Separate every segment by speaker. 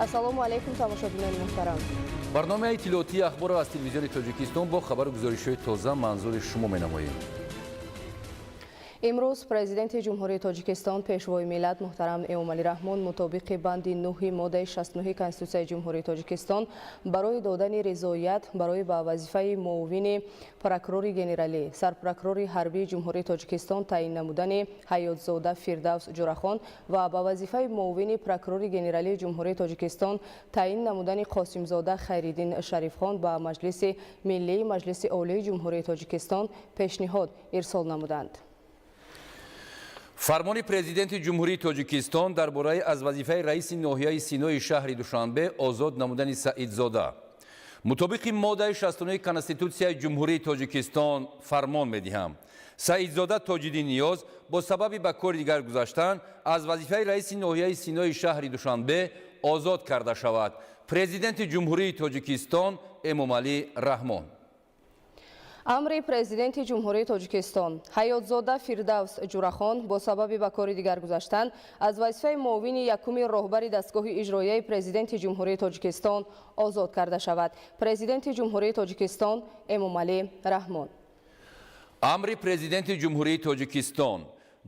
Speaker 1: Ассалому алайкум, тамошобинони муҳтарам.
Speaker 2: Барномаи иттилоотии Ахборро аз Телевизиони Тоҷикистон бо хабару гузоришҳои тоза манзури шумо менамоем.
Speaker 1: Имрӯз Президенти Ҷумҳурии Тоҷикистон, Пешвои миллат муҳтарам Эмомалӣ Раҳмон мутобиқи банди 9 моддаи 69 Конститутсияи Ҷумҳурии Тоҷикистон барои додани ризоят барои ба вазифаи муовини прокурори генералӣ, сарпрокурори ҳарбии Ҷумҳурии Тоҷикистон таъин намудани Ҳаётзода Фирдавс Ҷурахон ва ба вазифаи муовини прокурори генералии Ҷумҳурии Тоҷикистон таъин намудани Қосимзода Хайриддин Шарифхон ба Маҷлиси Миллии Маҷлиси Олии Ҷумҳурии Тоҷикистон пешниҳод ирсол намуданд.
Speaker 2: Фармони Президенти Ҷумҳурии Тоҷикистон дар бораи аз вазифаи раиси ноҳияи Синои шаҳри Душанбе озод намудани Саидзода. Мутобиқи моддаи 69 Конститутсияи Ҷумҳурии Тоҷикистон фармон медиҳам: Саидзода Тоҷиддин Ниёз бо сабаби ба кори дигар гузаштан аз вазифаи раиси ноҳияи Синои шаҳри Душанбе озод карда шавад. Президенти Ҷумҳурии Тоҷикистон Эмомалӣ Раҳмон.
Speaker 1: Амри Президенти Ҷумҳурии Тоҷикистон: Ҳаётзода Фирдавс Ҷурахон бо сабаби ба кори дигар гузаштан аз вазифаи муовини якуми роҳбари дастгоҳи иҷроияи Президенти Ҷумҳурии Тоҷикистон озод карда шавад. Президенти Ҷумҳурии Тоҷикистон Эмомалӣ Раҳмон.
Speaker 2: Амри Президенти Ҷумҳурии Тоҷикистон: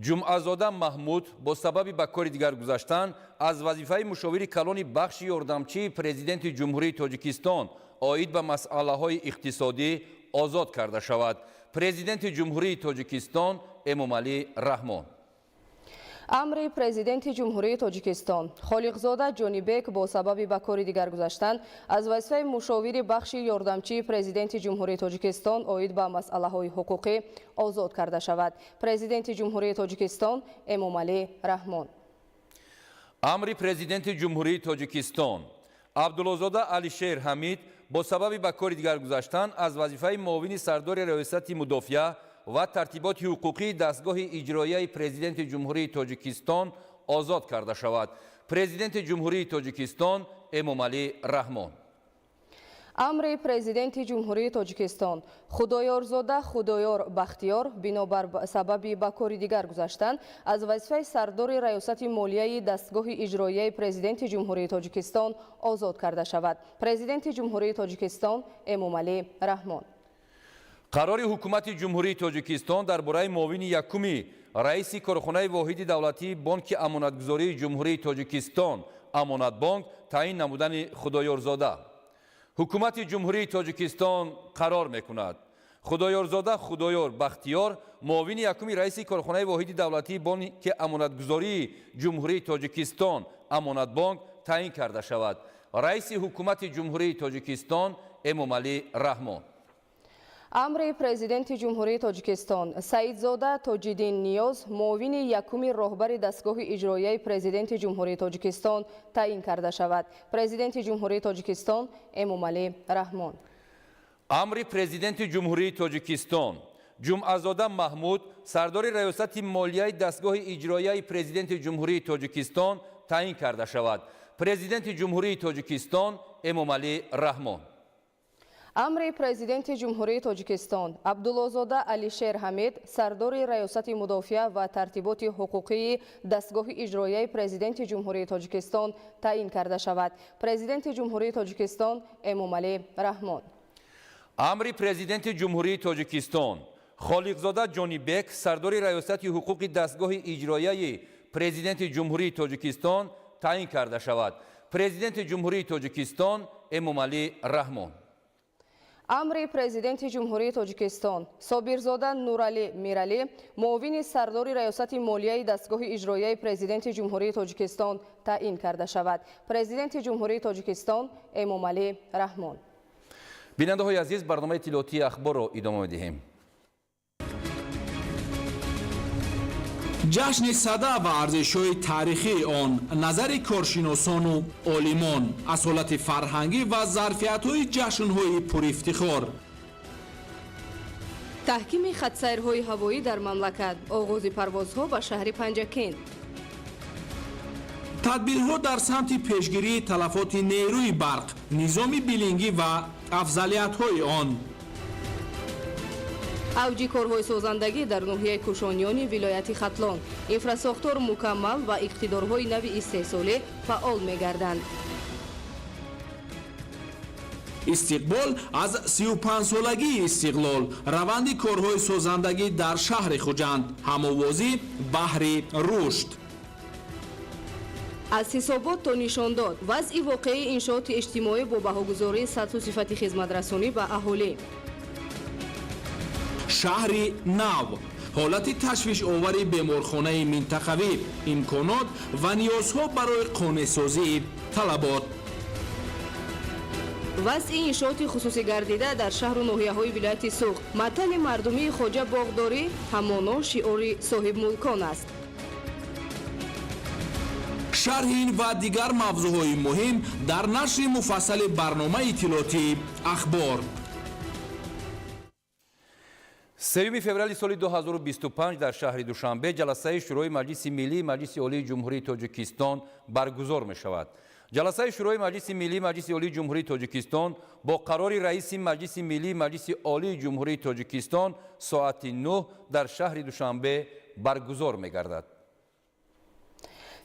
Speaker 2: Ҷумъазода Маҳмуд бо сабаби ба кори дигар гузаштан аз вазифаи мушовири калони бахши ёрдамчии Президенти Ҷумҳурии Тоҷикистон оид ба масъалаҳои иқтисодӣ озод карда шавад. Президенти Ҷумҳурии Тоҷикистон Эмомалӣ Раҳмон.
Speaker 1: Амри Президенти Ҷумҳурии Тоҷикистон: Холиқзода Ҷонибек бо сабаби ба кори дигар гузаштан аз вазифаи мушовири бахши ёрдамчии Президенти Ҷумҳурии Тоҷикистон оид ба масъалаҳои ҳуқуқӣ озод карда шавад. Президенти Ҷумҳурии Тоҷикистон Эмомалӣ Раҳмон.
Speaker 2: Амри Президенти Ҷумҳурии Тоҷикистон: Абдуллозода Алишер Ҳамид бо сабаби ба кори дигар гузаштан аз вазифаи муовини сардори Раёсати мудофиа ва тартиботи ҳуқуқии дастгоҳи иҷроияи Президенти Ҷумҳурии Тоҷикистон озод карда шавад. Президенти Ҷумҳурии Тоҷикистон Эмомалӣ Раҳмон.
Speaker 1: Амри Президенти Ҷумҳурии Тоҷикистон: Худоёрзода Худоёр Бахтиёр бинобар сабаби ба кори дигар гузаштан аз вазифаи сардори Раёсати молияи дастгоҳи иҷроияи Президенти Ҷумҳурии Тоҷикистон озод карда шавад. Президенти Ҷумҳурии Тоҷикистон Эмомалӣ Раҳмон.
Speaker 2: Қарори Ҳукумати Ҷумҳурии Тоҷикистон дар бораи муовини якуми раиси корхонаи воҳиди давлатии Бонки амонатгузории Ҷумҳурии Тоҷикистон Амонатбонк таъин намудани Худоёрзода. Ҳукумати Ҷумҳурии Тоҷикистон қарор мекунад: Худоёрзода Худоёр Бахтиёр муовини якуми раиси корхонаи воҳиди давлатии Бонки амонатгузории Ҷумҳурии Тоҷикистон Амонатбонк таъин карда шавад. Раиси Ҳукумати Ҷумҳурии Тоҷикистон Эмомалӣ Раҳмон.
Speaker 1: Амри Президенти Ҷумҳурии Тоҷикистон: Саидзода Тоҷиддин Ниёз муовини якуми роҳбари дастгоҳи иҷроияи Президенти Ҷумҳурии Тоҷикистон таъин карда шавад. Президенти Ҷумҳурии Тоҷикистон Эмомалӣ Раҳмон.
Speaker 2: Амри Президенти Ҷумҳурии Тоҷикистон: Ҷумъазода Маҳмуд сардори Раёсати молияи дастгоҳи иҷроияи Президенти Ҷумҳурии Тоҷикистон таъин карда шавад. Президенти Ҷумҳурии Тоҷикистон Эмомалӣ Раҳмон.
Speaker 1: Амри Президенти Ҷумҳурии Тоҷикистон: Абдуллозода Алишер Ҳамид сардори Раёсати мудофиа ва тартиботи ҳуқуқии дастгоҳи иҷроияи Президенти Ҷумҳурии Тоҷикистон таъин карда шавад. Президенти Ҷумҳурии Тоҷикистон Эмомалӣ Раҳмон.
Speaker 2: Амри Президенти Ҷумҳурии Тоҷикистон: Холиқзода Ҷонибек сардори Раёсати ҳуқуқи дастгоҳи иҷроияи Президенти Ҷумҳурии Тоҷикистон таъин карда шавад. Президенти Ҷумҳурии Тоҷикистон Эмомалӣ Раҳмон.
Speaker 1: Амри Президенти Ҷумҳурии Тоҷикистон: Собирзода Нуралӣ Миралӣ муовини сардори Раёсати молияи дастгоҳи иҷроияи Президенти Ҷумҳурии Тоҷикистон таъин карда шавад. Президенти Ҷумҳурии Тоҷикистон Эмомалӣ Раҳмон.
Speaker 2: Бинандаҳои азиз, барномаи иттилоотии Ахборро идома медиҳем.
Speaker 3: Ҷашни Сада ва арзишҳои таърихии он, назари коршиносону олимон, асолати фарҳангӣ ва зарфиятҳои ҷашнҳои пурифтихор.
Speaker 1: Таҳкими хатсайрҳои ҳавоӣ дар мамлакат, оғози парвозҳо ба шаҳри Панҷакент.
Speaker 3: Тадбирҳо дар самти пешгирии талафоти нерӯи барқ, низоми билингӣ ва афзалиятҳои он.
Speaker 1: Авҷи корҳои созандагӣ дар ноҳияи Кушониёни вилояти Хатлон. Инфрасохтор мукаммал ва иқтидорҳои нави истеҳсолӣ фаъол мегарданд.
Speaker 3: Истиқбол аз 35-солагии истиқлол, раванди корҳои созандагӣ дар шаҳри Хуҷанд, ҳамовозӣ баҳри рушд.
Speaker 1: Аз ҳисобот то нишондод: вазъи воқеии иншооти иҷтимоӣ бо баҳогузории сатҳу сифати хизматрасонӣ ба аҳолӣ.
Speaker 3: Шаҳри нав, ҳолати ташвишовари беморхонаи минтақавӣ, имконот ва ниёзҳо барои қонеъсозии талабот.
Speaker 1: Вазъи иншооти хусусигардида дар шаҳру ноҳияҳои вилояти Суғд. Матали мардумии «Хоҷа боғдорӣ» ҳамоно шиори соҳибмулкон аст.
Speaker 3: Шарҳи ин ва дигар мавзӯъҳои муҳим дар нашри муфассали барномаи иттилоотии «Ахбор».
Speaker 2: 3 феврали соли 2025 дар шаҳри Душанбе ҷаласаи Шӯрои Маҷлиси Миллии Маҷлиси Олии Ҷумҳурии Тоҷикистон баргузор мешавад. Ҷаласаи Шӯрои Маҷлиси Миллии Маҷлиси Олии Ҷумҳурии Тоҷикистон бо қарори Раиси Маҷлиси Миллии Маҷлиси Олии Ҷумҳурии Тоҷикистон соати 9 дар шаҳри Душанбе баргузор мегардад.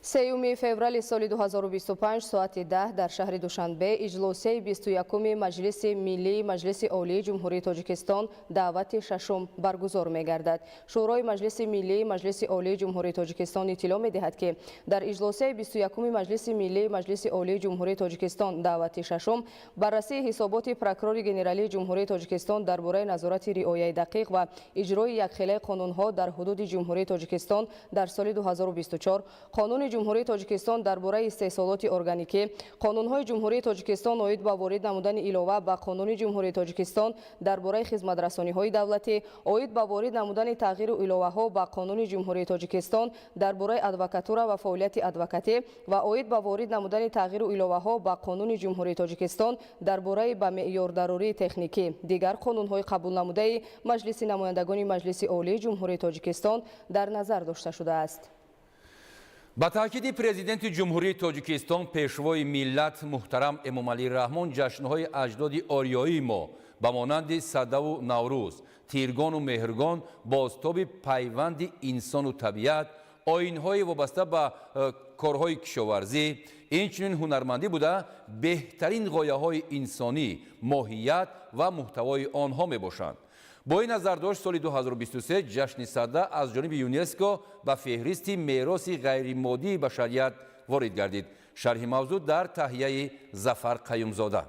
Speaker 1: 3 феврали соли 2025 соати 10 дар шаҳри Душанбе иҷлосияи 21-уми Маҷлиси Миллии Маҷлиси Олии Ҷумҳурии Тоҷикистон даъвати шашум баргузор мегардад. Шӯрои Маҷлиси Миллии Маҷлиси Олии Ҷумҳурии Тоҷикистон иттилоъ медиҳад, ки дар иҷлосияи 21-уми Маҷлиси Миллии Маҷлиси Олии Ҷумҳурии Тоҷикистон даъвати шашум баррасии ҳисоботи Прокурори Генералии Ҷумҳурии Тоҷикистон дар бораи назорати риояи дақиқ ва иҷрои якхелаи қонунҳо дар ҳудуди Ҷумҳурии Тоҷикистон дар соли 2024, Қонуни Ҷумҳурии Тоҷикистон дар бораи истеҳсолоти органикӣ, Қонунҳои Ҷумҳурии Тоҷикистон оид ба ворид намудани илова ба Қонуни Ҷумҳурии Тоҷикистон дар бораи хизматрасониҳои давлатӣ, оид ба ворид намудани тағйиру иловаҳо ба Қонуни Ҷумҳурии Тоҷикистон дар бораи адвокатура ва фаъолияти адвокатӣ ва оид ба ворид намудани тағйиру иловаҳо ба Қонуни Ҷумҳурии Тоҷикистон дар бораи ба меъёрдарории техникӣ, дигар қонунҳои қабулнамудаи Маҷлиси Намояндагони Маҷлиси Олии Ҷумҳурии Тоҷикистон дар назар дошта шудааст.
Speaker 2: Ба таъкиди Президенти Ҷумҳурии Тоҷикистон, Пешвои миллат муҳтарам Эмомалӣ Раҳмон, ҷашнҳои аҷдоди ориёии мо ба монанди Садаву Наврӯз, Тиргону Меҳргон бозтоби пайванди инсону табиат, оинҳои вобаста ба корҳои кишоварзӣ, инчунин ҳунармандӣ буда, беҳтарин ғояҳои инсонӣ, моҳият ва муҳтавои онҳо мебошанд. Бо ин назардошт, соли 2023 ҷашни Сада аз ҷониби ЮНЕСКО ба феҳристи мероси ғайримоддии башарият ворид гардид. Шарҳи мавзӯъ дар таҳияи Зафар Қаюмзода.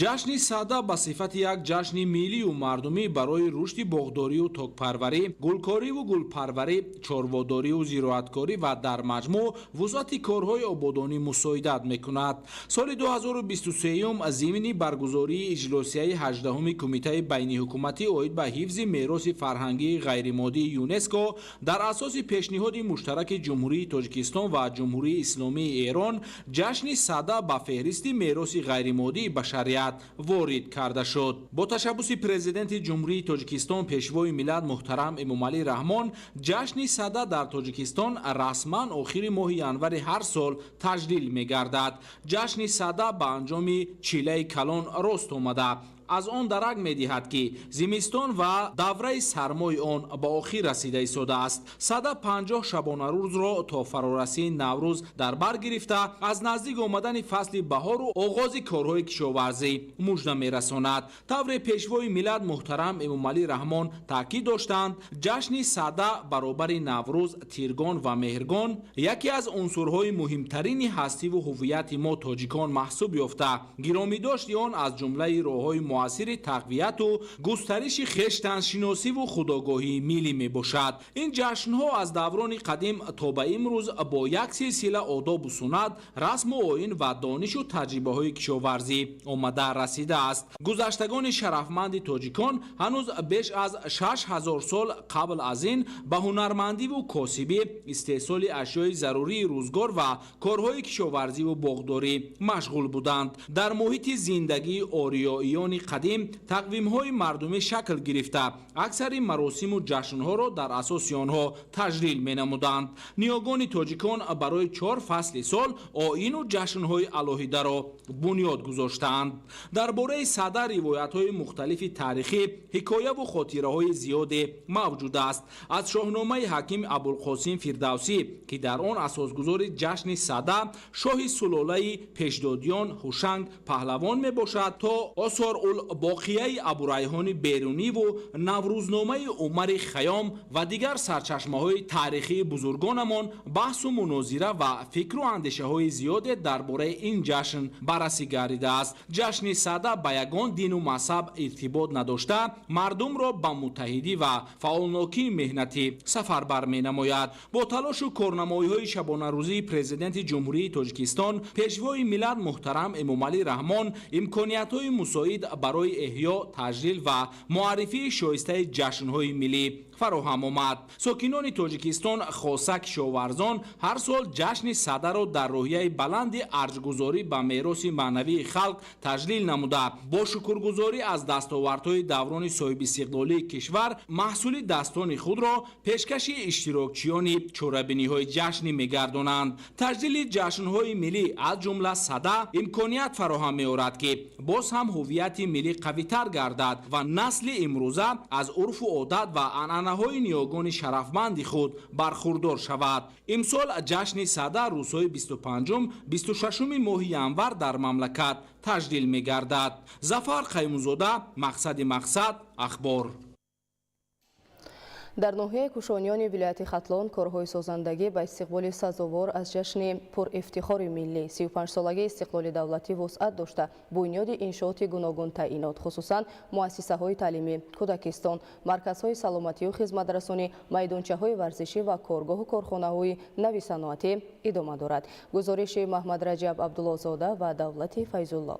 Speaker 3: Ҷашни Сада ба сифати як ҷашни миллию мардумӣ барои рушди боғдорию токпарварӣ, гулкориву гулпарварӣ, чорводорию зироаткорӣ ва дар маҷмӯъ вусъати корҳои ободонӣ мусоидат мекунад. Соли 2023 зимни баргузории иҷлосияи 18-уми Кумитаи байниҳукуматӣ оид ба ҳифзи мероси фарҳангии ғайримоддии ЮНЕСКО дар асоси пешниҳоди муштараки Ҷумҳурии Тоҷикистон ва Ҷумҳурии Исломии Эрон ҷашни Сада ба феҳристи мероси ғайримоддии башарият ворид карда шуд. Бо ташаббуси Президенти Ҷумҳурии Тоҷикистон, Пешвои миллат муҳтарам Эмомалӣ Раҳмон ҷашни Сада дар Тоҷикистон расман охири моҳи январи ҳар сол таҷлил мегардад. Ҷашни Сада ба анҷоми чилаи калон рост омада, аз он дарак медиҳад, ки зимистон ва давраи сармои он ба охир расида истодааст. Сада 50 шабонарӯзро то фарорасии Наврӯз дар бар гирифта, аз наздик омадани фасли баҳору оғози корҳои кишоварзӣ мужда мерасонад. Тавре Пешвои миллат муҳтарам Эмомалӣ Раҳмон таъкид доштанд, ҷашни Сада баробари Наврӯз, Тиргон ва Меҳргон яке аз унсурҳои муҳимтарини ҳастиву ҳуввияти мо тоҷикон маҳсуб ёфта, гиромидошти он аз ҷумлаи роҳҳои муассири тақвияту густариши хештаншиносиву худогоҳии миллӣ мебошад. Ин ҷашнҳо аз даврони қадим то ба имрӯз бо як силсила одобу суннат, расму оин ва донишу таҷрибаҳои кишоварзӣ омада расидааст. Гузаштагони шарафманди тоҷикон ҳанӯз беш аз 6000 сол қабл аз ин ба ҳунармандиву косибӣ, истеҳсоли ашёи зарурии рӯзгор ва корҳои кишоварзиву боғдорӣ машғул буданд. Дар муҳити зиндагии ориёиёни қадим тақвимҳои мардумӣ шакл гирифта, аксари маросиму ҷашнҳоро дар асоси онҳо таҷлил менамуданд. Ниёгони тоҷикон барои чор фасли сол оину ҷашнҳои алоҳидаро бунёд гузоштаанд. Дар бораи Сада ривоятҳои мухталифи таърихӣ, ҳикояву хотираҳои зиёде мавҷуд аст. Аз Шоҳномаи ҳаким Абулқосим Фирдавсӣ, ки дар он асосгузори ҷашни Сада шоҳи сулолаи Пешдодиён Ҳушанг Паҳлавон мебошад, то Осор-ул-Боқияи Абурайҳони Беруниву Наврӯзномаи Умари Хаём ва дигар сарчашмаҳои таърихии бузургонамон, баҳсу мунозира ва фикру андешаҳои зиёде дар бораи ин ҷашн баррасӣ гардидааст. Ҷашни Сада ба ягон дину мазҳаб иртибот надошта, мардумро ба муттаҳидӣ ва фаъолнокии меҳнатӣ сафарбар менамояд. Бо талошу корнамоиҳои шабонарӯзии Президенти Ҷумҳурии Тоҷикистон, Пешвои миллат муҳтарам Эмомалӣ Раҳмон, имкониятҳои мусоид барои эҳё, таҷлил ва муаррифии шоистаи ҷашнҳои миллӣ фароҳам омад. Сокинони Тоҷикистон, хоса кишоварзон, ҳар сол ҷашни Садаро дар рӯҳияи баланди арҷгузорӣ ба мероси маънавии халқ таҷлил намуда, бо шукргузорӣ аз дастовардҳои даврони соҳибистиқлолии кишвар, маҳсули дастони худро пешкаши иштирокчиёни чорабиниҳои ҷашнӣ мегардонанд. Таҷлили ҷашнҳои миллӣ, аз ҷумла Сада, имконият фароҳам меорад, ки боз ҳам ҳуввияти миллӣ қавитар гардад ва насли имрӯза аз урфу одат ва анъанаҳои ниёгони шарафманди худ бархурдор шавад. Имсол ҷашни Сада рӯзҳои 25, 26-уми моҳи январ дар мамлакат таҷлил мегардад. Зафар Қаймузода, Мақсади Мақсад, Ахбор.
Speaker 1: Дар ноҳияи Кушониёни вилояти Хатлон корҳои созандагӣ ба истиқболи сазовор аз ҷашни пурифтихори миллӣ, 35-солагии истиқлоли давлатӣ вусъат дошта, бунёди иншооти гуногун таъинот, хусусан муассисаҳои таълимӣ, кӯдакистон, марказҳои саломатию хизматрасонӣ, майдончаҳои варзишӣ ва коргоҳу корхонаҳои нави саноатӣ идома дорад. Гузориши Маҳмадраҷаб Абдуллозода ва Давлати Файзулло.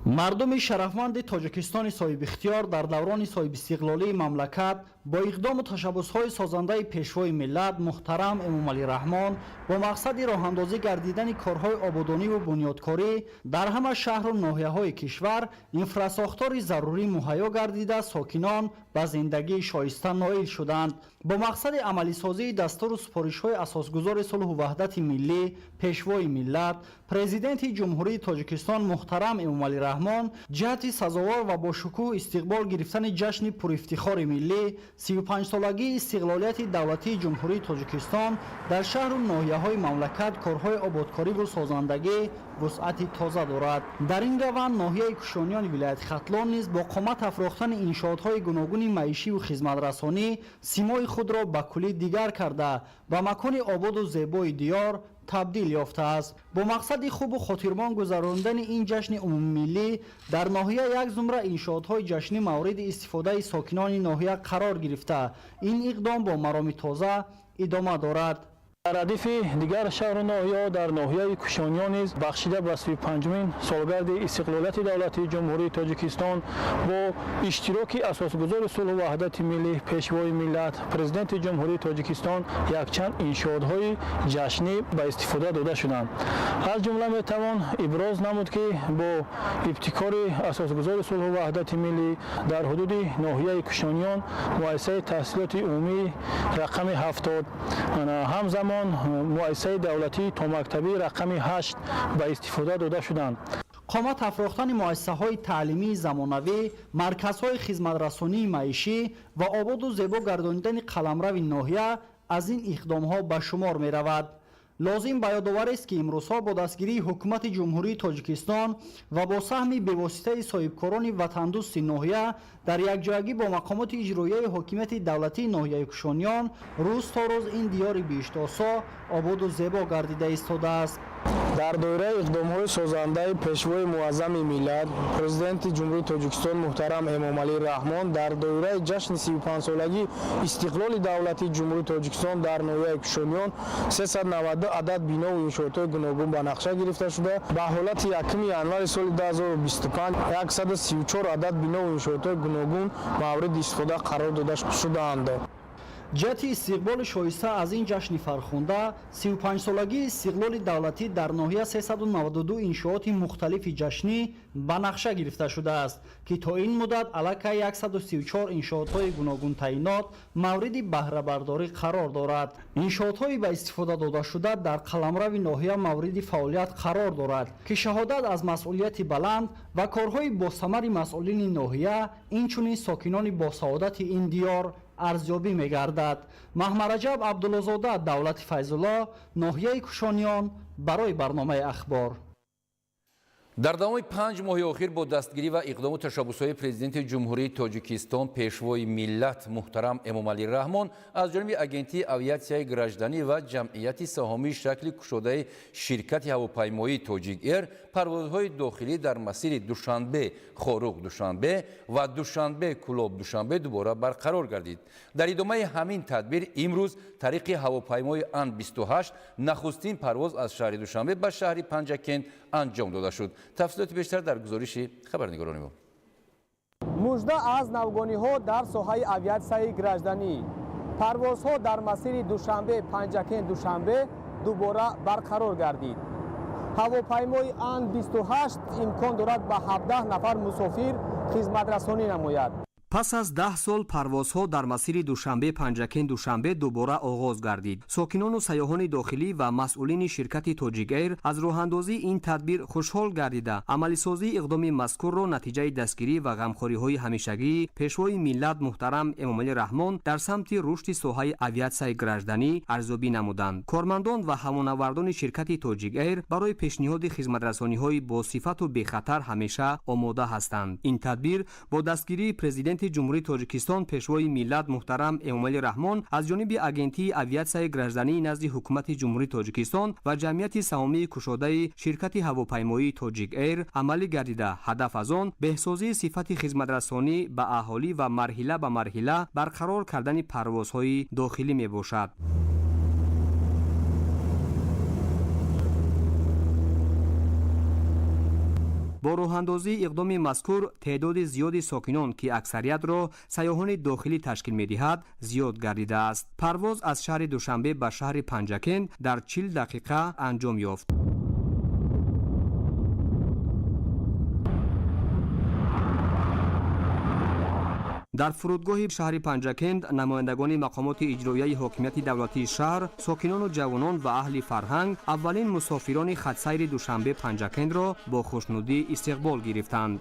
Speaker 4: Мардуми шарафманди Тоҷикистони соҳибихтиёр дар даврони соҳибистиқлолии мамлакат бо иқдому ташаббусҳои созандаи Пешвои миллат муҳтарам Эмомалӣ Раҳмон бо мақсади роҳандозӣ гардидани корҳои ободониву бунёдкорӣ дар ҳама шаҳру ноҳияҳои кишвар инфрасохтори зарурӣ муҳайё гардида, сокинон ба зиндагии шоиста ноил шуданд. Бо мақсади амалисозии дастуру супоришҳои асосгузори сулҳу ваҳдати миллӣ, Пешвои миллат, Президенти Ҷумҳурии Тоҷикистон муҳтарам Эмомалӣ Раҳмон, ҷиҳати сазовор ва бошукӯҳ истиқбол гирифтани ҷашни пурифтихори миллӣ, 35-солагии истиқлолияти давлатии Ҷумҳурии Тоҷикистон, дар шаҳру ноҳияҳои мамлакат корҳои ободкориву созандагӣ вусъати тоза дорад. Дар ин раванд ноҳияи Кушониёни вилояти Хатлон низ бо қомат афрохтани иншоотҳои гуногуни маишиву хизматрасонӣ симои худро ба куллӣ дигар карда, ба макони ободу зебои диёр табдил ёфтааст. Бо мақсади хубу хотирмон гузарондани ин ҷашни умумимиллӣ дар ноҳия як зумра иншоотҳои ҷашнӣ мавриди истифодаи сокинони ноҳия қарор гирифта, ин иқдом бо мароми тоза идома дорад.
Speaker 5: Дар радифи дигар шаҳру ноҳияҳо дар ноҳияи Кушониён низ бахшида ба 35-умин солгарди истиқлолияти давлатии Ҷумҳурии Тоҷикистон бо иштироки асосгузори сулҳу ваҳдати миллӣ, Пешвои миллат, Президенти Ҷумҳурии Тоҷикистон якчанд иншоотҳои ҷашнӣ ба истифода дода шуданд. Аз ҷумла метавон иброз намуд, ки бо ибтикори асосгузори сулҳу ваҳдати миллӣ дар ҳудуди ноҳияи Кушониён муассисаи таҳсилоти умумии рақами 70, ҳамзамон муассисаи давлатии томактабӣ рақами 8 ба истифода дода шуданд.
Speaker 4: Қомат афрохтани муассисаҳои таълимии замонавӣ, марказҳои хизматрасонии маишӣ ва ободу зебо гардонидани қаламрави ноҳия аз ин иқдомҳо ба шумор меравад. Лозим ба ёдоварест, ки имрӯзҳо бо дастгирии Ҳукумати Ҷумҳурии Тоҷикистон ва бо саҳми бевоситаи соҳибкорони ватандӯсти ноҳия дар якҷоягӣ бо мақомоти иҷроияи ҳокимияти давлатии ноҳияи Кушониён рӯз то рӯз ин диёри биҳиштосо ободу зебо гардида истодааст.
Speaker 6: Дар доираи иқдомҳои созандаи Пешвои муаззами миллат, Президенти Ҷумҳурии Тоҷикистон муҳтарам Эмомалӣ Раҳмон, дар доираи ҷашни 35-солагии истиқлоли давлатии Ҷумҳурии Тоҷикистон дар ноҳияи Кушониён 392 адад бинову иншоотҳои гуногун ба нақша гирифта шуда, ба ҳолати 1 январи соли 2025 134 адад бинову иншоотҳои гуногун мавриди истифода қарор дода шудаанд.
Speaker 4: Ҷиҳати истиқболи шоиста аз ин ҷашни фархунда, 35-солагии истиқлоли давлатӣ дар ноҳия 392 иншооти мухталифи ҷашнӣ ба нақша гирифта шудааст, ки то ин муддат аллакай 134 иншоотҳои гуногунтаинот мавриди баҳрабардорӣ қарор дорад. Иншоотҳои ба истифода додашуда дар қаламрави ноҳия мавриди фаъолият қарор дорад, ки шаҳодат аз масъулияти баланд ва корҳои босамари масъулини ноҳия, инчунин сокинони босаодати ин диёр арзёбӣ мегардад. Маҳмараҷаб Абдуллозода, Давлати Файзулло, ноҳияи Кушониён, барои барномаи Ахбор.
Speaker 2: Дар давоми 5 моҳи охир бо дастгирӣ ва иқдому ташаббусҳои Президенти Ҷумҳурии Тоҷикистон, Пешвои миллат муҳтарам Эмомалӣ Раҳмон аз ҷониби Агентии авиатсияи гражданӣ ва ҷамъияти саҳомии шакли кушодаи ширкати ҳавопаймоии Тоҷик Эйр парвозҳои дохилӣ дар масири Душанбе Хоруғ Душанбе ва Душанбе Кӯлоб Душанбе дубора барқарор гардид. Дар идомаи ҳамин тадбир имрӯз тариқи ҳавопаймои Ан-28 нахустин парвоз аз шаҳри Душанбе ба шаҳри Панҷакент анҷом дода шуд. Тафсилоти бештар дар гузориши хабарнигорони мо.
Speaker 7: Мужда аз навгониҳо дар соҳаи авиатсияи гражданӣ. Парвозҳо дар масири Душанбе Панҷакент Душанбе дубора барқарор гардид. Ҳавопаймои Ан-28 имкон дорад ба 17 нафар мусофир хизматрасонӣ намояд.
Speaker 8: Пас аз 10 сол парвозҳо дар масири Душанбе Панҷакент Душанбе дубора оғоз гардид. Сокинону сайёҳони дохилӣ ва масъулини ширкати Тоҷик Эйр аз роҳандозии ин тадбир хушҳол гардида, амалисозии иқдоми мазкурро натиҷаи дастгирӣ ва ғамхориҳои ҳамешагии Пешвои миллат муҳтарам Эмомалӣ Раҳмон дар самти рушди соҳаи авиатсияи гражданӣ арзёбӣ намуданд. Кормандон ва ҳавонавардони ширкати Тоҷик Эйр барои пешниҳоди хизматрасониҳои босифату бехатар ҳамеша омода ҳастанд. Ин тадбир бо дастгирии Президенти Ҷумҳурии Тоҷикистон, Пешвои миллат муҳтарам Эмомалӣ Раҳмон аз ҷониби Агентии авиатсияи граждании назди Ҳукумати Ҷумҳурии Тоҷикистон ва ҷамъияти саҳомии кушодаи ширкати ҳавопаймоии Тоҷик Эйр амалӣ гардида, ҳадаф аз он беҳсозии сифати хизматрасонӣ ба аҳолӣ ва марҳила ба марҳила барқарор кардани парвозҳои дохилӣ мебошад. Бо роҳандозии иқдоми мазкур теъдоди зиёди сокинон, ки аксариятро сайёҳони дохилӣ ташкил медиҳад, зиёд гардидааст. Парвоз аз шаҳри Душанбе ба шаҳри Панҷакент дар 40 дақиқа анҷом ёфт. Дар фурудгоҳи шаҳри Панҷакент намояндагони мақомоти иҷроияи ҳокимияти давлатии шаҳр, сокинону ҷавонон ва аҳли фарҳанг аввалин мусофирони хатсайри Душанбе Панҷакентро бо хушнудӣ истиқбол гирифтанд.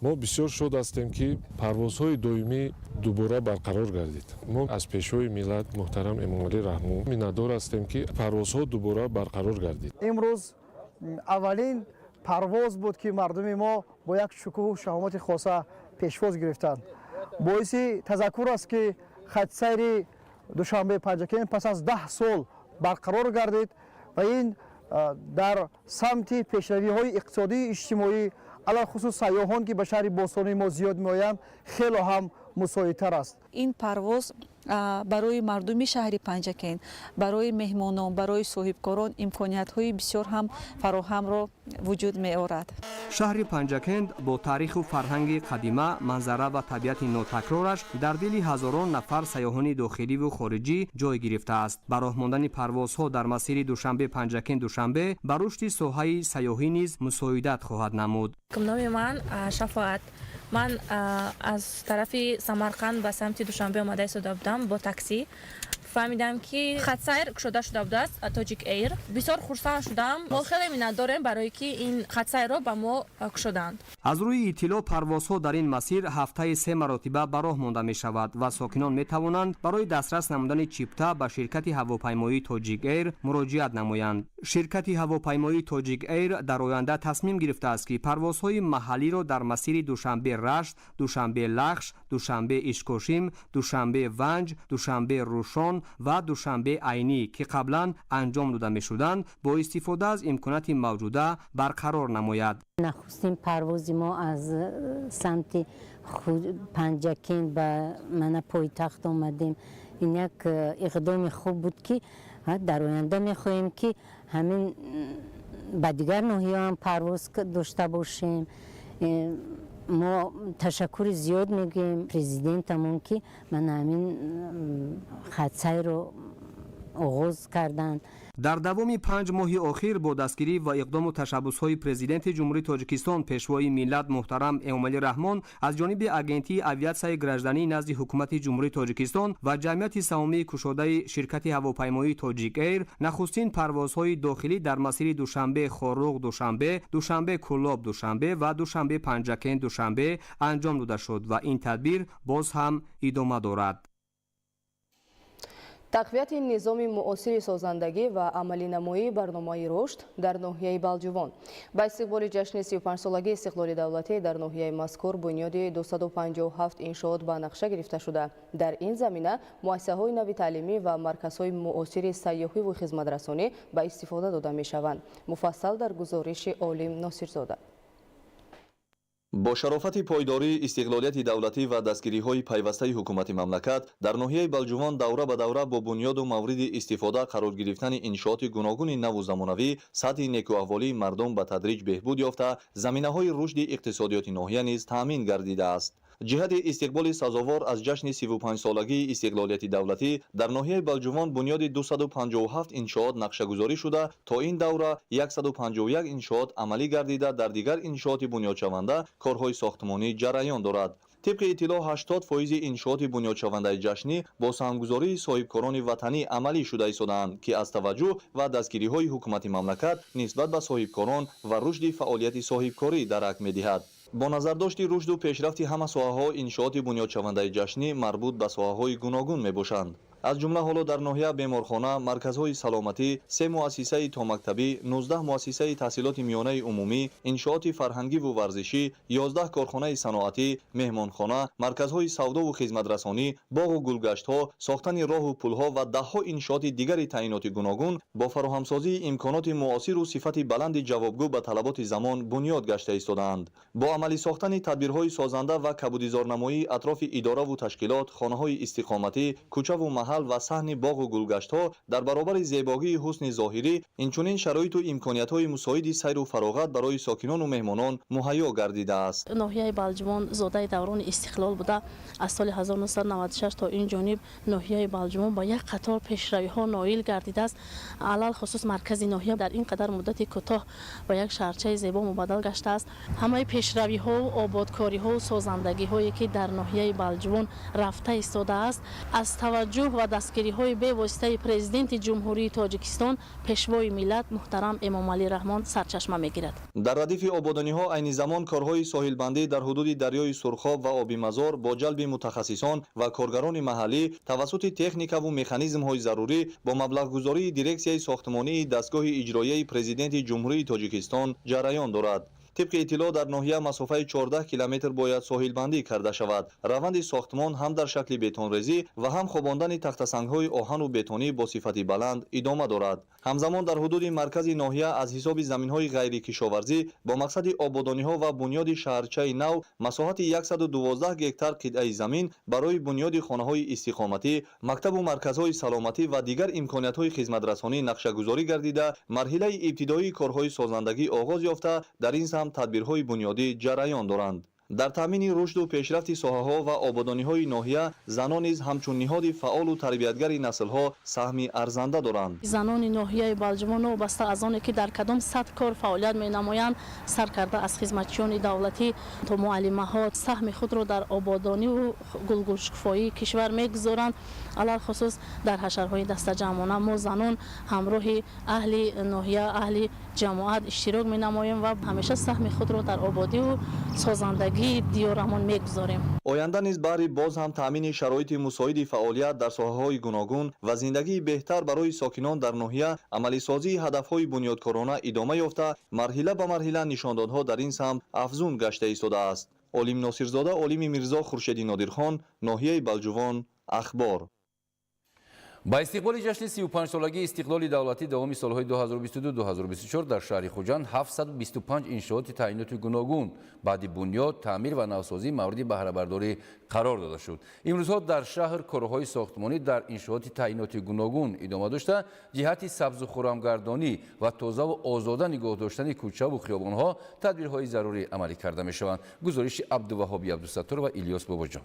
Speaker 9: Мо бисёр шод ҳастем, ки парвозҳои доимӣ дубора барқарор гардид. Мо аз Пешвои миллат муҳтарам Эмомалӣ Раҳмон миннатдор ҳастем, ки парвозҳо дубора барқарор гардид.
Speaker 10: Имрӯз аввалин парвоз буд, ки мардуми мо бо як шукӯҳу шаҳомати хоса пешвоз гирифтанд. Боиси тазаккур аст, ки хатсайри Душанбе Панҷакент пас аз 10 сол барқарор гардид ва ин дар самти пешравиҳои иқтисодии иҷтимоӣ, алалхусус сайёҳон, ки ба шаҳри бостонии мо зиёд меоянд, хело ҳам мусоидтар аст.
Speaker 11: Ин парвоз барои мардуми шаҳри Панҷакент, барои меҳмонон, барои соҳибкорон имкониятҳои бисёр ҳам фароҳамро вуҷуд меорад.
Speaker 8: Шаҳри Панҷакент бо таъриху фарҳанги қадима, манзара ва табиати нотакрораш дар дили ҳазорон нафар сайёҳони дохиливу хориҷӣ ҷой гирифтааст. Ба роҳ мондани парвозҳо дар масири Душанбе Панҷакент Душанбе ба рушди соҳаи сайёҳӣ низ мусоидат хоҳад намуд.
Speaker 12: Номи ман Шафоат. Ман аз тарафи Самарқанд ба самти Душанбе омада истода будам бо такси. Фаҳмидам, ки хатсайр кушода шуда будааст Тоҷик Эйр. Бисёр хурсанд шудам. Мо хеле миннатдорем, барое ки ин хатсайрро ба мо кушоданд.
Speaker 8: Аз рӯи иттилоъ, парвозҳо дар ин масир ҳафтаи се маротиба ба роҳ монда мешавад ва сокинон метавонанд барои дастрас намудани чипта ба ширкати ҳавопаймоии Тоҷик Эйр муроҷиат намоянд. Ширкати ҳавопаймоии Тоҷик Эйр дар оянда тасмим гирифтааст, ки парвозҳои маҳаллиро дар масири Душанбе Рашт, Душанбе Лахш, Душанбе Ишкошим, Душанбе Ванҷ, Душанбе Рӯшон ва Душанбе Айнӣ, ки қаблан анҷом дода мешуданд, бо истифода аз имконоти мавҷуда барқарор намояд.
Speaker 13: Нахустин парвози мо аз самти Панҷакент ба мана пойтахт омадем. Ин як иқдоми хуб буд, ки дар оянда мехоҳем, ки ҳамин ба дигар ноҳияҳо ҳам парвоз дошта бошем. Мо ташаккури зиёд мегӯем президентамон, ки мана ҳамин Хатсайрро оғоз карданд.
Speaker 8: Дар давоми 5 моҳи охир бо дастгирӣ ва иқдому ташаббусҳои Президенти Ҷумҳурии Тоҷикистон, Пешвои миллат муҳтарам Эмомалӣ Раҳмон, аз ҷониби Агентии авиатсияи гражданӣ назди Ҳукумати Ҷумҳурии Тоҷикистон ва Ҷамъияти саҳомии кушодаи ширкати ҳавопаймоии Тоҷик Эйр нахустин парвозҳои дохилӣ дар масири Душанбе Хоруғ Душанбе, Душанбе Кӯлоб Душанбе ва Душанбе Панҷакент Душанбе анҷом дода шуд ва ин тадбир боз ҳам идома дорад.
Speaker 1: Тақвияти низоми муосири созандагӣ ва амалинамоии барномаи рушд дар ноҳияи Балҷувон. Ба истиқболи ҷашни 35-солагии истиқлоли давлатӣ дар ноҳияи мазкур бунёди 257 иншоот ба нақша гирифта шуда. Дар ин замина муассисаҳои нави таълимӣ ва марказҳои муосири сайёҳиву хизматрасонӣ ба истифода дода мешаванд. Муфассал дар гузориши Олим Носирзода.
Speaker 14: Бо шарофати пойдории истиқлолияти давлатӣ ва дастгириҳои пайвастаи ҳукумати мамлакат дар ноҳияи Балҷувон давра ба давра бо бунёду мавриди истифода қарор гирифтани иншооти гуногуни наву замонавӣ сатҳи некӯаҳволии мардум ба тадриҷ беҳбуд ёфта, заминаҳои рушди иқтисодиёти ноҳия низ таъмин гардидааст. Ҷиҳати истиқболи сазовор аз ҷашни 35-солагии истиқлолияти давлатӣ дар ноҳияи Балҷувон бунёди 257 иншоот нақшагузорӣ шуда, то ин давра 151 иншоот амалӣ гардида, дар дигар иншооти бунёдшаванда корҳои сохтмонӣ ҷараён дорад. Тибқи иттилоъ, 80 фоизи иншооти бунёдшавандаи ҷашнӣ бо саҳмгузории соҳибкорони ватанӣ амалӣ шуда истодаанд, ки аз таваҷҷӯҳ ва дастгириҳои ҳукумати мамлакат нисбат ба соҳибкорон ва рушди фаъолияти соҳибкорӣ дарак медиҳад. Бо назардошти рушду пешрафти ҳама соҳаҳо, иншооти бунёдшавандаи ҷашнӣ марбут ба соҳаҳои гуногун мебошанд. Аз ҷумла ҳоло дар ноҳия беморхона, марказҳои саломатӣ, се муассисаи томактабӣ, 19 муассисаи таҳсилоти миёнаи умумӣ, иншооти фарҳангиву варзишӣ, 11 корхонаи саноатӣ, меҳмонхона, марказҳои савдову хизматрасонӣ, боғу гулгаштҳо, сохтани роҳу пулҳо ва даҳҳо иншооти дигари таъиноти гуногун бо фароҳамсозии имконоти муосиру сифати баланди ҷавобгӯ ба талаботи замон бунёд гашта истодаанд. Бо амалӣ сохтани тадбирҳои созанда ва кабудизорнамоии атрофи идораву ташкилот, хонаҳои истиқоматӣ, кӯчаву маҳал ва саҳни боғу гулгаштҳо дар баробари зебогии ҳусни зоҳирӣ инчунин шароиту имкониятҳои мусоиди сайру фароғат барои сокинону меҳмонон муҳайё гардидааст.
Speaker 15: Ноҳияи Балҷувон зодаи даврони истиқлол буда, аз соли 1996 то ин ҷониб ноҳияи Балҷувон ба як қатор пешравиҳо ноил гардидааст. Алалхусус маркази ноҳия дар ин қадар муддати кӯтоҳ ба як шаҳрчаи зебо мубаддал гаштааст. Ҳамаи пешравиҳову ободкориҳову созандагиҳое, ки дар ноҳияи Балҷувон рафта истодааст, аз таваҷҷӯҳ ва дастгириҳои бевоситаи Президенти Ҷумҳурии Тоҷикистон, Пешвои миллат муҳтарам Эмомалӣ Раҳмон сарчашма мегирад.
Speaker 14: Дар радифи ободониҳо айни замон корҳои соҳилбандӣ дар ҳудуди дарёи Сурхоб ва Оби Мазор бо ҷалби мутахассисон ва коргарони маҳаллӣ тавассути техникаву механизмҳои зарурӣ бо маблағгузории Дирексияи сохтмонии дастгоҳи иҷроияи Президенти Ҷумҳурии Тоҷикистон ҷараён дорад. Тибқи иттилоъ, дар ноҳия масофаи 14 километр бояд соҳилбандӣ карда шавад. Раванди сохтмон ҳам дар шакли бетонрезӣ ва ҳам хобондани тахтасангҳои оҳану бетонӣ бо сифати баланд идома дорад. Ҳамзамон дар ҳудуди маркази ноҳия аз ҳисоби заминҳои ғайрикишоварзӣ бо мақсади ободониҳо ва бунёди шаҳрчаи нав масоҳати 112 гектар қитъаи замин барои бунёди хонаҳои истиқоматӣ, мактабу марказҳои саломатӣ ва дигар имкониятҳои хизматрасонӣ нақшагузорӣ гардида, марҳилаи ибтидоии корҳои созандагӣ оғоз ёфта, дар ин самт тадбирҳои бунёдӣ ҷараён доранд. Дар таъмини рушду пешрафти соҳаҳо ва ободониҳои ноҳия занон низ ҳамчун ниҳоди фаъолу тарбиятгари наслҳо саҳми арзанда доранд.
Speaker 15: Занони ноҳияи Балҷувон, новобаста аз оне ки дар кадом сатҳ кор фаъолият менамоянд, сар карда аз хизматчиёни давлатӣ то муаллимаҳо, саҳми худро дар ободониву гулгулшукуфоии кишвар мегузоранд. Алалхусус дар ҳашарҳои дастаҷамъона мо занон ҳамроҳи аҳли ноҳия, аҳли ҷамоат иштирок менамоем ва ҳамеша саҳми худро дар ободиву созандагии диёрамон мегузорем.
Speaker 14: Оянда низ баҳри боз ҳам таъмини шароити мусоиди фаъолият дар соҳаҳои гуногун ва зиндагии беҳтар барои сокинон дар ноҳия амалисозии ҳадафҳои бунёдкорона идома ёфта, марҳила ба марҳила нишондодҳо дар ин самт афзун гашта истодааст. Олим Носирзода, Олими Мирзо, Хуршеди Нодирхон, ноҳияи Балҷувон, Ахбор.
Speaker 2: Ба истиқболи ҷашни 35-солагии истиқлоли давлатӣ давоми солҳои 2022-2024 дар шаҳри Хуҷанд 725 иншооти таъиноти гуногун баъди бунёд, таъмир ва навсозӣ мавриди баҳрабардорӣ қарор дода шуд. Имрӯзҳо дар шаҳр корҳои сохтмонӣ дар иншооти таъиноти гуногун идома дошта, ҷиҳати сабзу хуррамгардонӣ ва тозаву озода нигоҳ доштани кӯчаву хиёбонҳо тадбирҳои зарурӣ амалӣ карда мешаванд. Гузориши Абдуваҳоби Абдусаттор ва Илёс Бобоҷон.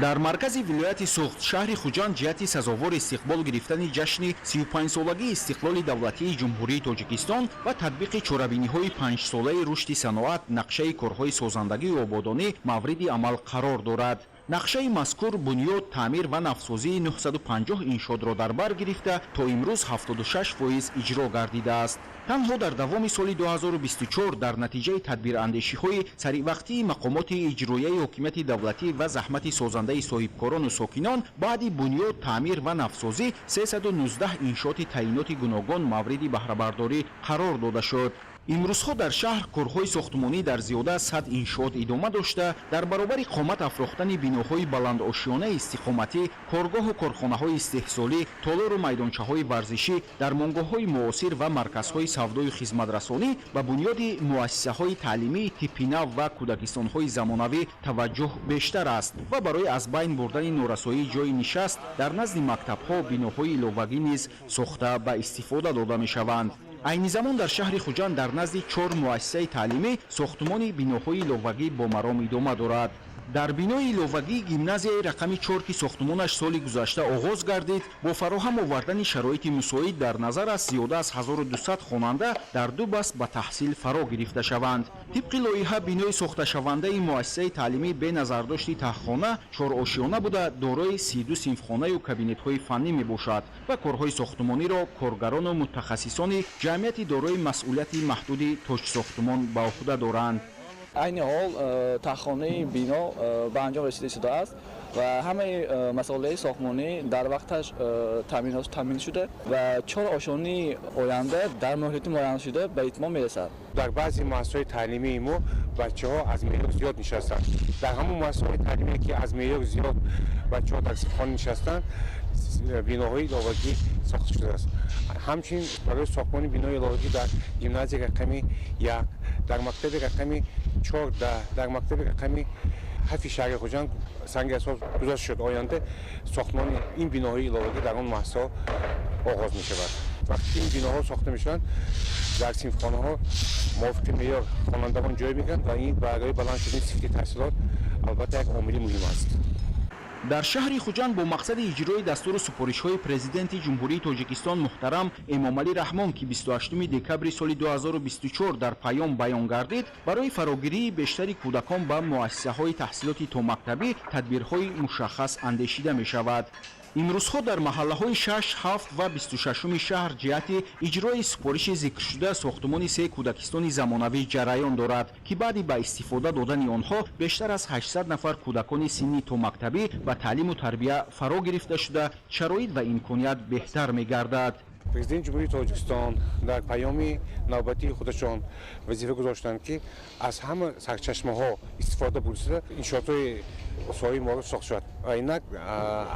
Speaker 16: Дар маркази вилояти Суғд, шаҳри Хуҷанд, ҷиҳати сазовор истиқбол гирифтани ҷашни 35-солагии истиқлоли давлатии Ҷумҳурии Тоҷикистон ва татбиқи чорабиниҳои панҷсолаи рушди саноат нақшаи корҳои созандагию ободонӣ мавриди амал қарор дорад. Нақшаи мазкур бунёд, таъмир ва навсозии 950 иншоотро дар бар гирифта, то имрӯз 76% иҷро гардидааст. Танҳо дар давоми соли 2024 дар натиҷаи тадбирандешиҳои саривақтии мақомоти иҷроияи ҳокимияти давлатӣ ва заҳмати созандаи соҳибкорону сокинон, баъди бунёд, таъмир ва навсозӣ 319 иншооти таъиноти гуногун мавриди баҳрабардорӣ қарор дода шуд. Имрӯзҳо дар шаҳр корҳои сохтмонӣ дар зиёда аз 100 иншоот идома дошта, дар баробари қомат афрохтани биноҳои баландошёнаи истиқоматӣ, коргоҳу корхонаҳои истеҳсолӣ, толору майдончаҳои варзишӣ, дармонгоҳҳои муосир ва марказҳои савдою хизматрасонӣ, ба бунёди муассисаҳои таълимии типи нав ва кӯдакистонҳои замонавӣ таваҷҷӯҳ бештар аст ва барои аз байн бурдани норасоии ҷойи нишаст дар назди мактабҳо биноҳои иловагӣ низ сохта ба истифода дода мешаванд. Айни замон дар шаҳри Хуҷанд дар назди чор муассисаи таълимӣ сохтмони биноҳои иловагӣ бо маром идома дорад. Дар бинои иловагии гимназияи рақами 4, ки сохтмонаш соли гузашта оғоз гардид, бо фароҳам овардани шароити мусоид дар назар аст зиёда аз 1200 хонанда дар ду баст ба таҳсил фаро гирифта шаванд. Тибқи лоиҳа, бинои сохташавандаи муассисаи таълимӣ бе назардошти таҳхона чорошёна буда, дорои 32 синфхонаю кабинетҳои фаннӣ мебошад ва корҳои сохтмониро коргарону мутахассисони ҷамъияти дорои масъулияти маҳдуди Тоҷсохтмон ба ӯҳда доранд.
Speaker 17: Айни ҳол таҳхонаи бино ба анҷом расида истодааст ва ҳамаи масолеҳи сохтмонӣ дар вақташ таъмин шуда ва чор ошёнаи оянда дар муҳлати муайяншуда ба итмом мерасад.
Speaker 18: Дар баъзе муассисаҳои таълимии мо бачаҳо аз меъёр зиёд нишастанд. Дар ҳамон муассисаҳои таълимие, ки аз меъёр зиёд бачаҳо дар синфхона нишастанд, биноҳои иловагӣ сохта шудааст. Ҳамчунин барои сохтмони бинои иловагӣ дар гимназияи рақами 1, дар мактаби рақами 14, дар мактаби рақами 7-и шаҳри Хуҷанд санги асос гузошта шуд. Оянда сохтмони ин биноҳои иловагӣ дар он муассисаҳо оғоз мешавад. Вақте ки ин биноҳо сохта мешаванд, дар синфхонаҳо мувофиқи меъёр хонандагон ҷой мегиранд ва ин барои баланд шудани сифати таҳсилот албатта як омили муҳим аст.
Speaker 16: Дар шаҳри Хуҷанд бо мақсади иҷрои дастуру супоришҳои Президенти Ҷумҳурии Тоҷикистон муҳтарам Эмомалӣ Раҳмон, ки 28 декабри соли 2024 дар паём баён гардид, барои фарогирии бештари кӯдакон ба муассисаҳои таҳсилоти томактабӣ тадбирҳои мушаххас андешида мешавад. Имрӯзҳо дар маҳаллаҳои 6, 7 ва 26-уми шаҳр ҷиҳати иҷрои супориши зикршуда сохтмони се кӯдакистони замонавӣ ҷараён дорад, ки баъди ба истифода додани онҳо бештар аз 800 нафар кӯдакони синни томактабӣ ба таълиму тарбия фаро гирифта шуда, шароит ва имконият беҳтар мегардад.
Speaker 18: Президенти Ҷумҳурии Тоҷикистон дар паёми навбатии худашон вазифа гузоштанд, ки аз ҳама сарчашмаҳо истифода бурда, иншоотҳои соҳаи маориф сохта шавад ва инак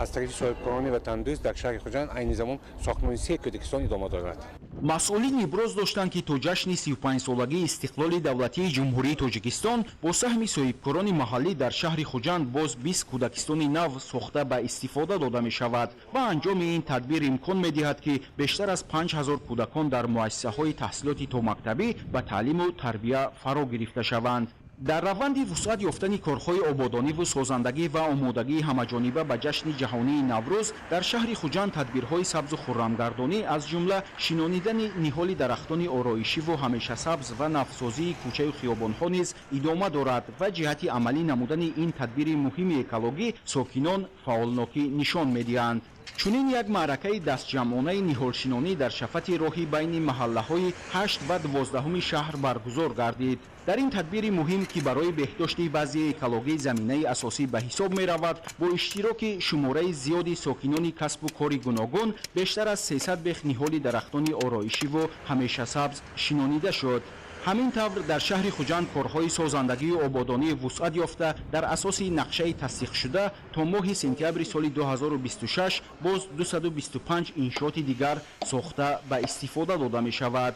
Speaker 18: аз тарафи соҳибкорони ватандӯст дар шаҳри Хуҷанд айни замон сохтмони се кӯдакистон идома дорад.
Speaker 16: Масъулин иброз доштанд, ки то ҷашни 35-солагии истиқлоли давлатии Ҷумҳурии Тоҷикистон бо саҳми соҳибкорони маҳаллӣ дар шаҳри Хуҷанд боз 20 кӯдакистони нав сохта ба истифода дода мешавад ва анҷоми ин тадбир имкон медиҳад, ки бештар аз 5000 кӯдакон дар муассисаҳои таҳсилоти томактабӣ ба таълиму тарбия фаро гирифта шаванд. Дар раванди вусъат ёфтани корҳои ободониву созандагӣ ва омодагии ҳамаҷониба ба ҷашни ҷаҳонии Наврӯз дар шаҳри Хуҷанд тадбирҳои сабзу хуррамгардонӣ, аз ҷумла шинонидани ниҳоли дарахтони ороишиву ҳамешасабз ва навсозии кӯчаю хиёбонҳо низ идома дорад ва ҷиҳати амалӣ намудани ин тадбири муҳими экологӣ сокинон фаъолнокӣ нишон медиҳанд. Чунин як маъракаи дастҷамъонаи ниҳолшинонӣ дар шафати роҳи байни маҳаллаҳои 8 ва 12-уми шаҳр баргузор гардид. Дар ин тадбири муҳим, ки барои беҳдошти вазъи экологӣ заминаи асосӣ ба ҳисоб меравад, бо иштироки шумораи зиёди сокинони касбу кори гуногун бештар аз 300 бех ниҳоли дарахтони ороишиву ҳамешасабз шинонида шуд. Ҳамин тавр, дар шаҳри Хуҷанд корҳои созандагию ободонӣ вусъат ёфта, дар асоси нақшаи тасдиқшуда то моҳи сентябри соли 2026 боз 225 иншооти дигар сохта ба истифода дода мешавад.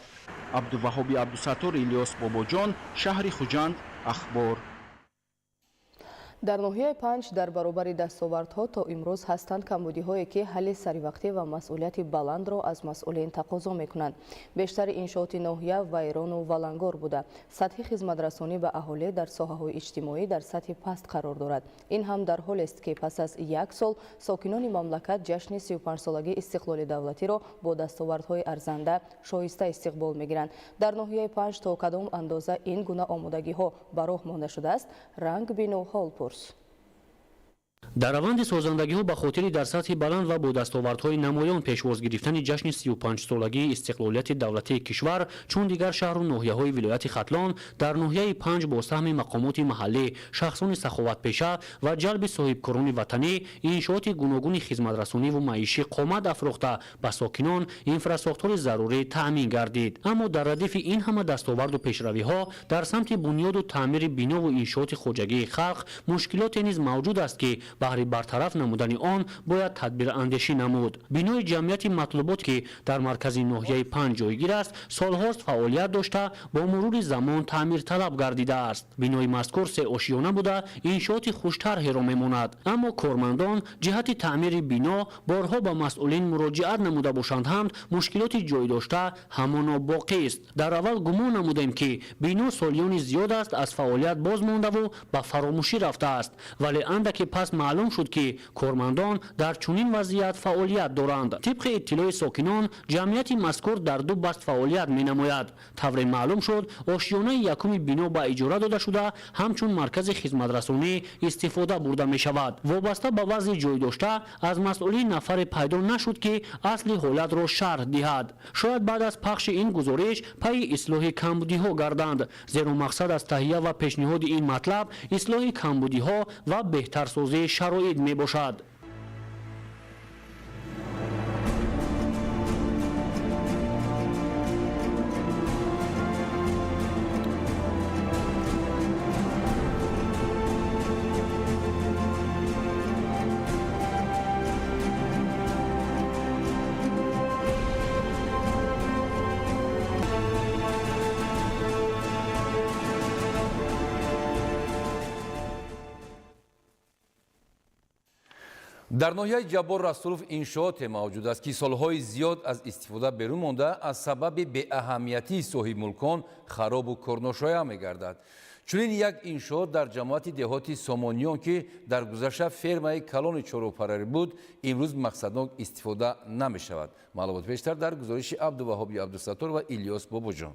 Speaker 16: Абдуваҳоби Абдусаттор, Илёс Бобоҷон, шаҳри Хуҷанд, Ахбор.
Speaker 1: Дар ноҳияи Панҷ дар баробари дастовардҳо то имрӯз ҳастанд камбудиҳое, ки ҳалли саривақтӣ ва масъулияти баландро аз масъулин тақозо мекунанд. Бештари иншооти ноҳия вайрону валангор буда, сатҳи хизматрасонӣ ба аҳолӣ дар соҳаҳои иҷтимоӣ дар сатҳи паст қарор дорад. Ин ҳам дар ҳолест, ки пас аз як сол сокинони мамлакат ҷашни 35-солагии истиқлоли давлатиро бо дастовардҳои арзанда шоиста истиқбол мегиранд. Дар ноҳияи Панҷ то кадом андоза ин гуна омодагиҳо ба роҳ монда шудааст, ранг бину ҳол пурс.
Speaker 19: Дар раванди созандагиҳо ба хотири дар сатҳи баланд ва бо дастовардҳои намоён пешвоз гирифтани ҷашни 35-солагии истиқлолияти давлатии кишвар, чун дигар шаҳру ноҳияҳои вилояти Хатлон, дар ноҳияи Панҷ бо саҳми мақомоти маҳаллӣ, шахсони саховатпеша ва ҷалби соҳибкорони ватанӣ иншооти гуногуни хизматрасониву маишӣ қомат афрохта, ба сокинон инфрасохтори зарурӣ таъмин гардид. Аммо дар радифи ин ҳама дастоварду пешравиҳо дар самти бунёду таъмири бинову иншооти хоҷагии халқ мушкилоте низ мавҷуд аст, ки баҳри бартараф намудани он бояд тадбирандешӣ намуд. Бинои ҷамъияти матлубот, ки дар маркази ноҳияи Панҷ ҷойгир аст, солҳост фаъолият дошта, бо мурури замон таъмирталаб гардидааст. Бинои мазкур сеошиёна буда, иншооти хуштарҳеро мемонад. Аммо кормандон ҷиҳати таъмири бино борҳо ба масъулин муроҷиат намуда бошанд ҳам, мушкилоти ҷой дошта ҳамоно боқист. Дар аввал гумон намудем, ки бино солиёни зиёд аст аз фаъолият боз мондаву ба фаромӯшӣ рафтааст, вале андаке пас маълум шуд, ки кормандон дар чунин вазъият фаъолият доранд. Тибқи иттилои сокинон, ҷамъияти мазкур дар ду баст фаъолият менамояд. Тавре маълум шуд, ошиёнаи якуми бино ба иҷора дода шуда, ҳамчун маркази хизматрасонӣ истифода бурда мешавад. Вобаста ба вазъи ҷой дошта аз масъулин нафаре пайдо нашуд, ки асли ҳолатро шарҳ диҳад. Шояд баъд аз пахши ин гузориш пайи ислоҳи камбудиҳо гарданд, зеро мақсад аз таҳия ва пешниҳоди ин матлаб ислоҳи камбудиҳо ва беҳтарсозии шароит мебошад.
Speaker 2: Дар ноҳияи Ҷаббор Расулов иншооте мавҷуд аст, ки солҳои зиёд аз истифода берун монда, аз сабаби беаҳамиятии соҳибмулкон харобу корношоя мегардад. Чунин як иншоот дар ҷамоати деҳоти Сомониён, ки дар гузашта фермаи калони чорвопарварӣ буд, имрӯз мақсаднок истифода намешавад. Маълумот бештар дар гузориши Абдуваҳоби Абдусаттор ва Илёс Бобоҷон.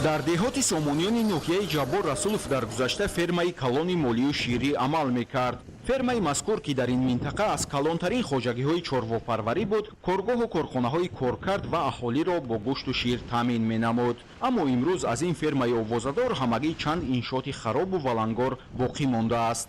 Speaker 16: Дар деҳоти Сомониёни ноҳияи Ҷаббор Расулов дар гузашта фермаи калони молию ширӣ амал мекард. Фермаи мазкур, ки дар ин минтақа аз калонтарин хоҷагиҳои чорвопарварӣ буд, коргоҳу корхонаҳои коркард ва аҳолиро бо гӯшту шир таъмин менамуд. Аммо имрӯз аз ин фермаи овозадор ҳамагӣ чанд иншооти харобу валангор боқӣ мондааст.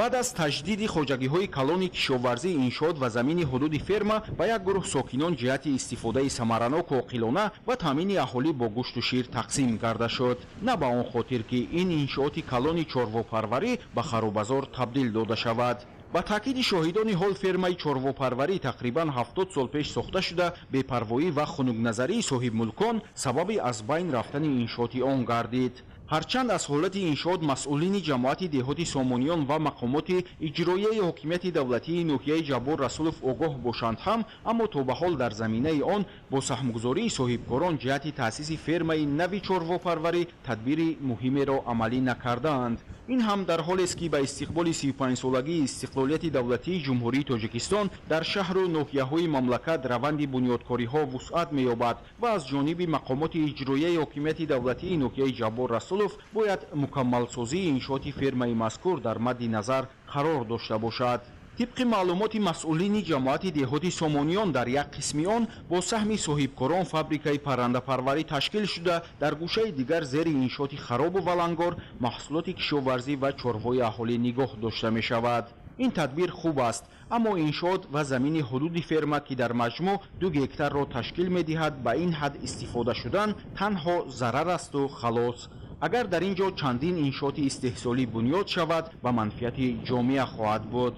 Speaker 16: Баъд аз таҷдиди хоҷагиҳои калони кишоварзӣ, иншоот ва замини ҳудуди ферма ба як гурӯҳ сокинон ҷиҳати истифодаи самараноку оқилона ва таъмини аҳолӣ бо гӯшту шир тақсим карда шуд. На ба он хотир, ки ин иншооти калони чорвопарварӣ ба харобазор табдил дода шавад. Ба таъкиди шоҳидони ҳол, фермаи чорвопарварӣ тақрибан 70 сол пеш сохта шуда, бепарвоӣ ва хунукназарии соҳибмулкон сабаби аз байн рафтани иншооти он гардид. Ҳарчанд аз ҳолати иншоот масъулини ҷамоати деҳоти Сомониён ва мақомоти иҷроияи ҳокимияти давлатии ноҳияи Ҷаббор Расулов огоҳ бошанд ҳам, аммо то ба ҳол дар заминаи он бо саҳмгузории соҳибкорон ҷиҳати таъсиси фермаи нави чорвопарварӣ тадбири муҳимеро амалӣ накардаанд. Ин ҳам дар ҳолест, ки ба истиқболи 35-солагии истиқлолияти давлатии Ҷумҳурии Тоҷикистон дар шаҳру ноҳияҳои мамлакат раванди бунёдкориҳо вусъат меёбад ва аз ҷониби мақомоти иҷроияи ҳокимияти давлатии ноҳияи Ҷаббор Расулов бояд мукаммалсозии иншооти фермаи мазкур дар мадди назар қарор дошта бошад. Тибқи маълумоти масъулини ҷамоати деҳоти Сомониён, дар як қисми он бо саҳми соҳибкорон фабрикаи паррандапарварӣ ташкил шуда, дар гӯшаи дигар зери иншооти харобу валангор маҳсулоти кишоварзӣ ва чорвои аҳолӣ нигоҳ дошта мешавад. Ин тадбир хуб аст, аммо иншоот ва замини ҳудуди ферма, ки дар маҷмӯъ 2 гектарро ташкил медиҳад, ба ин ҳад истифода шудан танҳо зарар асту халос. Агар дар ин ҷо чандин иншооти истеҳсолӣ бунёд шавад, ба манфиати ҷомеа хоҳад буд.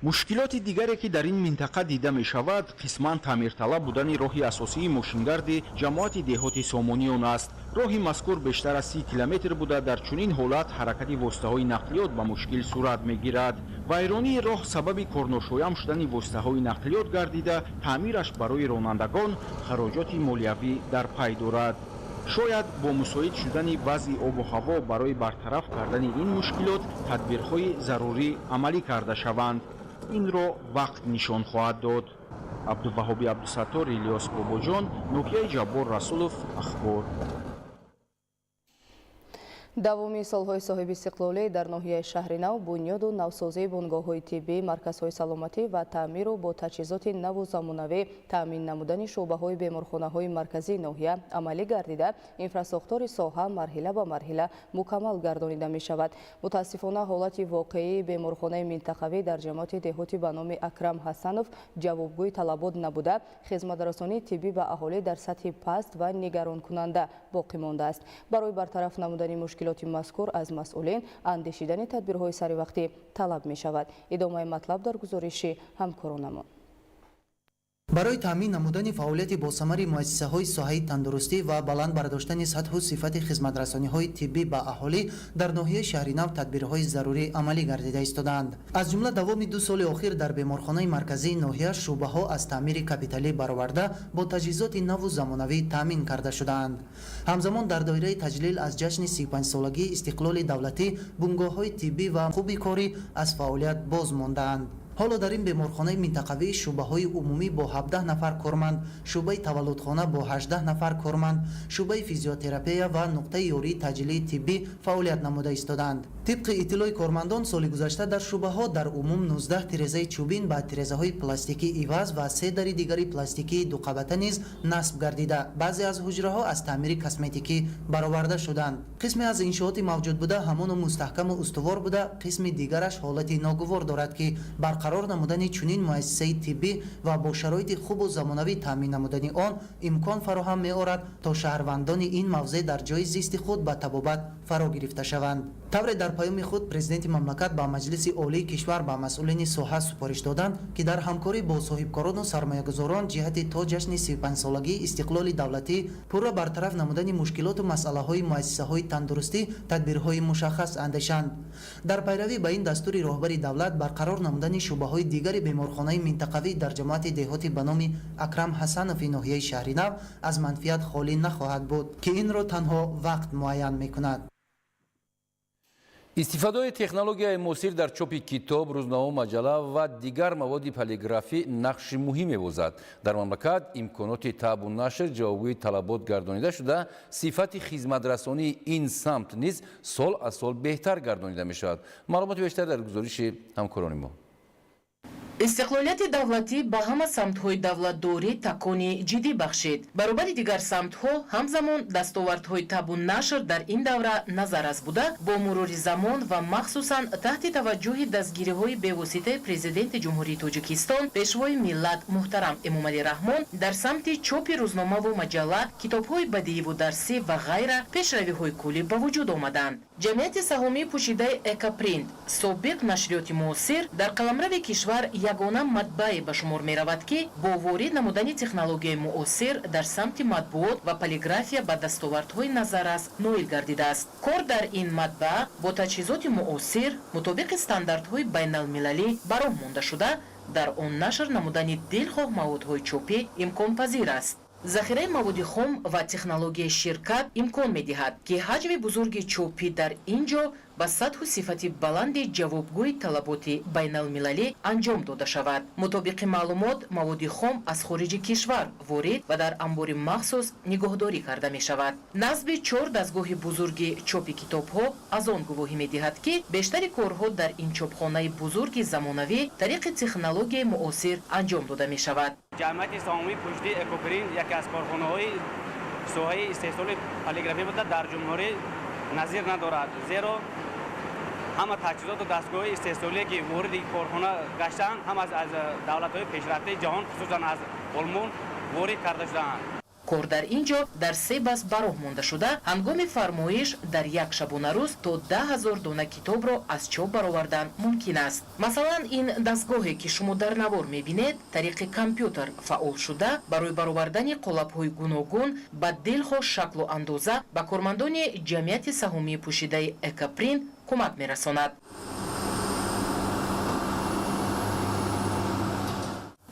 Speaker 16: Мушкилоти дигаре, ки дар ин минтақа дида мешавад, қисман таъмирталаб будани роҳи асосии мошингарди ҷамоати деҳоти Сомониён аст. Роҳи мазкур бештар аз 30 километр буда, дар чунин ҳолат ҳаракати воситаҳои нақлиёт ба мушкил сурат мегирад. Вайронии роҳ сабаби корношоям шудани воситаҳои нақлиёт гардида, таъмираш барои ронандагон хароҷоти молиявӣ дар пай дорад. Шояд бо мусоид шудани вазъи обу ҳаво барои бартараф кардани ин мушкилот тадбирҳои зарурӣ амалӣ карда шаванд. Инро вақт нишон хоҳад дод. Абдуваҳоби Абдусаттор, Илёс Бобоҷон, Ноҳияи Ҷаббор Расулов, Ахбор.
Speaker 1: Давоми солҳои соҳибистиқлолӣ дар ноҳияи Шаҳринав бунёду навсозии бунгоҳҳои тиббӣ, марказҳои саломатӣ ва таъмиру бо таҷҳизоти наву замонавӣ таъмин намудани шӯъбаҳои беморхонаҳои марказии ноҳия амалӣ гардида, инфрасохтори соҳа марҳила ба марҳила мукаммал гардонида мешавад. Мутаассифона, ҳолати воқеии беморхонаи минтақавӣ дар ҷамоати деҳоти ба номи Акрам Ҳасанов ҷавобгӯи талабот набуда, хизматрасонии тиббӣ ба аҳолӣ дар сатҳи паст ва нигаронкунанда боқӣ мондааст. Барои бартараф намудани мушкилоти мазкур аз масъулин андешидани тадбирҳои саривақтӣ талаб мешавад. Идомаи матлаб дар гузориши ҳамкоронамон.
Speaker 20: Барои таъмин намудани фаъолияти босамари муассисаҳои соҳаи тандурустӣ ва баланд бардоштани сатҳу сифати хизматрасониҳои тиббӣ ба аҳолӣ дар ноҳияи Шаҳринав тадбирҳои зарурӣ амалӣ гардида истодаанд. Аз ҷумла давоми 2 соли охир дар беморхонаи марказии ноҳия шӯъбаҳо аз таъмири капиталӣ бароварда бо таҷҳизоти наву замонавӣ таъмин карда шудаанд. Ҳамзамон дар доираи таҷлил аз ҷашни 35-солагии истиқлоли давлатӣ бунгоҳҳои тиббӣ ва хуби корӣ аз фаъолият боз мондаанд. Ҳоло дар ин беморхонаи минтақавӣ шӯъбаҳои умумӣ бо 17 нафар корманд, шӯъбаи таваллудхона бо 18 нафар корманд, шӯъбаи физиотерапия ва нуқтаи ёрии таъҷилии тиббӣ фаъолият намуда истодаанд. Тибқи иттилои кормандон, соли гузашта дар шӯъбаҳо дар умум 19 тирезаи чӯбин ба тирезаҳои пластикӣ иваз ва 3 дари дигари пластикии дуқабата низ насб гардида, баъзе аз ҳуҷраҳо аз таъмири косметикӣ бароварда шуданд. Қисме аз иншооти мавҷуд буда ҳамоно мустаҳкаму устувор буда, қисми дигараш ҳолати ногувор дорад, ки барқарор намудани чунин муассисаи тиббӣ ва бо шароити хубу замонавӣ таъмин намудани он имкон фароҳам меорад, то шаҳрвандони ин мавзеъ дар ҷои зисти худ ба табобат фаро гирифта шаванд. Тавре дар паёми худ президенти мамлакат ба Маҷлиси Олии кишвар ба масъулини соҳа супориш доданд, ки дар ҳамкорӣ бо соҳибкорону сармоягузорон ҷиҳати то ҷашни 35-солагии истиқлоли давлатӣ пурра бартараф намудани мушкилоту масъалаҳои муассисаҳои тандурустӣ тадбирҳои мушаххас андешанд. Дар пайравӣ ба ин дастури роҳбари давлат барқарор намудани шӯъбаҳои дигари беморхонаи минтақавӣ дар ҷамоати деҳоти ба номи Акрам Ҳасанови ноҳияи Шаҳринав аз манфиат холӣ нахоҳад буд, ки инро танҳо вақт муайян мекунад.
Speaker 2: Истифодаи технологияи муосир дар чопи китоб, рӯзнома, маҷалла ва дигар маводи полиграфӣ нақши муҳим мебозад. Дар мамлакат имконоти табу нашр ҷавобгӯи талабот гардонида шуда, сифати хизматрасонии ин самт низ сол аз сол беҳтар гардонида мешавад. Маълумоти бештар дар гузориши ҳамкорони мо.
Speaker 21: Истиқлолияти давлатӣ ба ҳама самтҳои давлатдорӣ такони ҷиддӣ бахшид. Баробари дигар самтҳо ҳамзамон дастовардҳои табу нашр дар ин давра назаррас буда, бо мурури замон ва махсусан таҳти таваҷҷӯҳи дастгириҳои бевоситаи Президенти Ҷумҳурии Тоҷикистон, Пешвои миллат муҳтарам Эмомалӣ Раҳмон дар самти чопи рӯзномаву маҷалла, китобҳои бадииву дарсӣ ва ғайра пешравиҳои куллӣ ба вуҷуд омаданд. Ҷамъияти саҳомии пӯшидаи Экопринт, собиқ нашриёти муосир, дар қаламрави кишвар ягона матбаъе ба шумор меравад, ки бо ворид намудани технологияи муосир дар самти матбуот ва полиграфия ба дастовардҳои назаррас ноил гардидааст. Кор дар ин матбаа бо таҷҳизоти муосир мутобиқи стандартҳои байналмилалӣ ба роҳ монда шуда, дар он нашр намудани дилхоҳ маводҳои чопӣ имконпазир аст. Захираи маводи хом ва технологияи ширкат имкон медиҳад, ки ҳаҷми бузурги чопӣ дар ин ҷо ба сатҳу сифати баланди ҷавобгӯи талаботи байналмилалӣ анҷом дода шавад. Мутобиқи маълумот, маводи хом аз хориҷи кишвар ворид ва дар амбори махсус нигоҳдорӣ карда мешавад. Насби 4 дастгоҳи бузурги чопи китобҳо аз он гувоҳӣ медиҳад, ки бештари корҳо дар ин чопхонаи бузурги замонавӣ тариқи технологияи муосир анҷом дода мешавад.
Speaker 22: Ҷамъияти саҳомии пӯшидаи Экопринт яке аз корхонаҳои соҳаи истеҳсоли полиграфӣ буда, дар ҷумҳурӣ назир надорад, зеро Ҳама таҷҳизоту дастгоҳҳои истеҳсолие, ки вориди корхона гаштаанд, ҳам аз давлатҳои пешрафтаи ҷаҳон, хусусан аз Олмон ворид карда шудаанд.
Speaker 21: Кор дар ин ҷо дар се бас ба роҳ монда шуда, ҳангоми фармоиш дар як шабонарӯз то 10 000 дона китобро аз чоп баровардан мумкин аст. Масалан, ин дастгоҳе, ки шумо дар навор мебинед, тариқи компютер фаъол шуда, барои баровардани қолабҳои гуногун ба дилхоҳ шаклу андоза ба кормандони ҷамъияти саҳомии пӯшидаи Экопринт кӯмак мерасонад.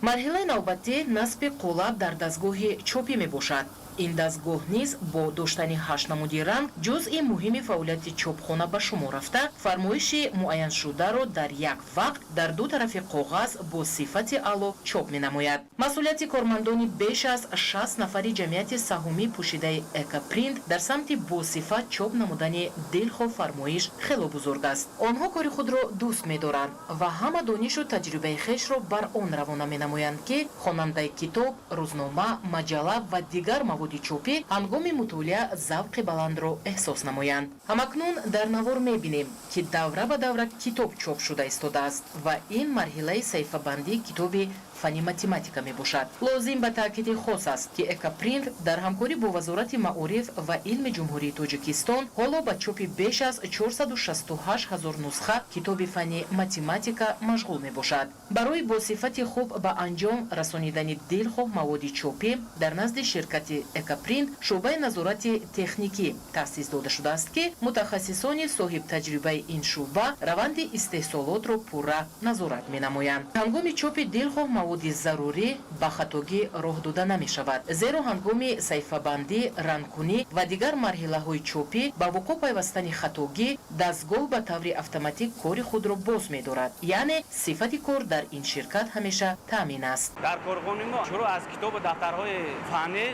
Speaker 21: Марҳилаи навбатӣ насби қолаб дар дастгоҳи чопӣ мебошад. Ин дастгоҳ низ бо доштани ҳашт намуди ранг ҷузъи муҳими фаъолияти чопхона ба шумор рафта, фармоиши муайяншударо дар як вақт дар ду тарафи коғаз бо сифати аъло чоп менамояд. Масъулияти кормандони беш аз 60 нафари ҷамъияти саҳомии пӯшидаи Экопринт дар самти босифат чоп намудани дилхоҳ фармоиш хело бузург аст. Онҳо кори худро дӯст медоранд ва ҳама донишу таҷрибаи хешро бар он равона менамоянд, ки хонандаи китоб, рӯзнома, маҷалла ва дигар маводи чопӣ ҳангоми мутолиа завқи баландро эҳсос намоянд. Ҳамакнун дар навор мебинем, ки давра ба давра китоб чоп шуда истодааст ва ин марҳилаи саҳифабандии китоби фанни математика мебошад. Лозим ба таъкиди хос аст, ки Экопринт дар ҳамкорӣ бо Вазорати маориф ва илми Ҷумҳурии Тоҷикистон ҳоло ба чопи беш аз 468 ҳазор нусха китоби фанни математика машғул мебошад. Барои бо сифати хуб ба анҷом расонидани дилхоҳ маводи чопӣ дар назди ширкати Экопринт шӯъбаи назорати техникӣ таъсис дода шудааст, ки мутахассисони соҳибтаҷрибаи ин шӯъба раванди истеҳсолотро пурра назорат менамоянд. Ҳангоми чопи дилхоҳ маводи зарурӣ ба хатогӣ роҳ дода намешавад, зеро ҳангоми саҳифабандӣ, рангкунӣ ва дигар марҳилаҳои чопӣ ба вуқӯъ пайвастани хатогӣ дастгоҳ ба таври автоматик кори худро боз медорад, яъне сифати кор дар ин ширкат ҳамеша таъмин аст.
Speaker 22: Дар корхонаи мо шурӯъ аз китобу дафтарҳои фаннӣ,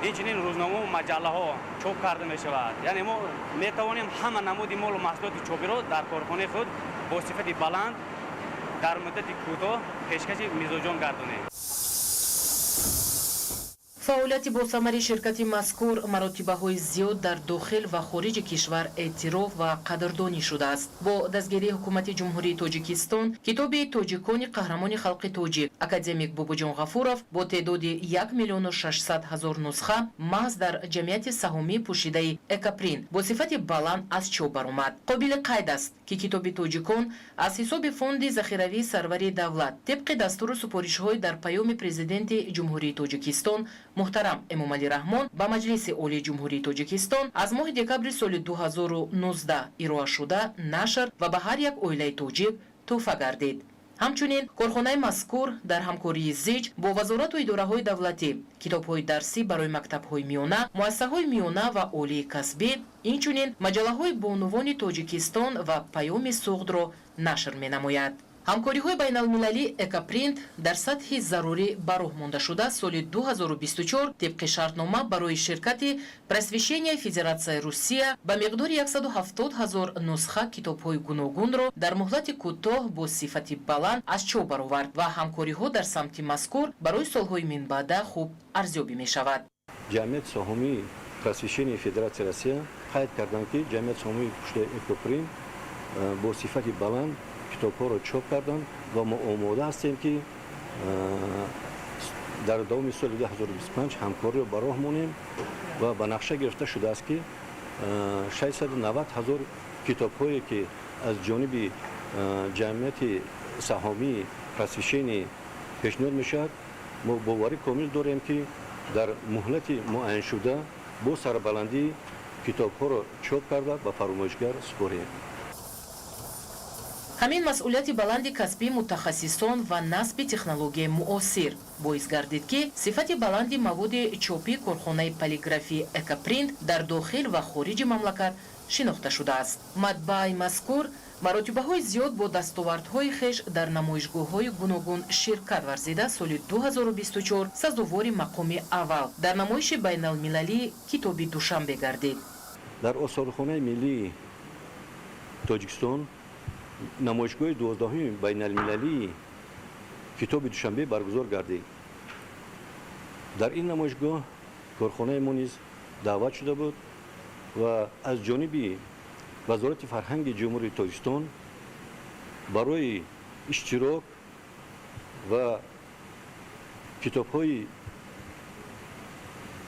Speaker 22: инчунин рӯзномаву маҷаллаҳо чоп карда мешавад. Яъне мо метавонем ҳама намуди молу маҳсулоти чопиро дар корхонаи худ бо сифати баланд дар муддати кӯтоҳ пешкаши мизоҷон гардонем.
Speaker 21: Фаъолияти босамари ширкати мазкур маротибаҳои зиёд дар дохил ва хориҷи кишвар эътироф ва қадрдонӣ шудааст. Бо дастгирии Ҳукумати Ҷумҳурии Тоҷикистон китоби тоҷикони қаҳрамони халқи тоҷик, академик Бобоҷон Ғафуров бо теъдоди 1 600 000 нусха маҳз дар ҷамъияти саҳомии пӯшидаи Экопринт бо сифати баланд аз чоп баромад. Қобили қайд аст, ки китоби тоҷикон аз ҳисоби фонди захиравии сарвари давлат тибқи дастуру супоришҳои дар паёми Президенти Ҷумҳурии Тоҷикистон муҳтарам Эмомалӣ Раҳмон ба Маҷлиси Олии Ҷумҳурии Тоҷикистон аз моҳи декабри соли 2019 ироашуда нашр ва ба ҳар як оилаи тоҷик тӯҳфа гардид. Ҳамчунин корхонаи мазкур дар ҳамкории зич бо вазорату идораҳои давлатӣ китобҳои дарсӣ барои мактабҳои миёна, муассисаҳои миёна ва олии касбӣ, инчунин маҷаллаҳои Бонувони Тоҷикистон ва Паёми Суғдро нашр менамояд. Ҳамкориҳои байналмилалии Экопринт дар сатҳи зарурӣ ба роҳ монда шуда, соли 2024 тибқи шартнома барои ширкати Просвещение Федератсияи Русия ба миқдори 170 ҳазор нусха китобҳои гуногунро дар муҳлати кӯтоҳ бо сифати баланд аз чоп баровард ва ҳамкориҳо дар самти мазкур барои солҳои минбаъда хуб арзёбӣ мешавад.
Speaker 3: Ҷамъияти саҳомии Просвещение Федератсияи Россия қайд карданд, ки ҷамъияти саҳомии пӯшидаи Экопринт бо сифати баланд китобҳоро чоп карданд ва мо омода ҳастем, ки дар давоми соли 2025 ҳамкориро ба роҳ монем ва ба нақша гирифта шудааст, ки 690 ҳазор китобҳое, ки аз ҷониби ҷамъияти саҳомии Просвещение пешниҳод мешавад, мо боварӣ комил дорем, ки дар муҳлати муайяншуда бо сарбаландӣ китобҳоро чоп карда, ба фармоишгар супорем.
Speaker 21: Ҳамин масъулияти баланди касбии мутахассисон ва насби технологияи муосир боис гардид, ки сифати баланди маводи чопии корхонаи полиграфии Экопринт дар дохил ва хориҷи мамлакат шинохта шудааст. Матбааи мазкур маротибаҳои зиёд бо дастовардҳои хеш дар намоишгоҳҳои гуногун ширкат варзида, соли 2024 сазовори мақоми аввал дар намоиши байналмилалии китоби Душанбе гардид.
Speaker 3: Дар Осорхонаи миллии Тоҷикистон намоишгоҳи 12-уми байналмилалии китоби Душанбе баргузор гардид. Дар ин намоишгоҳ корхонаи мо низ даъват шуда буд ва аз ҷониби Вазорати фарҳанги Ҷумҳурии Тоҷикистон барои иштирок ва китобҳои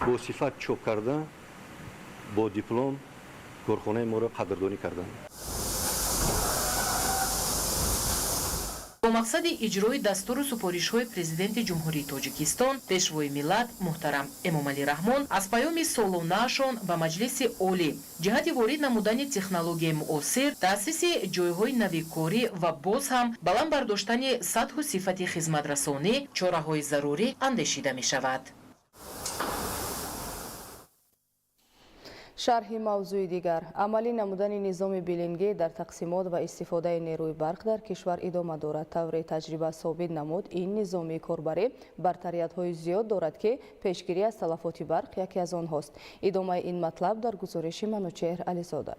Speaker 3: босифат чоп карда бо диплом корхонаи моро қадрдонӣ карданд.
Speaker 21: Бо мақсади иҷрои дастуру супоришҳои Президенти Ҷумҳурии Тоҷикистон, Пешвои миллат муҳтарам Эмомалӣ Раҳмон аз паёми солонаашон ба Маҷлиси Олӣ ҷиҳати ворид намудани технологияи муосир, таъсиси ҷойҳои нави корӣ ва боз ҳам баланд бардоштани сатҳу сифати хизматрасонӣ чораҳои зарурӣ андешида мешавад.
Speaker 1: Шарҳи мавзӯи дигар. Амалӣ намудани низоми билингӣ дар тақсимот ва истифодаи нерӯи барқ дар кишвар идома дорад. Тавре таҷриба собит намуд, ин низоми корбарӣ бартариятҳои зиёд дорад, ки пешгирӣ аз талафоти барқ яке аз онҳост. Идомаи ин матлаб дар гузориши Манучеҳр Ализода.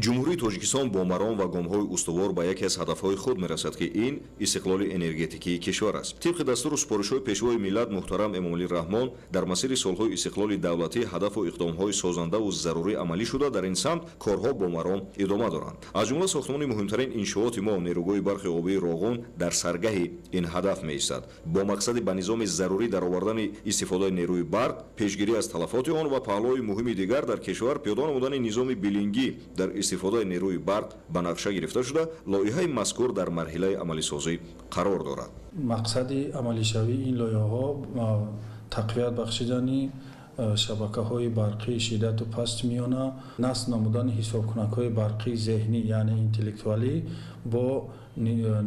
Speaker 5: Ҷумҳурии Тоҷикистон бо маром ва гомҳои устувор ба яке аз ҳадафҳои худ мерасад, ки ин истиқлоли энергетикии кишвар аст. Тибқи дастуру супоришҳои Пешвои миллат муҳтарам Эмомалӣ Раҳмон дар масири солҳои истиқлоли давлатӣ ҳадафу иқдомҳои созандаву зарурӣ амалӣ шуда, дар ин самт корҳо бо маром идома доранд. Аз ҷумла сохтмони муҳимтарин иншооти мо, нерӯгоҳи барқи обии Роғун, дар саргаҳи ин ҳадаф меистад. Бо мақсади ба низоми зарурӣ даровардани истифодаи нерӯи барқ, пешгирӣ аз талафоти он ва паҳлӯи муҳими дигар дар кишвар пиёда намудани низоми билингӣ дар истифодаи нерӯи барқ ба нақша гирифта шуда, лоиҳаи мазкур дар марҳилаи амалисозӣ қарор дорад.
Speaker 6: Мақсади амалишавии ин лоиҳаҳо тақвият бахшидани шабакаҳои барқии шиддату пасти миёна, насб намудани ҳисобкунакҳои барқии зеҳнӣ, яъне интеллектуалӣ, бо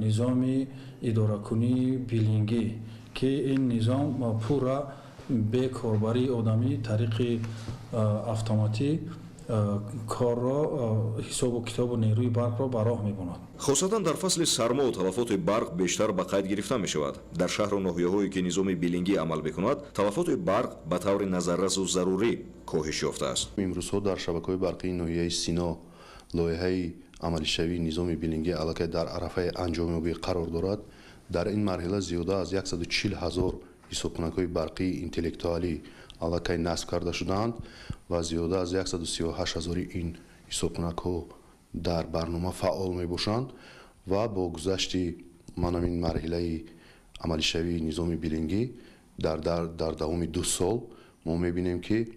Speaker 6: низоми идоракунии билингӣ, ки ин низом пурра бекорбарии одамӣ тариқи автоматӣ корро, ҳисобу китобу нерӯи барқро ба роҳ мебонад.
Speaker 5: Хосатан дар фасли сармо талафоти барқ бештар ба қайд гирифта мешавад. Дар шаҳру ноҳияҳое ки низоми билингӣ амал мекунад, талафоти барқ ба таври назаррасу зарурӣ коҳиш ёфтааст.
Speaker 23: Имрӯзҳо дар шабакаҳои барқии ноҳияи Сино лоиҳаи амалишавии низоми билингӣ аллакай дар арафаи анҷомёбӣ қарор дорад. Дар ин марҳила зиёда аз 140 ҳазор ҳисобкунакҳои барқии интеллектуалӣ аллакай насб карда шудаанд ва зиёда аз 138 ҳазори ин ҳисобкунакҳо дар барнома фаъол мебошанд ва бо гузашти манамин марҳилаи амалишавии низоми билингӣ дар давоми 2 сол мо мебинем, ки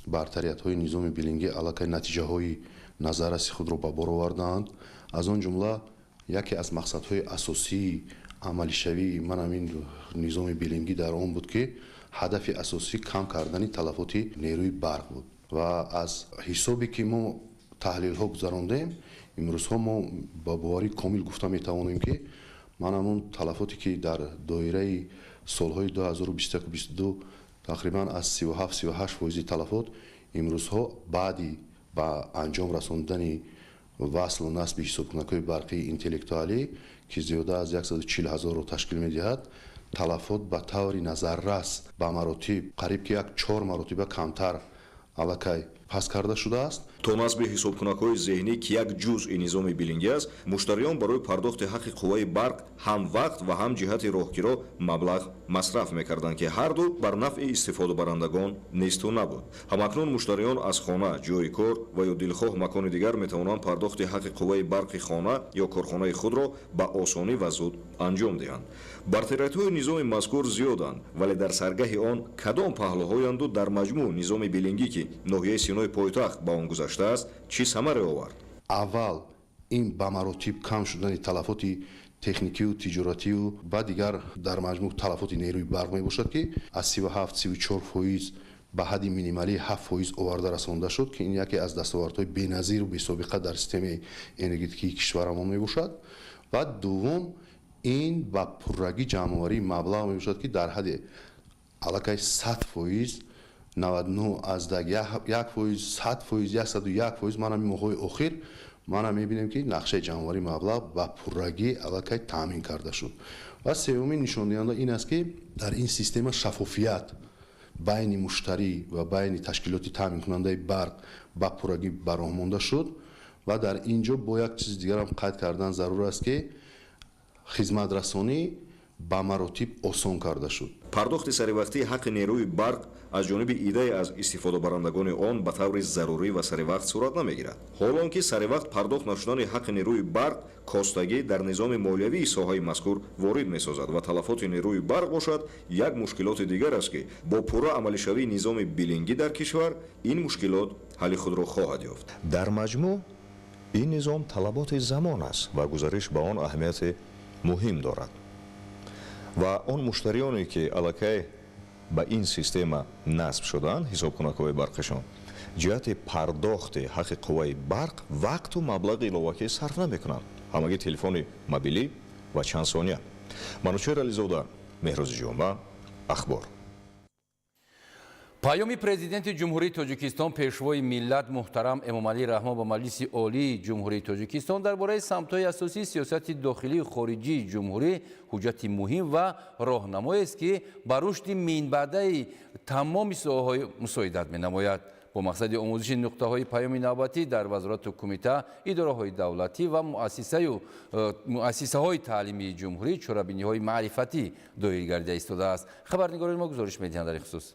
Speaker 23: бартариятҳои низоми билингӣ аллакай натиҷаҳои назарраси худро ба бор овардаанд. Аз он ҷумла яке аз мақсадҳои асосии амалишавии манамин низоми билингӣ дар он буд, ки ҳадафи асосӣ кам кардани талафоти нерӯи барқ буд. Ва аз ҳисобе ки мо таҳлилҳо гузарондем, имрӯзҳо мо ба боварии комил гуфта метавонем, ки ман ҳамун талафоте ки дар доираи солҳои 2021-22 тақрибан аз 37-38 фоизи талафот, имрӯзҳо баъди ба анҷом расондани васлу насби ҳисобкунакҳои барқии интеллектуалӣ, ки зиёда аз 140 ҳазорро ташкил медиҳад, талафот ба таври назаррас ба маротиб қариб ки як 4 маротиба камтар аллакай пас карда шудааст.
Speaker 5: То насби ҳисобкунакҳои зеҳнӣ, ки як ҷузъи низоми билингӣ аст, муштариён барои пардохти ҳаққи қувваи барқ ҳам вақт ва ҳам ҷиҳати роҳкиро маблағ масраф мекарданд, ки ҳарду бар нафъи истифодабарандагон несту набуд. Ҳамакнун муштариён аз хона, ҷойи кор ва ё дилхоҳ макони дигар метавонанд пардохти ҳаққи қувваи барқи хона ё корхонаи худро ба осонӣ ва зуд анҷом диҳанд. Бартариятҳои низоми мазкур зиёданд, вале дар саргаҳи он кадом паҳлӯҳоянду дар маҷмӯъ низоми билингӣ, ки ноҳияи Синои пойтахт ба он гузаштааст, чӣ самаре овард?
Speaker 23: Аввал ин ба маротиб кам шудани талафоти техникию тиҷоратию ва дигар дар маҷмӯъ талафоти нерӯи барқ мебошад, ки аз 37-34 фоиз ба ҳадди минималии 7 фоиз оварда расонда шуд, ки ин яке аз дастовардҳои беназиру бесобиқа дар системаи энергетикии кишварамон мебошад. Ва дуввум ин ба пуррагӣ ҷамъоварии маблағ мебошад, ки дар ҳадди аллакай 100 фоиз, 99,1 фоиз, 100 фоиз, 101 фоиз. Ман ҳамин моҳҳои охир мана мебинем, ки нақшаи ҷамъоварии маблағ ба пуррагӣ аллакай таъмин карда шуд. Ва севумин нишондиҳанда ин аст, ки дар ин система шаффофият байни муштарӣ ва байни ташкилоти таъминкунандаи барқ ба пуррагӣ ба роҳ монда шуд. Ва дар ин ҷо бо як чизи дигарам қайд кардан зарур аст, ки хизматрасонӣ ба маротиб осон карда шуд.
Speaker 5: Пардохти саривақтии ҳаққи нерӯи барқ аз ҷониби иддае аз истифодабарандагони он ба таври зарурӣ ва саривақт сурат намегирад. Ҳол он ки саривақт пардохт нашудани ҳаққи нерӯи барқ костагӣ дар низоми молиявии соҳаи мазкур ворид месозад ва талафоти нерӯи барқ бошад як мушкилоти дигар аст, ки бо пурра амалишавии низоми билингӣ дар кишвар ин мушкилот ҳалли худро хоҳад ёфт. Дар маҷмӯъ ин низом талаботи замон аст ва гузариш ба он аҳамияти муҳим дорад. Ва он муштариёне ки аллакай ба ин система насб шудаанд, ҳисобкунакҳои барқишон ҷиҳати пардохти ҳаққи қувваи барқ вақту маблағи иловакӣ сарф намекунанд, ҳамагӣ телефони мобилӣ ва чанд сония. Манучеҳр Ализода, Меҳрӯзи Ҷумъа, Ахбор.
Speaker 2: Паёми Президенти Ҷумҳурии Тоҷикистон, Пешвои миллат муҳтарам Эмомалӣ Раҳмон ба Маҷлиси Олии Ҷумҳурии Тоҷикистон дар бораи самтҳои асосии сиёсати дохилию хориҷии ҷумҳурӣ ҳуҷҷати муҳим ва роҳнамоест, ки ба рушди минбаъдаи тамоми соҳаҳои мусоидат менамояд. Бо мақсади омӯзиши нуқтаҳои паёми навбатӣ дар вазорату кумита, идораҳои давлатӣ ва муассисаҳои таълимии ҷумҳурӣ чорабиниҳои маърифатӣ доир гардида истодааст. Хабарнигорони мо гузориш медиҳанд дар ин хусус.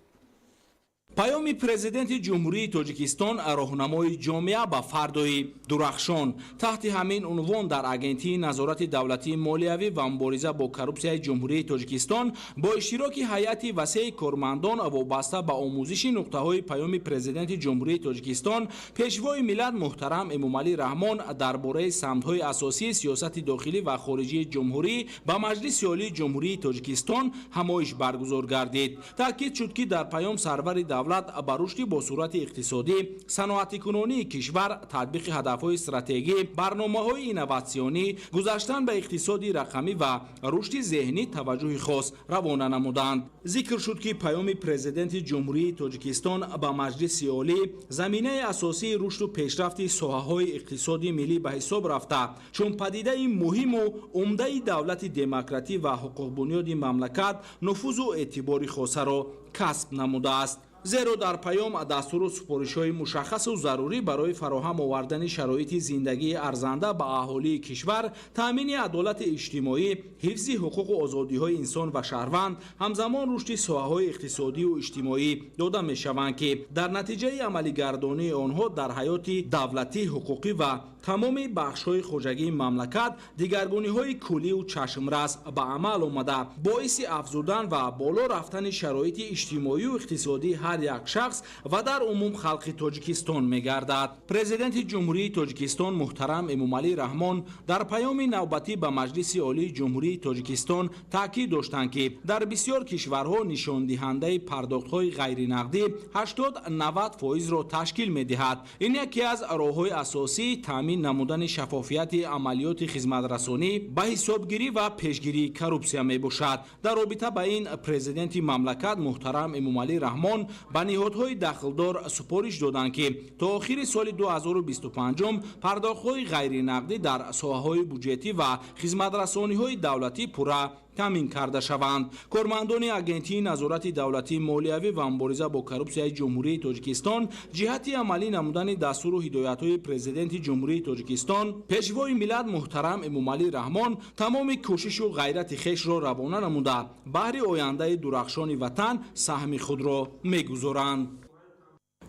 Speaker 4: Паёми Президенти Ҷумҳурии Тоҷикистон роҳнамои ҷомеа ба фардои дурахшон. Таҳти ҳамин унвон дар Агентии назорати давлатии молиявӣ ва мубориза бо коррупсияи Ҷумҳурии Тоҷикистон бо иштироки ҳайати васеи кормандон вобаста ба омӯзиши нуқтаҳои паёми Президенти Ҷумҳурии Тоҷикистон, Пешвои миллат муҳтарам Эмомалӣ Раҳмон дар бораи самтҳои асосии сиёсати дохилӣ ва хориҷии ҷумҳурӣ ба Маҷлиси Олии Ҷумҳурии Тоҷикистон ҳамоиш баргузор гардид. Таъкид шуд, ки дар паём сарвари давлат ба рушди босуръати иқтисодӣ, саноатикунонии кишвар, татбиқи ҳадафҳои стратегӣ, барномаҳои инноватсионӣ, гузаштан ба иқтисоди рақамӣ ва рушди зеҳнӣ таваҷҷӯҳи хос равона намуданд. Зикр шуд, ки паёми Президенти Ҷумҳурии Тоҷикистон ба Маҷлиси Олӣ заминаи асосии рушду пешрафти соҳаҳои иқтисоди миллӣ ба ҳисоб рафта, чун падидаи муҳиму умдаи давлати демократӣ ва ҳуқуқбунёди мамлакат нуфузу эътибори хосаро касб намудааст. Зеро дар паём дастуру супоришҳои мушаххасу зарурӣ барои фароҳам овардани шароити зиндагии арзанда ба аҳолии кишвар, таъмини адолати иҷтимоӣ, ҳифзи ҳуқуқу озодиҳои инсон ва шаҳрванд, ҳамзамон рушди соҳаҳои иқтисодию иҷтимоӣ дода мешаванд, ки дар натиҷаи амалигардонии онҳо дар ҳаёти давлатӣ, ҳуқуқӣ ва тамоми бахшҳои хоҷагии мамлакат дигаргуниҳои куллию чашмрас ба амал омада, боиси афзудан ва боло рафтани шароити иҷтимоию иқтисодии ҳар як шахс ва дар умум халқи Тоҷикистон мегардад. Президенти Ҷумҳурии Тоҷикистон муҳтарам Эмомалӣ Раҳмон дар паёми навбатӣ ба Маҷлиси Олии Ҷумҳурии Тоҷикистон таъкид доштанд, ки дар бисёр кишварҳо нишондиҳандаи пардохтҳои ғайринақдӣ 80-90 фоизро ташкил медиҳад. Ин яке аз роҳҳои асосии таъмин намудани шаффофияти амалиёти хизматрасонӣ ба ҳисобгирӣ ва пешгирии коррупсия мебошад. Дар робита ба ин президенти мамлакат муҳтарам Эмомалӣ Раҳмон ба ниҳодҳои дахлдор супориш доданд, ки то охири соли 2025 пардохтҳои ғайринақдӣ дар соҳаҳои буҷетӣ ва хизматрасониҳои давлатӣ пурра таъмин карда шаванд. Кормандони Агентии назорати давлатии молиявӣ ва мубориза бо коррупсияи Ҷумҳурии Тоҷикистон ҷиҳати амалӣ намудани дастуру ҳидоятҳои Президенти Ҷумҳурии Тоҷикистон, Пешвои миллат муҳтарам Эмомалӣ Раҳмон тамоми кӯшишу ғайрати хешро равона намуда, баҳри ояндаи дурахшони ватан саҳми худро мегузоранд.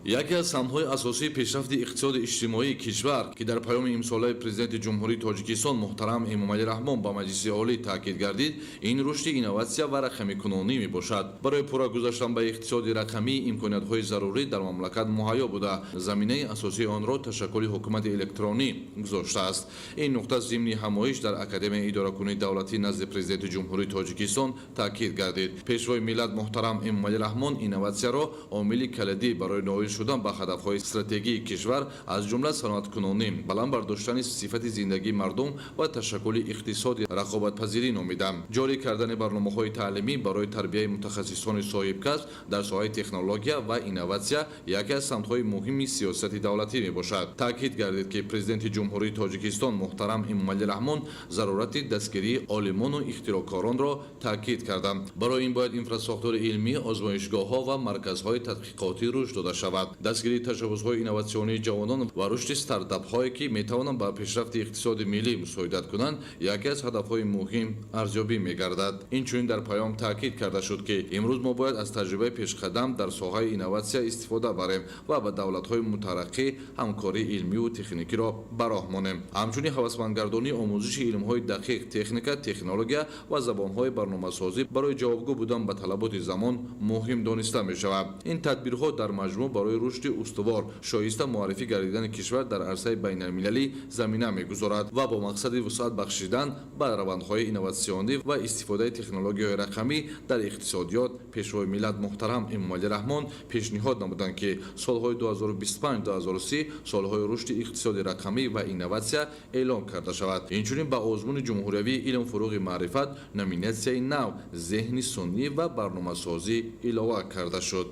Speaker 7: Яке аз самтҳои асосии пешрафти иқтисоди иҷтимоии кишвар, ки дар паёми имсолаи Президенти Ҷумҳурии Тоҷикистон муҳтарам Эмомалӣ Раҳмон ба Маҷлиси Олӣ таъкид гардид, ин рушди инноватсия ва рақамикунонӣ мебошад. Барои пурра гузаштан ба иқтисоди рақамӣ имкониятҳои зарурӣ дар мамлакат муҳайё буда, заминаи асосии онро ташаккули ҳукумати электронӣ гузоштааст. Ин нуқта зимни ҳамоиш дар Академияи идоракунии давлатӣ назди Президенти Ҷумҳурии Тоҷикистон таъкид гардид. Пешвои миллат муҳтарам Эмомалӣ Раҳмон инноватсияро омили калидӣ барои ноил шудан ба ҳадафҳои стратегии кишвар, аз ҷумла саноаткунонӣ, баланд бардоштани сифати зиндагии мардум ва ташаккули иқтисоди рақобатпазирӣ номиданд. Ҷорӣ кардани барномаҳои таълимӣ барои тарбияи мутахассисони соҳибкасб дар соҳаи технология ва инноватсия яке аз самтҳои муҳими сиёсати давлатӣ мебошад. Таъкид гардид, ки Президенти Ҷумҳурии Тоҷикистон муҳтарам Эмомалӣ Раҳмон зарурати дастгирии олимону ихтироъкоронро таъкид карданд. Барои ин бояд инфрасохтори илмӣ, озмоишгоҳҳо ва марказҳои тадқиқотӣ рушд дода шавад. мешавад. Дастгирии ташаббусҳои инноватсионии ҷавонон ва рушди стартапҳое, ки метавонанд ба пешрафти иқтисоди миллӣ мусоидат кунанд, яке аз ҳадафҳои муҳим арзёбӣ мегардад. Инчунин дар паём таъкид карда шуд, ки имрӯз мо бояд аз таҷрибаи пешқадам дар соҳаи инноватсия истифода барем ва ба давлатҳои мутараққӣ ҳамкории илмиву техникиро ба роҳ монем. Ҳамчунин ҳавасмандгардонии омӯзиши илмҳои дақиқ, техника, технология ва забонҳои барномасозӣ барои ҷавобгӯ будан ба талаботи замон муҳим дониста мешавад. Ин тадбирҳо дар маҷмӯъ барои рушди устувор, шоиста муаррифӣ гардидани кишвар дар арсаи байналмилалӣ замина мегузорад ва бо мақсади вусъат бахшидан ба равандҳои инноватсионӣ ва истифодаи технологияҳои рақамӣ дар иқтисодиёт Пешвои миллат муҳтарам Эмомалӣ Раҳмон пешниҳод намуданд, ки солҳои 2025-2030 солҳои рушди иқтисоди рақамӣ ва инноватсия эълон карда шавад. Инчунин ба озмуни ҷумҳуриявии илм фуруғи маърифат номинатсияи нав зеҳни сунъӣ ва барномасозӣ илова карда шуд.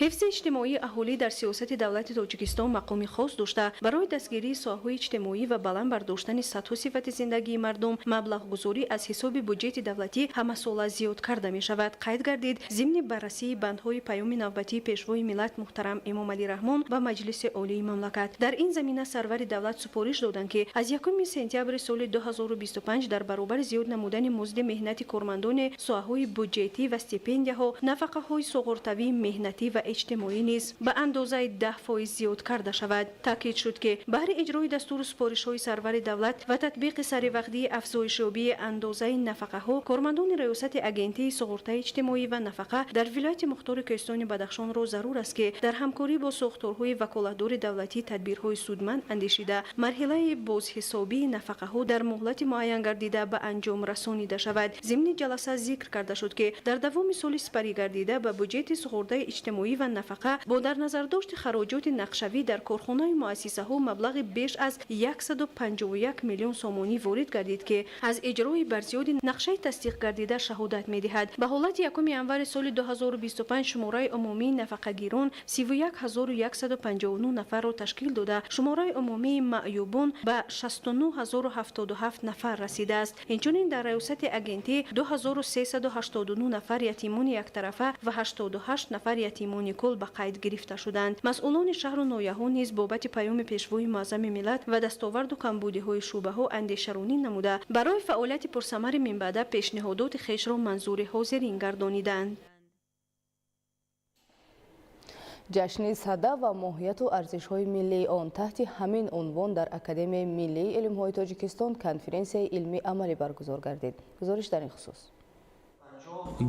Speaker 9: Ҳифзи иҷтимоии аҳолӣ дар сиёсати давлати Тоҷикистон мақоми хос дошта, барои дастгирии соҳаҳои иҷтимоӣ ва баланд бардоштани сатҳу сифати зиндагии мардум маблағгузорӣ аз ҳисоби буҷети давлатӣ ҳамасола зиёд карда мешавад, қайд гардид зимни баррасии бандҳои паёми навбатии Пешвои миллат муҳтарам Эмомалӣ Раҳмон ба Маҷлиси Олии мамлакат. Дар ин замина сарвари давлат супориш доданд, ки аз 1 сентябри соли 2025 дар баробари зиёд намудани музди меҳнати кормандони соҳаҳои буҷетӣ ва стипендияҳо, нафақаҳои суғуртавии меҳнатӣ ва иҷтимоӣ низ ба андозаи 10% зиёд карда шавад. Таъкид шуд, ки баҳри иҷрои дастуру супоришҳои сарвари давлат ва татбиқи саривақтии афзоишёбии андозаи нафақаҳо кормандони Раёсати Агентии суғуртаи иҷтимоӣ ва нафақа дар вилояти мухтори Кӯҳистони Бадахшонро зарур аст, ки дар ҳамкорӣ бо сохторҳои ваколатдори давлатӣ тадбирҳои судманд андешида, марҳилаи бозҳисобии нафақаҳо дар муҳлати муайян гардида ба анҷом расонида шавад. Зимни ҷаласа зикр карда шуд, ки дар давоми соли сипарӣ гардида ба буҷети суғуртаи иҷтимоӣ ва нафақа бо дар назардошти хароҷоти нақшавӣ дар корхонаю муассисаҳо маблағи беш аз 151 миллион сомонӣ ворид гардид, ки аз иҷрои барзиёди нақшаи тасдиқ гардида шаҳодат медиҳад. Ба ҳолати 1 январи соли 2025 шумораи умумии нафақагирон 31159 нафарро ташкил дода, шумораи умумии маъюбон ба 69077 нафар расидааст. Инчунин дар Раёсати агентӣ 2389 нафар ятимони яктарафа ва 88 нафар ятимони кул ба қайд гирифта шуданд. Масъулони шаҳру ноҳияҳо низ бобати паёми Пешвои муаззами миллат ва дастоварду камбудиҳои шӯъбаҳо андешаронӣ намуда, барои фаъолияти пурсамари минбаъда пешниҳодоти хешро манзури ҳозирин гардониданд.
Speaker 1: Ҷашни Сада ва моҳияту арзишҳои миллии он таҳти ҳамин унвон дар Академияи миллии илмҳои Тоҷикистон конференсияи илмӣ амалӣ баргузор гардид. Гузориш дар ин хусус.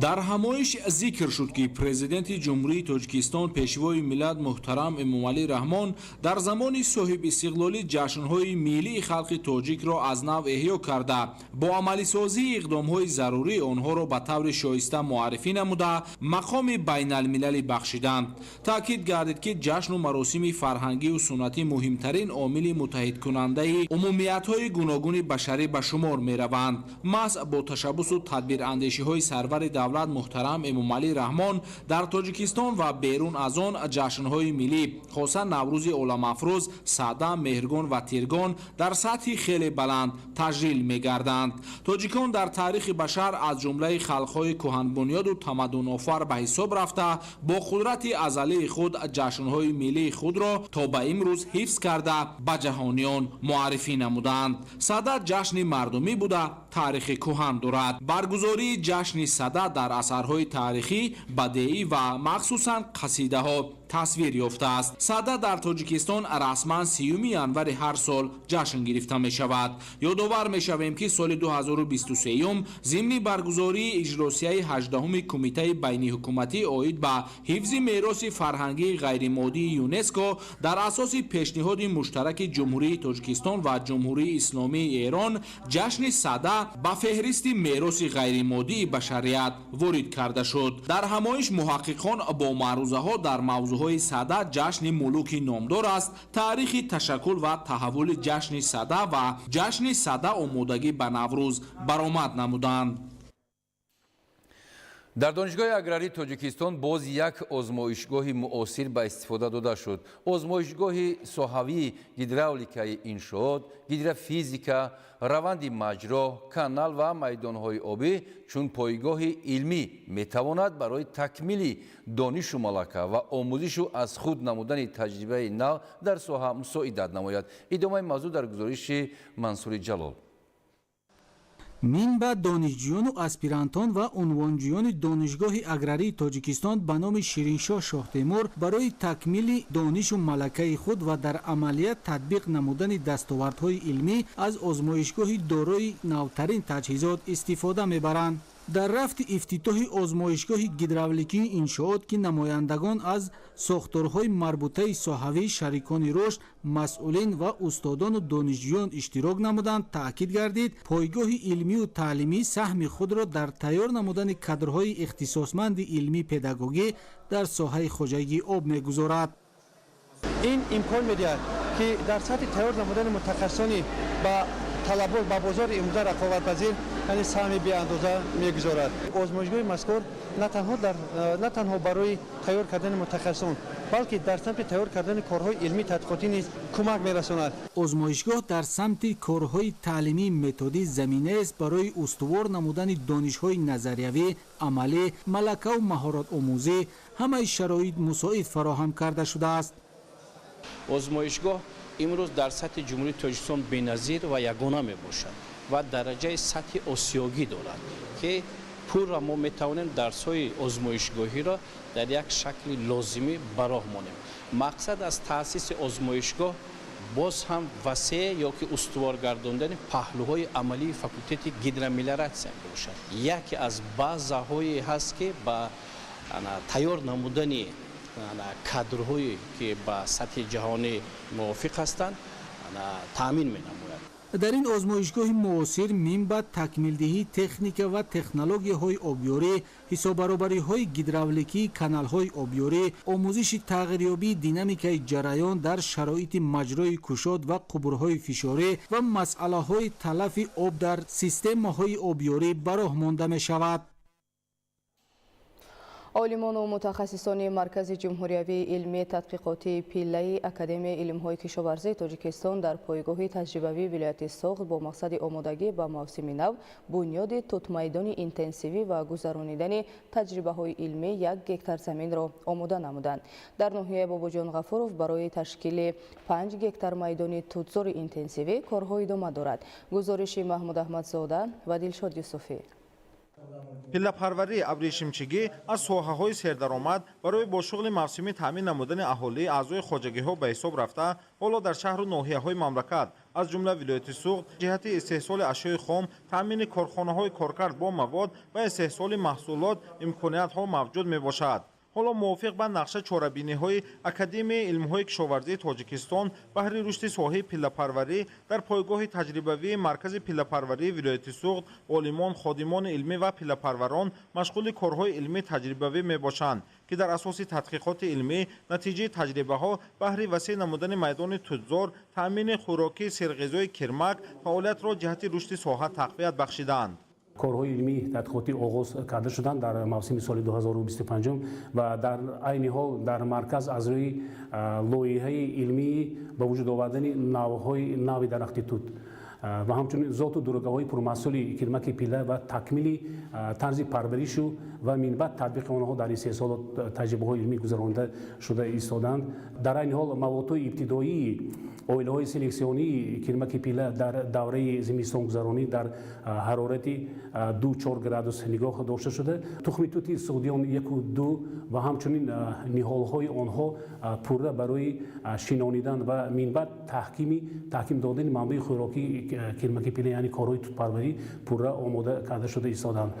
Speaker 4: Дар ҳамоиш зикр шуд, ки Президенти Ҷумҳурии Тоҷикистон, Пешвои миллат муҳтарам Эмомалӣ Раҳмон дар замони соҳибистиқлолӣ ҷашнҳои миллии халқи тоҷикро аз нав эҳё карда, бо амалисозии иқдомҳои зарурӣ онҳоро ба таври шоиста муаррифӣ намуда, мақоми байналмилалӣ бахшиданд. Таъкид гардид, ки ҷашну маросими фарҳангию суннатӣ муҳимтарин омили муттаҳидкунандаи умумиятҳои гуногуни башарӣ ба шумор мераванд. Маҳз бо ташаббусу тадбирандешиҳои сарвари давлат муҳтарам Эмомалӣ Раҳмон дар Тоҷикистон ва берун аз он ҷашнҳои миллӣ, хоса Наврӯзи оламафрӯз, Сада, Меҳргон ва Тиргон дар сатҳи хеле баланд таҷлил мегарданд. Тоҷикон дар таърихи башар аз ҷумлаи халқҳои кӯҳанбунёду тамаддунофар ба ҳисоб рафта, бо қудрати азалии худ ҷашнҳои миллии худро то ба имрӯз ҳифз карда, ба ҷаҳониён муаррифӣ намуданд. Сада ҷашни мардумӣ буда, таърихи кӯҳан дорад. Баргузории ҷашни Сада дар асарҳои таърихӣ, бадеӣ ва махсусан қасидаҳо тасвир ёфтааст. Сада дар Тоҷикистон расман 30 январи ҳар сол ҷашн гирифта мешавад. Ёдовар мешавем, ки соли 2023 зимни баргузории иҷлосияи 18-уми Кумитаи байниҳукуматӣ оид ба ҳифзи мероси фарҳангии ғайримоддии ЮНЕСКО дар асоси пешниҳоди муштараки Ҷумҳурии Тоҷикистон ва Ҷумҳурии Исломии Эрон ҷашни Сада ба феҳристи мероси ғайримоддии башарият ворид карда шуд. Дар ҳамоиш муҳаққиқон бо маърузаҳо дар мавзӯъҳои Сада ҷашни мулуки номдор аст, таърихи ташаккул ва таҳаввули ҷашни Сада ва ҷашни Сада омодагӣ ба Наврӯз баромад намуданд.
Speaker 2: Дар Донишгоҳи аграрии Тоҷикистон боз як озмоишгоҳи муосир ба истифода дода шуд. Озмоишгоҳи соҳавии гидравликаи иншоот, гидрофизика, раванди маҷро, канал ва майдонҳои обӣ чун пойгоҳи илмӣ метавонад барои такмили донишу малака ва омӯзишу аз худ намудани таҷрибаи нав дар соҳа мусоидат намояд. Идомаи мавзӯъ дар гузориши Мансури Ҷалол.
Speaker 10: Мин баъд донишҷӯёну аспирантон ва унвонҷӯёни Донишгоҳи аграрии Тоҷикистон ба номи Шириншоҳ Шоҳтемур барои такмили донишу малакаи худ ва дар амалият татбиқ намудани дастовардҳои илмӣ аз озмоишгоҳи дорои навтарин таҷҳизот истифода мебаранд. Дар рафти ифтитоҳи озмоишгоҳи гидравликии иншоот, ки намояндагон аз сохторҳои марбутаи соҳавӣ, шарикони рушд, масъулин ва устодону донишҷӯён иштирок намуданд, таъкид гардид, пойгоҳи илмию таълимӣ саҳми худро дар тайёр намудани кадрҳои ихтисосманди илмӣ-педагогӣ дар соҳаи хоҷагии об мегузорад.
Speaker 11: Ин имкон медиҳад, ки дар сатҳи тайёр намудани мутахассисони ба талабот ба бозори имрӯза рақобатпазир, яъне саҳми беандоза мегузорад. Озмоишгоҳи мазкур на танҳо барои тайёр кардани мутахассисон, балки дар самти тайёр кардани корҳои илмии тадқиқотӣ низ кӯмак мерасонад.
Speaker 10: Озмоишгоҳ дар самти корҳои таълимии методӣ заминаест барои устувор намудани донишҳои назариявӣ, амалӣ, малакаву маҳоратомӯзӣ. Ҳамаи шароит мусоид фароҳам карда шудааст.
Speaker 12: Озмоишгоҳ имрӯз дар сатҳи Ҷумҳурии Тоҷикистон беназир ва ягона мебошад ва дараҷаи сатҳи осиёгӣ дорад, ки пурра мо метавонем дарсҳои озмоишгоҳиро дар як шакли лозимӣ ба роҳ монем. Мақсад аз таъсиси озмоишгоҳ боз ҳам васеъ ё ки устувор гардондани паҳлӯҳои амалии факултети гидромелиоратсия мебошад. Яке аз базаҳое ҳаст, ки ба тайёр намудани кадрҳое, ки ба сатҳи ҷаҳонӣ мувофиқ ҳастанд, таъмин менамояд.
Speaker 10: Дар ин озмоишгоҳи муосир минбаъд такмилдиҳии техника ва технологияҳои обёрӣ, ҳисоббаробариҳои гидравликии каналҳои обёрӣ, омӯзиши тағйирёбии динамикаи ҷараён дар шароити маҷрои кушод ва қубурҳои фишорӣ ва масъалаҳои талафи об дар системаҳои обёрӣ ба роҳ монда мешавад.
Speaker 1: Олимону мутахассисони Маркази ҷумҳуриявии илмии тадқиқотии пиллаи Академияи илмҳои кишоварзии Тоҷикистон дар пойгоҳи таҷрибавии вилояти Суғд бо мақсади омодагӣ ба мавсими нав, бунёди тутмайдони интенсивӣ ва гузаронидани таҷрибаҳои илмӣ 1 гектар заминро омода намуданд. Дар ноҳияи Бобоҷон Ғафуров барои ташкили 5 гектар майдони тутзори интенсивӣ корҳо идома дорад. Гузориши Маҳмуд Аҳмадзода ва Дилшод Юсуфӣ.
Speaker 24: Пиллапарварӣ, абрешимчигӣ аз соҳаҳои сердаромад барои бо шуғли мавсимӣ таъмин намудани аҳолӣ, аъзои хоҷагиҳо ба ҳисоб рафта, ҳоло дар шаҳру ноҳияҳои мамлакат, аз ҷумла вилояти Суғд, ҷиҳати истеҳсоли ашёи хом, таъмини корхонаҳои коркард бо мавод ва истеҳсоли маҳсулот имкониятҳо мавҷуд мебошад. Ҳоло мувофиқ ба нақша чорабиниҳои Академияи илмҳои кишоварзии Тоҷикистон баҳри рушди соҳаи пиллапарварӣ дар пойгоҳи таҷрибавии Маркази пиллапарварии вилояти Суғд олимон, ходимони илмӣ ва пиллапарварон машғули корҳои илмӣ таҷрибавӣ мебошанд, ки дар асоси тадқиқоти илмӣ, натиҷаи таҷрибаҳо баҳри васеъ намудани майдони тутзор, таъмини хӯрокии серғизои кирмак фаъолиятро ҷиҳати рушди соҳа тақвият бахшиданд.
Speaker 25: Корҳои илмии тадқиқотӣ оғоз карда шуданд дар мавсими соли 2025 ва дар айни ҳол дар марказ аз рӯи лоиҳаи илмии ба вуҷуд овардани навъҳои нави дарахти тут ва ҳамчунин зоту дурагаҳои пурмаҳсули кирмаки пилла ва такмили тарзи парваришу ва минбаъд татбиқи онҳо дар истеҳсолот таҷрибаҳои илмӣ гузаронида шуда истоданд. Дар айни ҳол маводҳои ибтидоии оилаҳои селексионии кирмаки пилла дар давраи зимистонгузаронӣ дар ҳарорати 2-4 градус нигоҳ дошта шуда, тухми тути суғдиён 1-у 2 ва ҳамчунин ниҳолҳои онҳо пурра барои шинонидан ва минбаъд таҳким додани манбаи хӯрокии кирмаки пилла, яъне корҳои тутпарварӣ, пурра омода карда шуда истоданд.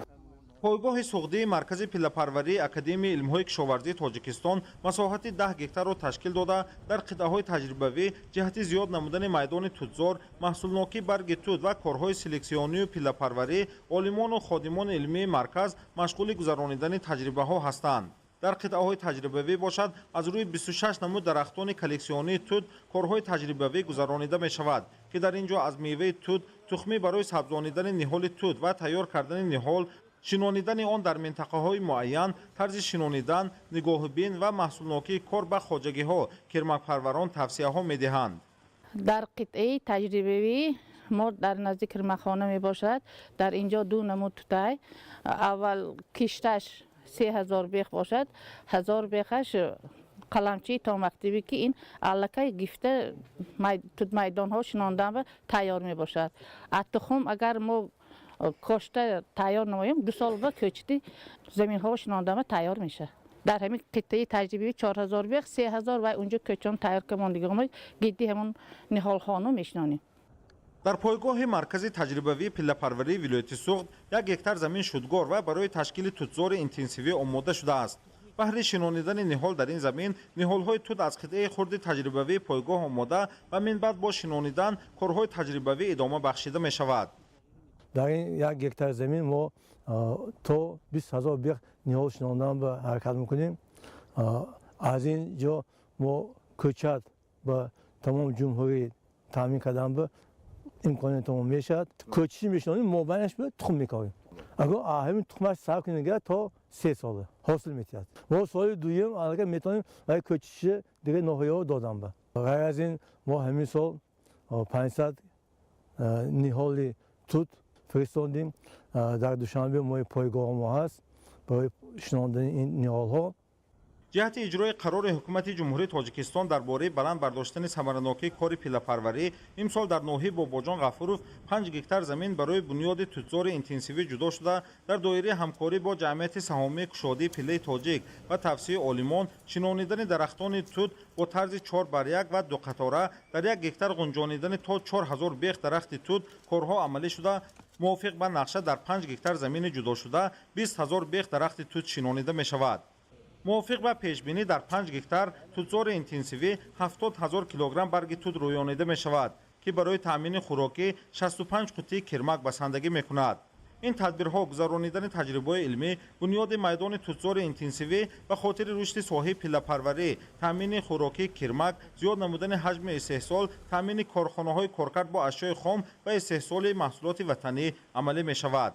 Speaker 24: Пойгоҳи суғдии Маркази пиллапарварии Академияи илмҳои кишоварзии Тоҷикистон масоҳати 10 гектарро ташкил дода, дар қитъаҳои таҷрибавӣ ҷиҳати зиёд намудани майдони тутзор, маҳсулнокии барги тут ва корҳои селексионию пиллапарварӣ олимону ходимони илмии марказ машғули гузаронидани таҷрибаҳо ҳастанд. Дар қитъаҳои таҷрибавӣ бошад, аз рӯи 26 намуд дарахтони коллексионии тут корҳои таҷрибавӣ гузаронида мешавад, ки дар ин ҷо аз меваи тут тухмӣ барои сабзонидани ниҳоли тут ва тайёр кардани ниҳол. Шинонидани он дар минтақаҳои муайян, тарзи шинонидан, нигоҳубин ва маҳсулнокии кор ба хоҷагиҳо кирмакпарварон тавсияҳо медиҳанд.
Speaker 8: Дар қитъаи таҷрибавӣ мо дар назди кирмакхона мебошад. Дар инҷо ду намуд тутай. Аввал кишташ 3000 бех бошад, 1000 бехаш қаламчаи томактибӣ, ки ин аллакай гифта тутмайдонҳо шинондан ба тайёр мебошад. Аз тухм агар мо кошта тайёр намоем, 2 сол ба кӯчити заминҳо шинондан ба тайёр мешавад. Дар ҳамин қитъаи таҷрибавӣ 4000 бех, 3000 ва унҷо кӯчон тайёр камондигиҳо гидди ҳамон ниҳолхону мешинонем.
Speaker 24: Дар пойгоҳи маркази таҷрибавии пиллапарварии вилояти Суғд 1 гектар замин шудгор ва барои ташкили тутзори интенсивӣ омода шудааст. Баҳри шинонидани ниҳол дар ин замин ниҳолҳои тут аз қитъаи хурди таҷрибавии пойгоҳ омода ва минбаъд бо шинонидан корҳои таҷрибавӣ идома бахшида мешавад.
Speaker 13: Дар ин 1 гектар замин мо то 20 000 бех ниҳол шинондан ба ҳаракат мекунем. Аз ин ҷо мо кӯчат ба тамоми ҷумҳурӣ таъмин кардан ба имкониятамон мешавад. Кӯчиши мешинонем, мобайнаш ба тухм мекорем. Агар ҳамин тухмаш сар кунем то 3 сола ҳосил метиҳад. Мо соли дуюм аллакай метавонем вай кӯчиши дигар ноҳияҳо додан ба. Ғайр аз ин мо ҳамин сол 500 ниҳоли тут фиристондем. Дар Душанбе мои пойгоҳ мо ҳаст барои шинондани ин ниҳолҳо.
Speaker 24: Ҷиҳати иҷрои қарори ҳукумати Ҷумҳурии Тоҷикистон дар бораи баланд бардоштани самаранокии кори пиллапарварӣ имсол дар ноҳияи Бобоҷон Ғафуров 5 гектар замин барои бунёди тутзори интенсивӣ ҷудо шуда, дар доираи ҳамкорӣ бо ҷамъияти саҳомии кушодии пиллаи тоҷик ва тавсияи олимон шинонидани дарахтони тут бо тарзи 4 бар 1 ва дуқатора дар 1 гектар ғунҷонидани то 4000 бех дарахти тут корҳо амалӣ шуда, мувофиқ ба нақша дар 5 гектар замини ҷудошуда 20 000 бех дарахти тут шинонида мешавад. Мувофиқ ба пешбинӣ дар 5 гектар тутзори интенсивӣ 70 000 килограмм барги тут рӯёнида мешавад, ки барои таъмини хӯрокӣ 65 қуттии кирмак басандагӣ мекунад. Ин тадбирҳо гузаронидани таҷрибаҳои илмӣ, бунёди майдони тутзори интенсивӣ ба хотири рушди соҳаи пиллапарварӣ, таъмини хӯрокии кирмак, зиёд намудани ҳаҷми истеҳсол, таъмини корхонаҳои коркард бо ашёи хом ва истеҳсоли маҳсулоти ватанӣ амалӣ мешавад.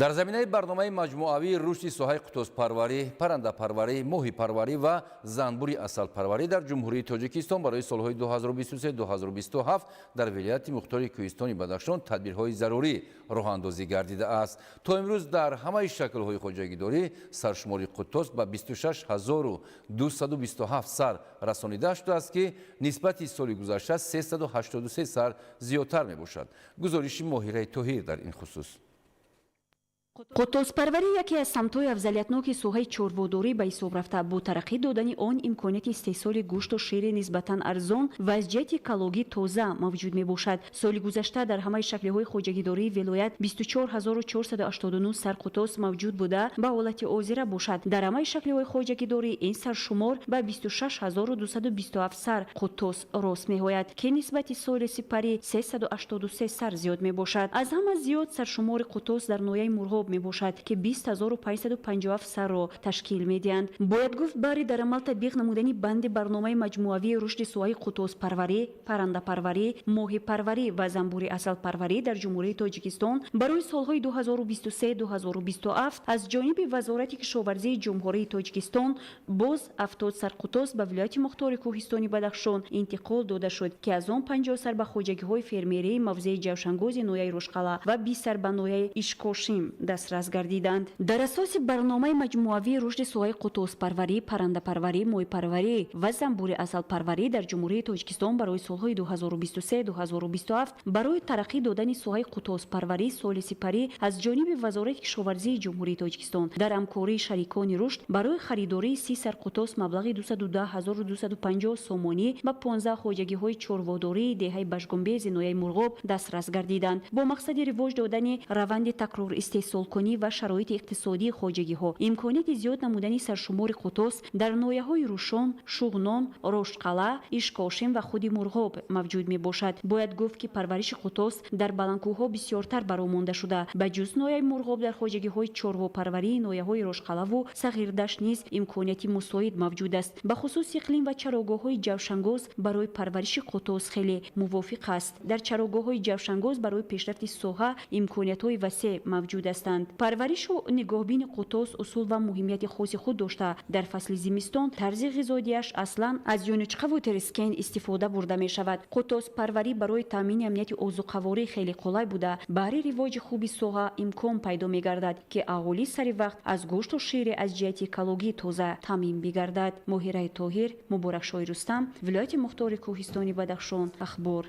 Speaker 2: Дар заминаи барномаи маҷмӯавии рушди соҳаи қутоспарварӣ, паррандапарварӣ, моҳипарварӣ ва занбури асалпарварӣ дар Ҷумҳурии Тоҷикистон барои солҳои 2023-2027 дар вилояти мухтори Кӯҳистони Бадахшон тадбирҳои зарурӣ роҳандозӣ гардидааст. То имрӯз дар ҳамаи шаклҳои хоҷагидорӣ саршумори қутос ба 26227 сар расонида шудааст, ки нисбати соли гузашта 383 сар зиёдтар мебошад. Гузориши Моҳираи Тоҳир дар ин хусус.
Speaker 14: Қутоспарварӣ яке аз самтҳои афзалиятноки соҳаи чорводорӣ ба ҳисоб рафта, бо тараққӣ додани он имконияти истеҳсоли гӯшту шири нисбатан арзон ва аз ҷиҳати экологӣ тоза мавҷуд мебошад. Соли гузашта дар ҳамаи шаклиҳои хоҷагидории вилоят 24489 сар қутос мавҷуд буда, ба ҳолати ҳозира бошад, дар ҳамаи шаклиҳои хоҷагидорӣ ин саршумор ба 26227 сар қутос рост меояд, ки нисбати соли сипарӣ 383 сар зиёд мебошад. Аз ҳама зиёд саршумори қутос дар ноҳияи Мурғоб мебошад, ки 20557 сарро ташкил медиҳанд. Бояд гуфт, баҳри дар амал татбиқ намудани банди барномаи маҷмӯавии рушди соҳаи қутоспарварӣ, паррандапарварӣ, моҳипарварӣ ва занбури асалпарварӣ дар Ҷумҳурии Тоҷикистон барои солҳои 2023-2027 аз ҷониби Вазорати кишоварзии Ҷумҳурии Тоҷикистон боз 70 сар қутос ба вилояти мухтори Кӯҳистони Бадахшон интиқол дода шуд, ки аз он 50 сар ба хоҷагиҳои фермерии мавзеи Ҷавшангози ноҳияи Рошқалъа ва 20 сар ба ноҳияи Ишкошим дастрас гардиданд. Дар асоси барномаи маҷмӯавии рушди соҳаи қутоспарварӣ, паррандапарварӣ, моҳипарварӣ ва занбури асалпарварӣ дар Ҷумҳурии Тоҷикистон барои солҳои 2023-2027 барои тараққӣ додани соҳаи қутоспарварӣ соли сипарӣ аз ҷониби Вазорати кишоварзии Ҷумҳурии Тоҷикистон дар ҳамкории шарикони рушд барои харидории 30 сар қутос маблағи 210 250 сомонӣ ба 15 хоҷагиҳои чорводории деҳаи Башгумбези ноҳияи Мурғоб дастрас гардиданд. Бо мақсади ривоҷ додани раванди такрор истеҳсолкунӣ ва шароити иқтисодии хоҷагиҳо, имконияти зиёд намудани саршумори қутос дар ноҳияҳои Рӯшон, Шуғнон, Роштқалъа, Ишкошим ва худи Мурғоб мавҷуд мебошад. Бояд гуфт, ки парвариши қутос дар баландкӯҳҳо бисёртар ба роҳ монда шуда, ба ҷуз ноҳияи Мурғоб дар хоҷагиҳои чорвопарварии ноҳияҳои Рошқалъаву Сағирдашт низ имконияти мусоид мавҷуд аст. Бахусус иқлим ва чарогоҳҳои Ҷавшангоз барои парвариши қутос хеле мувофиқ аст. Дар чарогоҳҳои Ҷавшангоз барои пешрафти соҳа имкониятҳои васеъ мавҷуд ҳастанд. ҳастанд. Парваришу нигоҳбини қутос усул ва муҳимияти хоси худ дошта, дар фасли зимистон тарзи ғизодиаш аслан аз юнучқаву терескен истифода бурда мешавад. Қутоспарварӣ барои таъмини амнияти озуқаворӣ хеле қулай буда, баҳри ривоҷи хуби соҳа имкон пайдо мегардад, ки аҳолӣ сари вақт аз гӯшту шире аз ҷиҳати экологӣ тоза таъмин бигардад. Моҳираи Тоҳир, Муборакшоҳи Рустам, вилояти мухтори Кӯҳистони Бадахшон, Ахбор.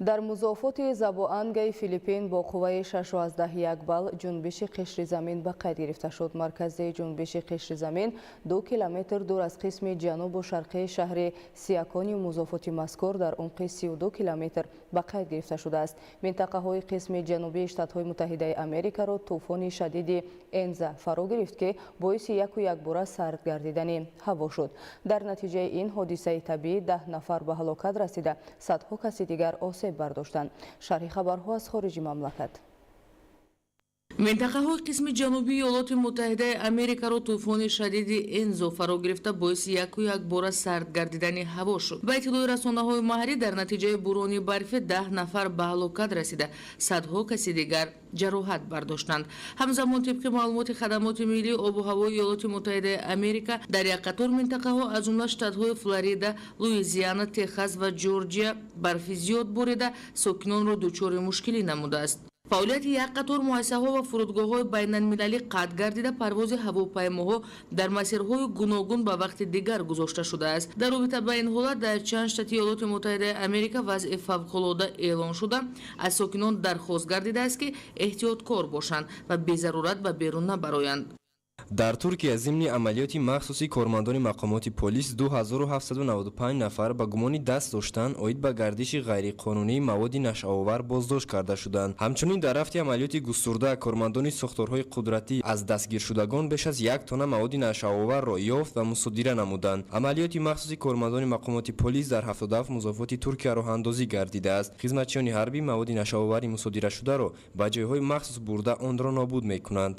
Speaker 1: Дар музофоти Забоангаи Филиппин бо қувваи 6,1 балл ҷунбиши қишри замин ба қайд гирифта шуд. Маркази ҷунбиши қишри замин 2 километр дур аз қисми ҷанубу шарқии шаҳри Сиякони музофоти мазкур дар умқи 32 километр ба қайд гирифта шудааст. Минтақаҳои қисми ҷанубии Штатҳои Муттаҳидаи Америкаро тӯфони шадиди Энза фаро гирифт, ки боиси яку якбора сард гардидани ҳаво шуд. Дар натиҷаи ин ҳодисаи табиӣ 10 нафар ба ҳалокат расида, садҳо каси дигар осеб бардоштанд. Шарҳи хабарҳо аз хориҷи мамлакат.
Speaker 15: Минтақаҳои қисми ҷанубии Иёлоти Муттаҳидаи Америкаро тӯфони шадиди Энзо фаро гирифта, боиси яку якбора сард гардидани ҳаво шуд. Ба иттилои расонаҳои маҳаллӣ, дар натиҷаи бурони барфӣ 10 нафар ба ҳалокат расида, садҳо каси дигар ҷароҳат бардоштанд. Ҳамзамон, тибқи маълумоти хадамоти миллии обу ҳавои Иёлоти Муттаҳидаи Америка, дар як қатор минтақаҳо, аз ҷумла штатҳои Флорида, Луизиана, Техас ва Ҷорҷия барфи зиёд борида, сокинонро дучори мушкилӣ намудааст. Фаъолияти як қатор муассисаҳо ва фурудгоҳҳои байналмилалӣ қатъ гардида, парвози ҳавопаймоҳо дар масирҳои гуногун ба вақти дигар гузошта шудааст. Дар робита ба ин ҳолат дар чанд штати Иёлоти Муттаҳидаи Америка вазъи фавқулода эълон шуда, аз сокинон дархост гардидааст, ки эҳтиёткор бошанд ва безарурат ба берун набароянд.
Speaker 16: Дар Туркия зимни амалиёти махсуси кормандони мақомоти полис 2795 нафар ба гумони даст доштан оид ба гардиши ғайриқонунии маводи нашъаовар боздошт карда шуданд. Ҳамчунин дар рафти амалиёти густурда кормандони сохторҳои қудратӣ аз дастгиршудагон беш аз 1 тонна маводи нашъаоварро ёфт ва мусодира намуданд. Амалиёти махсуси кормандони мақомоти полис дар 77 музофоти Туркия роҳандозӣ гардидааст. Хизматчиёни ҳарбӣ маводи нашъаовари мусодирашударо ба ҷойҳои махсус бурда онро нобуд мекунанд.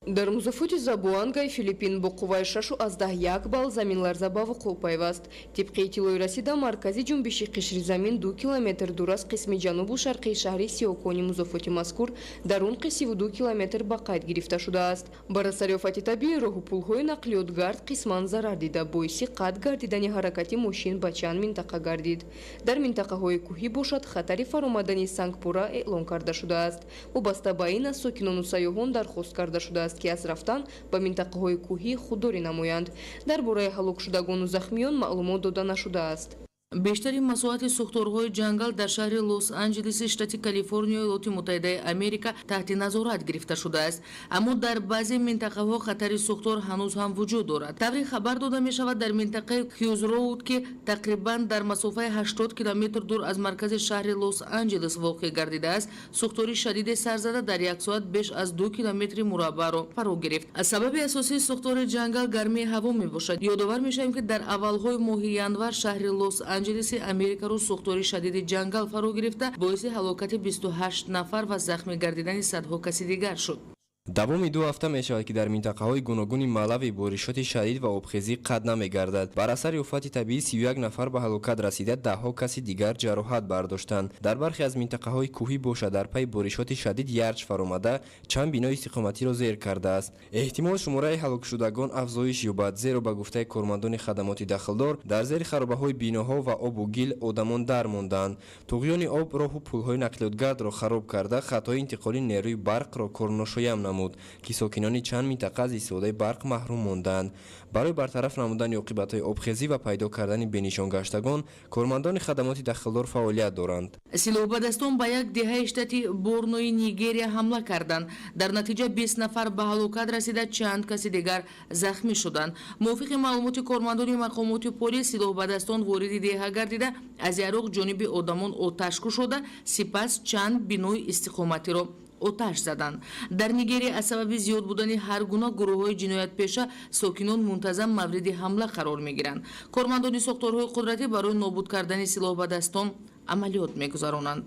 Speaker 17: Дар музофоти Забуангаи Филиппин бо қувваи 6,1 балл заминларза ба вуқӯъ пайваст. Тибқи иттилои расида, маркази ҷунбиши қишри замин 2 километр дур аз қисми ҷанубу шарқии шаҳри Сиокони музофоти мазкур дар умқи 32 километр ба қайд гирифта шудааст. Бар асари офати табиӣ роҳу пулҳои нақлиётгард қисман зарар дида, боиси қатъ гардидани ҳаракати мошин ба чанд минтақа гардид. Дар минтақаҳои кӯҳӣ бошад, хатари фаромадани сангпура эълон карда шудааст. Вобаста ба ин аз сокинону сайёҳон дархост карда шудааст, ки аз рафтан ба минтақаҳои кӯҳӣ худдорӣ намоянд. Дар бораи ҳалокшудагону захмиён маълумот дода нашудааст.
Speaker 15: Бештари масоҳати сӯхторҳои ҷангал дар шаҳри Лос-Анҷелеси штати Калифорнияи Иёлоти Муттаҳидаи Америка таҳти назорат гирифта шудааст. Аммо дар баъзе минтақаҳо хатари сӯхтор ҳанӯз ҳам вуҷуд дорад. Тавре хабар дода мешавад, дар минтақаи Хьюз-Роуд, ки тақрибан дар масофаи 80 километр дур аз маркази шаҳри Лос-Анҷелес воқеъ гардидааст, сӯхтори шадиде сар зада, дар як соат беш аз 2 километри мураббаъро фаро гирифт. Сабаби асосии сӯхтори ҷангал гармии ҳаво мебошад. Ёдовар мешавем, ки дар аввалҳои моҳи январ шаҳри Лос-Анҷелеси Америкаро сӯхтори шадиди ҷангал фаро гирифта, боиси ҳалокати 28 нафар ва захмӣ гардидани садҳо каси дигар шуд.
Speaker 16: Давоми 2 ҳафта мешавад, ки дар минтақаҳои гуногуни Малави боришоти шадид ва обхезӣ қатъ намегардад. Бар асари офати табиӣ 31 нафар ба ҳалокат расида, даҳҳо каси дигар ҷароҳат бардоштанд. Дар бархе аз минтақаҳои кӯҳӣ бошад, дар пайи боришоти шадид ярч фаромада, чанд бинои истиқоматиро зер кардааст. Эҳтимол шумораи ҳалокшудагон афзоиш ёбад, зеро ба гуфтаи кормандони хадамоти дахлдор дар зери харобаҳои биноҳо ва обу гил одамон дар мондаанд. Туғёни об роҳу пулҳои нақлиётгардро хароб карда, хатҳои интиқоли нерӯи барқро корношоям намуд, ки сокинони чанд минтақа аз истифодаи барқ маҳрум монданд. Барои бартараф намудани оқибатҳои обхезӣ ва пайдо кардани бенишонгаштагон кормандони хадамоти дахлдор фаъолият доранд.
Speaker 15: Силоҳбадастон ба як деҳаи штати Борнои Нигерия ҳамла карданд. Дар натиҷа 20 нафар ба ҳалокат расида, чанд каси дигар захмӣ шуданд. Мувофиқи маълумоти кормандони мақомоти полис, силоҳбадастон вориди деҳа гардида, аз яроқ ҷониби одамон оташ кушода, сипас чанд бинои истиқоматиро оташ заданд. Дар Нигерия аз сабаби зиёд будани ҳар гуна гурӯҳҳои ҷиноятпеша сокинон мунтазам мавриди ҳамла қарор мегиранд. Кормандони сохторҳои қудратӣ барои нобуд кардани силоҳбадастон амалиёт мегузаронанд.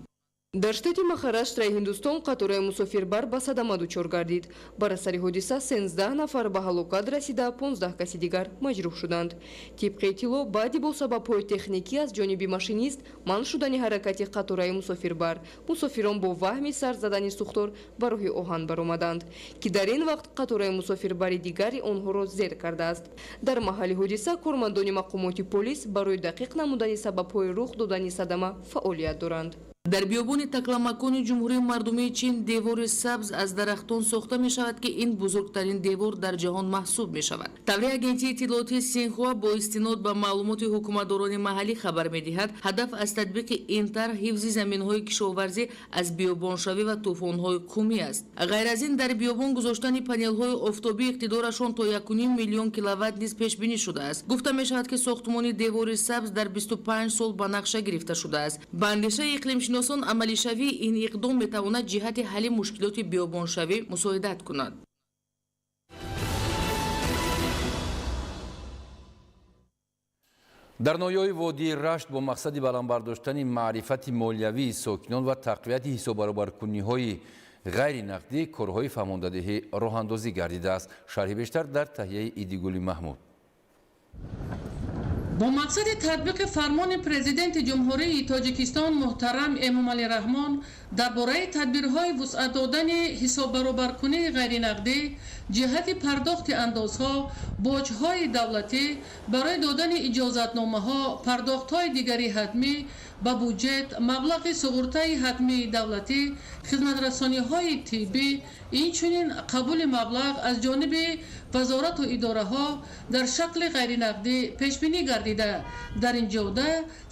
Speaker 17: Дар штати Махараштраи Ҳиндустон қатораи мусофирбар ба садама дучор гардид. Бар асари ҳодиса 13 нафар ба ҳалокат расида, 15 каси дигар маҷрӯҳ шуданд. Тибқи иттилоъ, баъди бо сабабҳои техникӣ аз ҷониби машинист манъ шудани ҳаракати қатораи мусофирбар, мусофирон бо ваҳми сар задани сӯхтор ба роҳи оҳан баромаданд, ки дар ин вақт қатораи мусофирбари дигари онҳоро зер кардааст. Дар маҳалли ҳодиса кормандони мақомоти полис барои дақиқ намудани сабабҳои рух додани садама фаъолият доранд.
Speaker 15: Дар биёбони Такламакони Ҷумҳурии Мардумии Чин девори сабз аз дарахтон сохта мешавад, ки ин бузургтарин девор дар ҷаҳон маҳсуб мешавад. Таври агентии иттилоотии Синхуа бо истинод ба маълумоти ҳукуматдорони маҳаллӣ хабар медиҳад, ҳадаф аз татбиқи ин тарҳ ҳифзи заминҳои кишоварзӣ аз биёбоншавӣ ва тӯфонҳои қумӣ аст. Ғайр аз ин, дар биёбон гузоштани панелҳои офтобӣ иқтидорашон то 1,5 миллион киловатт низ пешбинӣ шудааст. Гуфта мешавад, ки сохтмони девори сабз дар 25 сол ба нақша гирифта шудааст. Ба андешаи иқлимшиносон, амалишавии ин иқдом метавонад ҷиҳати ҳалли мушкилоти биёбоншавӣ мусоидат кунад.
Speaker 2: Дар ноҳияҳои водии Рашт бо мақсади баланд бардоштани маърифати молиявии сокинон ва тақвияти ҳисоббаробаркуниҳои ғайринақдӣ корҳои фаҳмондадиҳӣ роҳандозӣ гардидааст. Шарҳи бештар дар таҳияи Идигули Маҳмуд.
Speaker 3: Бо мақсади татбиқи фармони Президенти Ҷумҳурии Тоҷикистон муҳтарам Эмомалӣ Раҳмон дар бораи тадбирҳои вусъат додани ҳисоббаробаркунии ғайринақдӣ ҷиҳати пардохти андозҳо, боҷҳои давлатӣ, барои додани иҷозатномаҳо, пардохтҳои дигари ҳатмӣ ба буҷет, маблағи суғуртаи ҳатмии давлатӣ, хизматрасониҳои тиббӣ, инчунин қабули маблағ аз ҷониби вазорату идораҳо дар шакли ғайринақдӣ пешбинӣ гардида, дар ин ҷода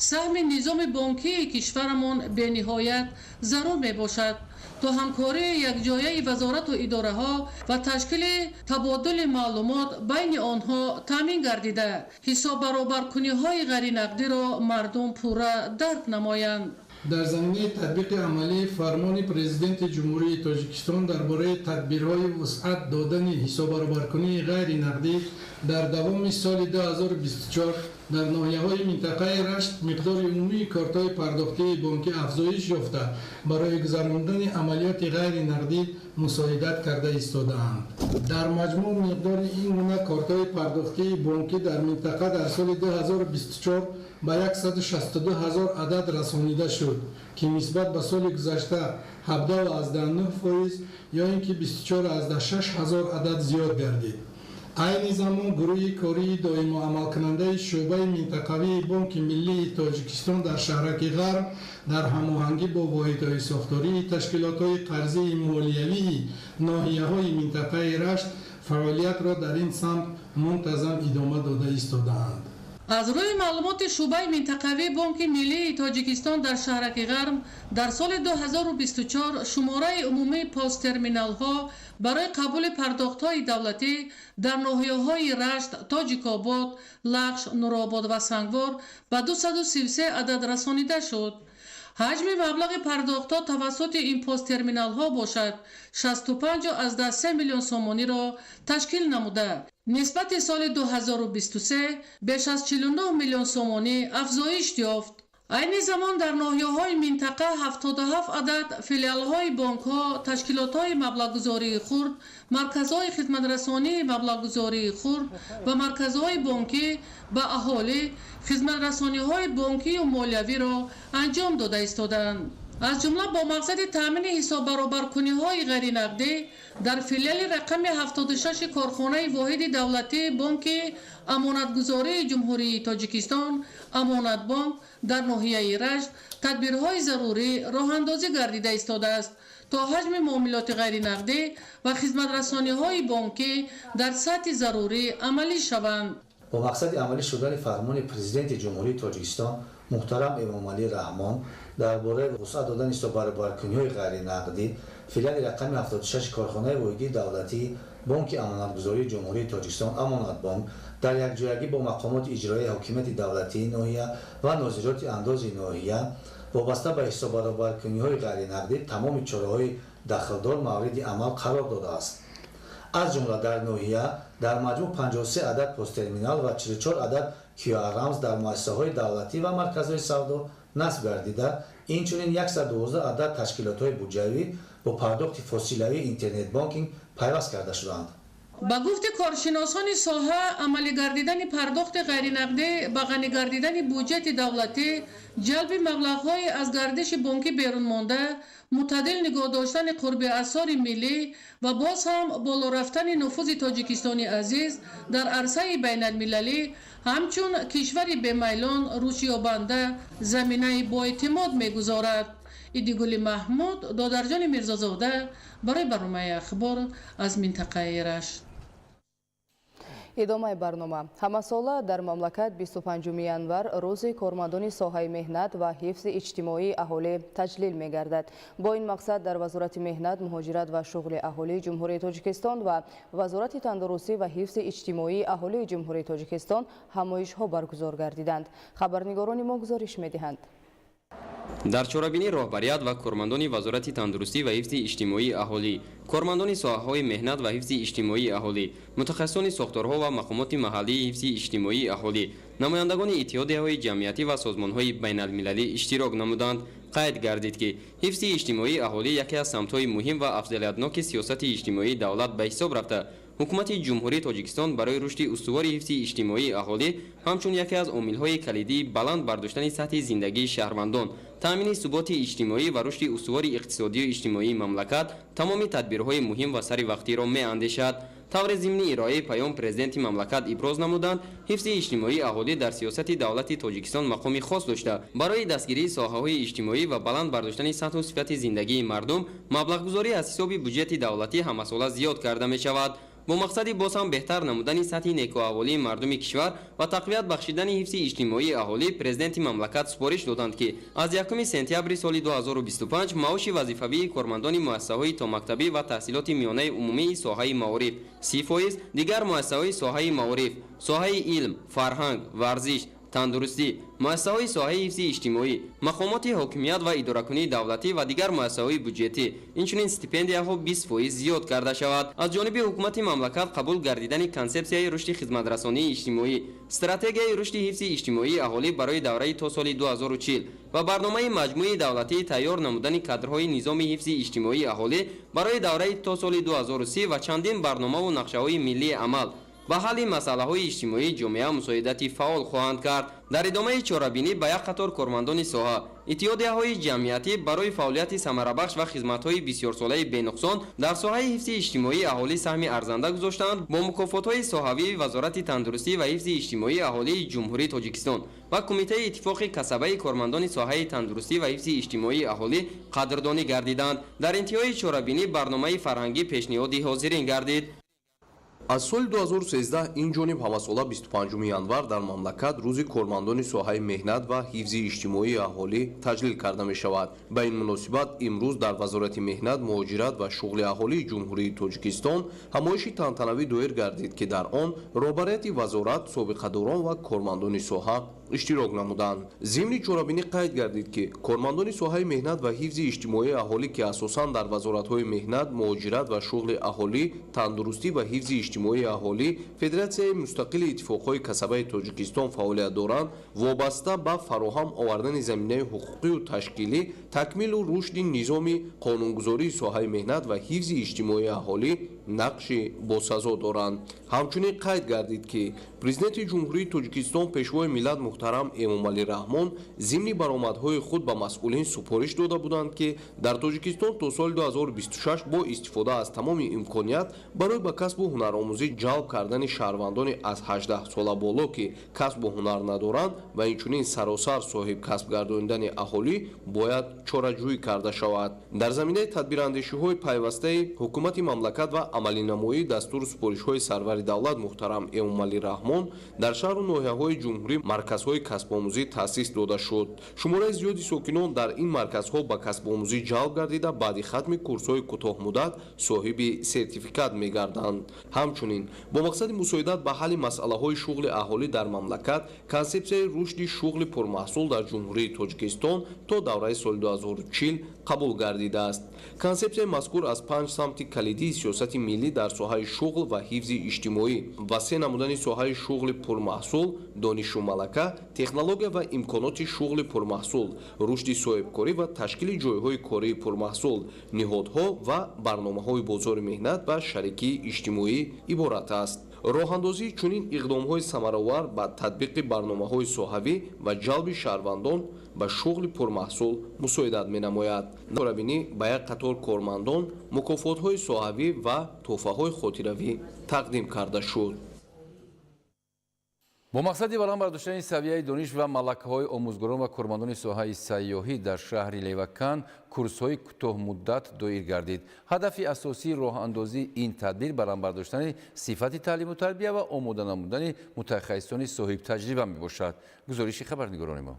Speaker 3: саҳми низоми бонкии кишварамон бениҳоят зарур мебошад, то ҳамкории якҷояи вазорату идораҳо ва ташкили табодули маълумот байни онҳо таъмин гардида, ҳисоббаробаркуниҳои ғайринақдиро мардум пурра дарк намоянд.
Speaker 18: Дар заминаи татбиқи амалии фармони Президенти Ҷумҳурии Тоҷикистон дар бораи тадбирҳои вусъат додани ҳисоббаробаркунии ғайринақдӣ дар давоми соли 2024 дар ноҳияҳои минтақаи Рашт миқдори умумии кортҳои пардохтии бонкӣ афзоиш ёфта, барои гузарондани амалиёти ғайринақдӣ мусоидат карда истодаанд. Дар маҷмӯъ миқдори ин гуна кортҳои пардохтии бонкӣ дар минтақа дар соли 2024 ба 162 ҳазор адад расонида шуд, ки нисбат ба соли гузашта 17,9% ё ин ки 24,6 ҳазор адад зиёд гардид. Айни замон гурӯҳи кории доимоамалкунандаи шӯъбаи минтақавии Бонки Миллии Тоҷикистон дар шаҳраки Ғарб дар ҳамоҳангӣ бо воҳидҳои сохтории ташкилотҳои қарзии молиявии ноҳияҳои минтақаи Рашт фаъолиятро дар ин самт мунтазам идома дода истодаанд.
Speaker 3: Аз рӯи маълумоти шӯъбаи минтақавии Бонки Миллии Тоҷикистон дар шаҳраки Ғарб дар соли 2024 шумораи умумии посттерминалҳо барои қабули пардохтҳои давлатӣ дар ноҳияҳои Рашт, Тоҷикобод, Лахш, Нуробод ва Сангвор ба 233 адад расонида шуд. Ҳаҷми маблағи пардохтҳо тавассути ин посттерминалҳо бошад 65,3 миллион сомониро ташкил намуда, нисбати соли 2023 беш аз 49 миллион сомонӣ афзоиш ёфт. Айни замон дар ноҳияҳои минтақа 77 адад филиалҳои бонкҳо, ташкилотҳои маблағгузории хурд, марказҳои хизматрасонии маблағгузории хурд ва марказҳои бонкӣ ба аҳолӣ хизматрасониҳои бонкию молиявиро анҷом дода истодаанд. Аз ҷумла бо мақсади таъмини ҳисоббаробаркуниҳои ғайринақдӣ дар филиали рақами 76 корхонаи воҳиди давлатии Бонки Амонатгузории Ҷумҳурии Тоҷикистон Амонатбонк дар ноҳияи Рашт тадбирҳои зарурӣ роҳандозӣ гардида истодааст, то ҳаҷми муомилоти ғайринақдӣ ва хизматрасониҳои бонкӣ дар сатҳи зарурӣ амалӣ шаванд.
Speaker 19: Бо мақсади амалӣ шудани фармони Президенти Ҷумҳурии Тоҷикистон муҳтарам Эмомалӣ Раҳмон дар бораи вусъат додани ҳисоббаробаркуниҳои ғайринақдӣ филиали рақами 76 корхонаи воҳидии давлатии Бонки Амонатгузории Ҷумҳурии Тоҷикистон Амонатбонк дар якҷоягӣ бо мақомоти иҷроияи ҳокимияти давлатии ноҳия ва нозироти андози ноҳия вобаста ба ҳисоббаробаркуниҳои ғайринақдӣ тамоми чораҳои дахлдор мавриди амал қарор додааст. Аз ҷумла дар ноҳия дар маҷмӯъ 53 адад посттерминал ва 44 адад QR рамз дар муассисаҳои давлатӣ ва марказҳои савдо Насб гардида, инчунин 112 адад ташкилотҳои буҷавӣ бо пардохти фосилавии интернет-бонкинг пайваст карда шудаанд.
Speaker 3: Ба гуфти коршиносони соҳа, амалӣ гардидани пардохти ғайринақдӣ ба ғанӣ гардидани буҷети давлатӣ, ҷалби маблағҳои аз гардиши бонкӣ берун монда, мӯътадил нигоҳ доштани қурби асъори миллӣ ва боз ҳам боло рафтани нуфузи Тоҷикистони азиз дар арсаи байналмилалӣ ҳамчун кишвари бемайлон рушдёбанда заминаи боэътимод мегузорад. Идигули Маҳмуд, Додарҷони Мирзозода барои барномаи Ахбор аз минтақаи Рашт.
Speaker 1: Идомаи барнома. Ҳамасола дар мамлакат 25 январ рӯзи кормандони соҳаи меҳнат ва ҳифзи иҷтимоии аҳолӣ таҷлил мегардад. Бо ин мақсад дар Вазорати меҳнат, муҳоҷират ва шуғли аҳолии Ҷумҳурии Тоҷикистон ва Вазорати тандурустӣ ва ҳифзи иҷтимоии аҳолии Ҷумҳурии Тоҷикистон ҳамоишҳо баргузор гардиданд. Хабарнигорони мо гузориш медиҳанд.
Speaker 6: Дар чорабинӣ роҳбарият ва кормандони Вазорати тандурустӣ ва ҳифзи иҷтимоии аҳолӣ, кормандони соҳаҳои меҳнат ва ҳифзи иҷтимоии аҳолӣ, мутахассисони сохторҳо ва мақомоти маҳаллии ҳифзи иҷтимоии аҳолӣ, намояндагони иттиҳодияҳои ҷамъиятӣ ва созмонҳои байналмилалӣ иштирок намуданд. Қайд гардид, ки ҳифзи иҷтимоии аҳолӣ яке аз самтҳои муҳим ва афзалиятноки сиёсати иҷтимоии давлат ба ҳисоб рафта, ҳукумати Ҷумҳурии Тоҷикистон барои рушди устувори ҳифзи иҷтимоии аҳолӣ ҳамчун яке аз омилҳои калидии баланд бардоштани сатҳи зиндагии шаҳрвандон, таъмини суботи иҷтимоӣ ва рушди устувори иқтисодию иҷтимоии мамлакат тамоми тадбирҳои муҳим ва сари вақтиро меандешад. Тавре зимни ироаи паём президенти мамлакат иброз намуданд, ҳифзи иҷтимоии аҳолӣ дар сиёсати давлати Тоҷикистон мақоми хос дошта, барои дастгирии соҳаҳои иҷтимоӣ ва баланд бардоштани сатҳу сифати зиндагии мардум маблағгузорӣ аз ҳисоби буҷети давлатӣ ҳамасола зиёд карда мешавад. Бо мақсади боз ҳам беҳтар намудани сатҳи некӯаҳволии мардуми кишвар ва тақвият бахшидани ҳифзи иҷтимоии аҳолӣ, президенти мамлакат супориш доданд, ки аз 1 сентябри соли 2025 маоши вазифавии кормандони муассисаҳои томактабӣ ва таҳсилоти миёнаи умумии соҳаи маориф 30%, дигар муассисаҳои соҳаи маориф, соҳаи илм, фарҳанг, варзиш, тандурустӣ, муассисаҳои соҳаи ҳифзи иҷтимоӣ, мақомоти ҳокимият ва идоракунии давлатӣ ва дигар муассисаҳои буҷетӣ, инчунин стипендияҳо 20% зиёд карда шавад. Аз ҷониби ҳукумати мамлакат қабул гардидани консепсияи рушди хизматрасонии иҷтимоӣ, стратегияи рушди ҳифзи иҷтимоии аҳолӣ барои давраи то соли 2040 ва барномаи маҷмӯи давлатии тайёр намудани кадрҳои низоми ҳифзи иҷтимоии аҳолӣ барои давраи то соли 2030 ва чандин барномаву нақшаҳои миллии амал ба ҳалли масъалаҳои иҷтимоии ҷомеа мусоидати фаъол хоҳанд кард. Дар идомаи чорабинӣ ба як қатор кормандони соҳа, иттиҳодияҳои ҷамъиятӣ барои фаъолияти самарабахш ва хизматҳои бисёрсолаи бенуқсон дар соҳаи ҳифзи иҷтимоии аҳолӣ саҳми арзанда гузоштанд, бо мукофотҳои соҳавии Вазорати тандурустӣ ва ҳифзи иҷтимоии аҳолии Ҷумҳурии Тоҷикистон ва Кумитаи иттифоқи касабаи кормандони соҳаи тандурустӣ ва ҳифзи иҷтимоии аҳолӣ қадрдонӣ гардиданд. Дар интиҳои чорабинӣ барномаи фарҳангӣ пешниҳоди ҳозирин гардид.
Speaker 20: Аз соли 2013 ин ҷониб ҳамасола 25 январ дар мамлакат рӯзи кормандони соҳаи меҳнат ва ҳифзи иҷтимоии аҳолӣ таҷлил карда мешавад. Ба ин муносибат имрӯз дар Вазорати меҳнат, муҳоҷират ва шуғли аҳолии Ҷумҳурии Тоҷикистон ҳамоиши тантанавӣ доир гардид, ки дар он роҳбарияти вазорат, собиқадорон ва кормандони соҳа иштирок намуданд. Зимни чорабинӣ қайд гардид, ки кормандони соҳаи меҳнат ва ҳифзи иҷтимоии аҳолӣ, ки асосан дар вазоратҳои меҳнат, муҳоҷират ва шуғли аҳолӣ, тандурустӣ ва ҳифзи иҷтимоии аҳолӣ, Федератсияи мустақили иттифоқҳои касабаи Тоҷикистон фаъолият доранд, вобаста ба фароҳам овардани заминаи ҳуқуқию ташкилӣ, такмилу рушди низоми қонунгузории соҳаи меҳнат ва ҳифзи иҷтимоии аҳолӣ нақши босазо доранд. Ҳамчунин қайд гардид, ки Президенти Ҷумҳурии Тоҷикистон, Пешвои миллат муҳтарам Эмомалӣ Раҳмон зимни баромадҳои худ ба масъулин супориш дода буданд, ки дар Тоҷикистон то соли 2026 бо истифода аз тамоми имконият барои ба касбу ҳунаромӯзӣ ҷалб кардани шаҳрвандони аз 18 сола боло, ки касбу ҳунар надоранд, ва инчунин саросар соҳиб касб гардонидани аҳолӣ бояд чораҷӯӣ карда шавад. Дар заминаи тадбирандешиҳои пайвастаи ҳукумати мамлакат ва амалинамоии дастуру супоришҳои сарвари давлат муҳтарам Эмомалӣ Раҳмон дар шаҳру ноҳияҳои ҷумҳурӣ марказҳои касбомӯзӣ таъсис дода шуд. Шумораи зиёди сокинон дар ин марказҳо ба касбомӯзӣ ҷалб гардида, баъди хатми курсҳои кӯтоҳмуддат соҳиби сертификат мегарданд. Ҳамчунин бо мақсади мусоидат ба ҳалли масъалаҳои шуғли аҳолӣ дар мамлакат консепсияи рушди шуғли пурмаҳсул дар Ҷумҳурии Тоҷикистон то давраи соли 2040 қабул гардидааст. Консепсияи мазкур аз 5 самти калидии сиёсати миллӣ дар соҳаи шуғл ва ҳифзи иҷтимоӣ, васеъ намудани соҳаи шуғли пурмаҳсул, донишу малака, технология ва имконоти шуғли пурмаҳсул, рушди соҳибкорӣ ва ташкили ҷойҳои кории пурмаҳсул, ниҳодҳо ва барномаҳои бозори меҳнат ва шарикии иҷтимоӣ иборат аст. Роҳандозии чунин иқдомҳои самаровар ба татбиқи барномаҳои соҳавӣ ва ҷалби шаҳрвандон ба шуғли пурмаҳсул мусоидат менамояд. Чорабинӣ ба як қатор кормандон мукофотҳои соҳавӣ ва тӯҳфаҳои хотиравӣ тақдим карда шуд.
Speaker 2: Бо мақсади баланд бардоштани савияи дониш ва малакаҳои омӯзгорон ва кормандони соҳаи сайёҳӣ дар шаҳри Левакан курсҳои кӯтоҳмуддат доир гардид. Ҳадафи асосии роҳандозии ин тадбир баланд бардоштани сифати таълиму тарбия ва омода намудани мутахассисони соҳибтаҷриба мебошад. Гузориши хабарнигорони мо.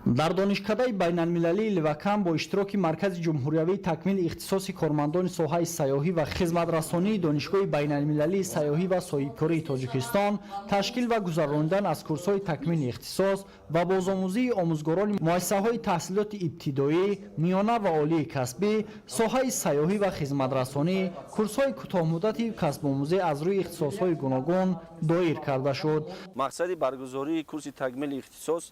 Speaker 5: Дар донишкадаи байналмилалии Левакан бо иштироки Маркази ҷумҳуриявии такмили ихтисоси кормандони соҳаи сайёҳӣ ва хизматрасонии Донишгоҳи байналмилалии сайёҳӣ ва соҳибкории Тоҷикистон ташкил ва гузаронидан аз курсҳои такмили ихтисос ва бозомӯзии омӯзгорони муассисаҳои таҳсилоти ибтидоӣ, миёна ва олии касбӣ, соҳаи сайёҳӣ ва хизматрасонӣ курсҳои кӯтоҳмуддати касбомӯзӣ аз рӯи ихтисосҳои гуногун доир карда шуд.
Speaker 7: Мақсади баргузории курси такмили ихтисос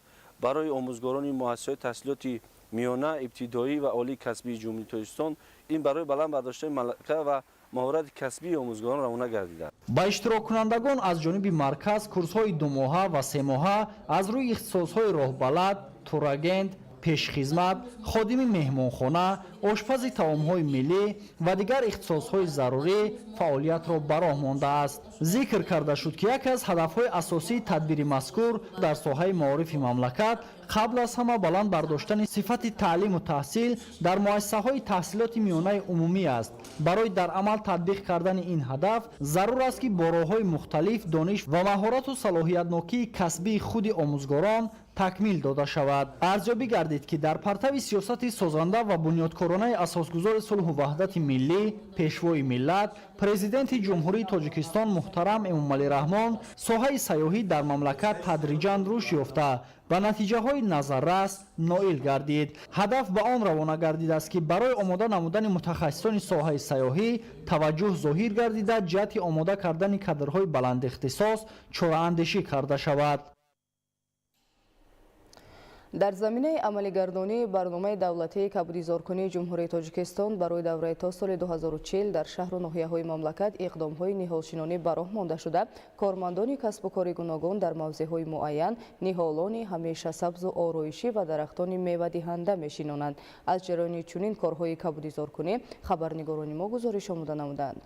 Speaker 7: барои омӯзгорони муассисаҳои таҳсилоти миёна, ибтидоӣ ва олии касбии Ҷумҳурии Тоҷикистон ин барои баланд бардоштани малака ва маҳорати касбии омӯзгорон равона гардидааст.
Speaker 5: Ба иштироккунандагон аз ҷониби марказ курсҳои думоҳа ва семоҳа аз рӯи ихтисосҳои роҳбалад, турагент, пешхизмат, ходими меҳмонхона, ошпази таомҳои миллӣ ва дигар ихтисосҳои зарурӣ фаъолиятро ба роҳ мондааст. Зикр карда шуд, ки яке аз ҳадафҳои асосии тадбири мазкур дар соҳаи маорифи мамлакат қабл аз ҳама баланд бардоштани сифати таълиму таҳсил дар муассисаҳои таҳсилоти миёнаи умумӣ аст. Барои дар амал татбиқ кардани ин ҳадаф зарур аст, ки бо роҳҳои мухталиф дониш ва маҳорату салоҳиятнокии касбии худи омӯзгорон такмил дода шавад. Арзёбӣ гардид, ки дар партави сиёсати созанда ва бунёдкоронаи асосгузори сулҳу ваҳдати миллӣ, пешвои миллат, Президенти Ҷумҳурии Тоҷикистон муҳтарам Эмомалӣ Раҳмон соҳаи сайёҳӣ дар мамлакат тадриҷан рушд ёфта ба натиҷаҳои назаррас ноил гардид. Ҳадаф ба он равона гардидааст, ки барои омода намудани мутахассисони соҳаи сайёҳӣ таваҷҷӯҳ зоҳир гардида, ҷиҳати омода кардани кадрҳои баландихтисос чораандешӣ карда шавад.
Speaker 1: Дар заминаи амалигардонии барномаи давлатии кабудизоркунии Ҷумҳурии Тоҷикистон барои давраи то соли 2040 дар шаҳру ноҳияҳои мамлакат иқдомҳои ниҳолшинонӣ ба роҳ монда шуда, кормандони касбу кори гуногун дар мавзеъҳои муайян ниҳолони ҳамеша сабзу ороишӣ ва дарахтони мевадиҳанда мешинонанд. Аз ҷараёни чунин корҳои кабудизоркунӣ хабарнигорони мо гузориш омода намуданд.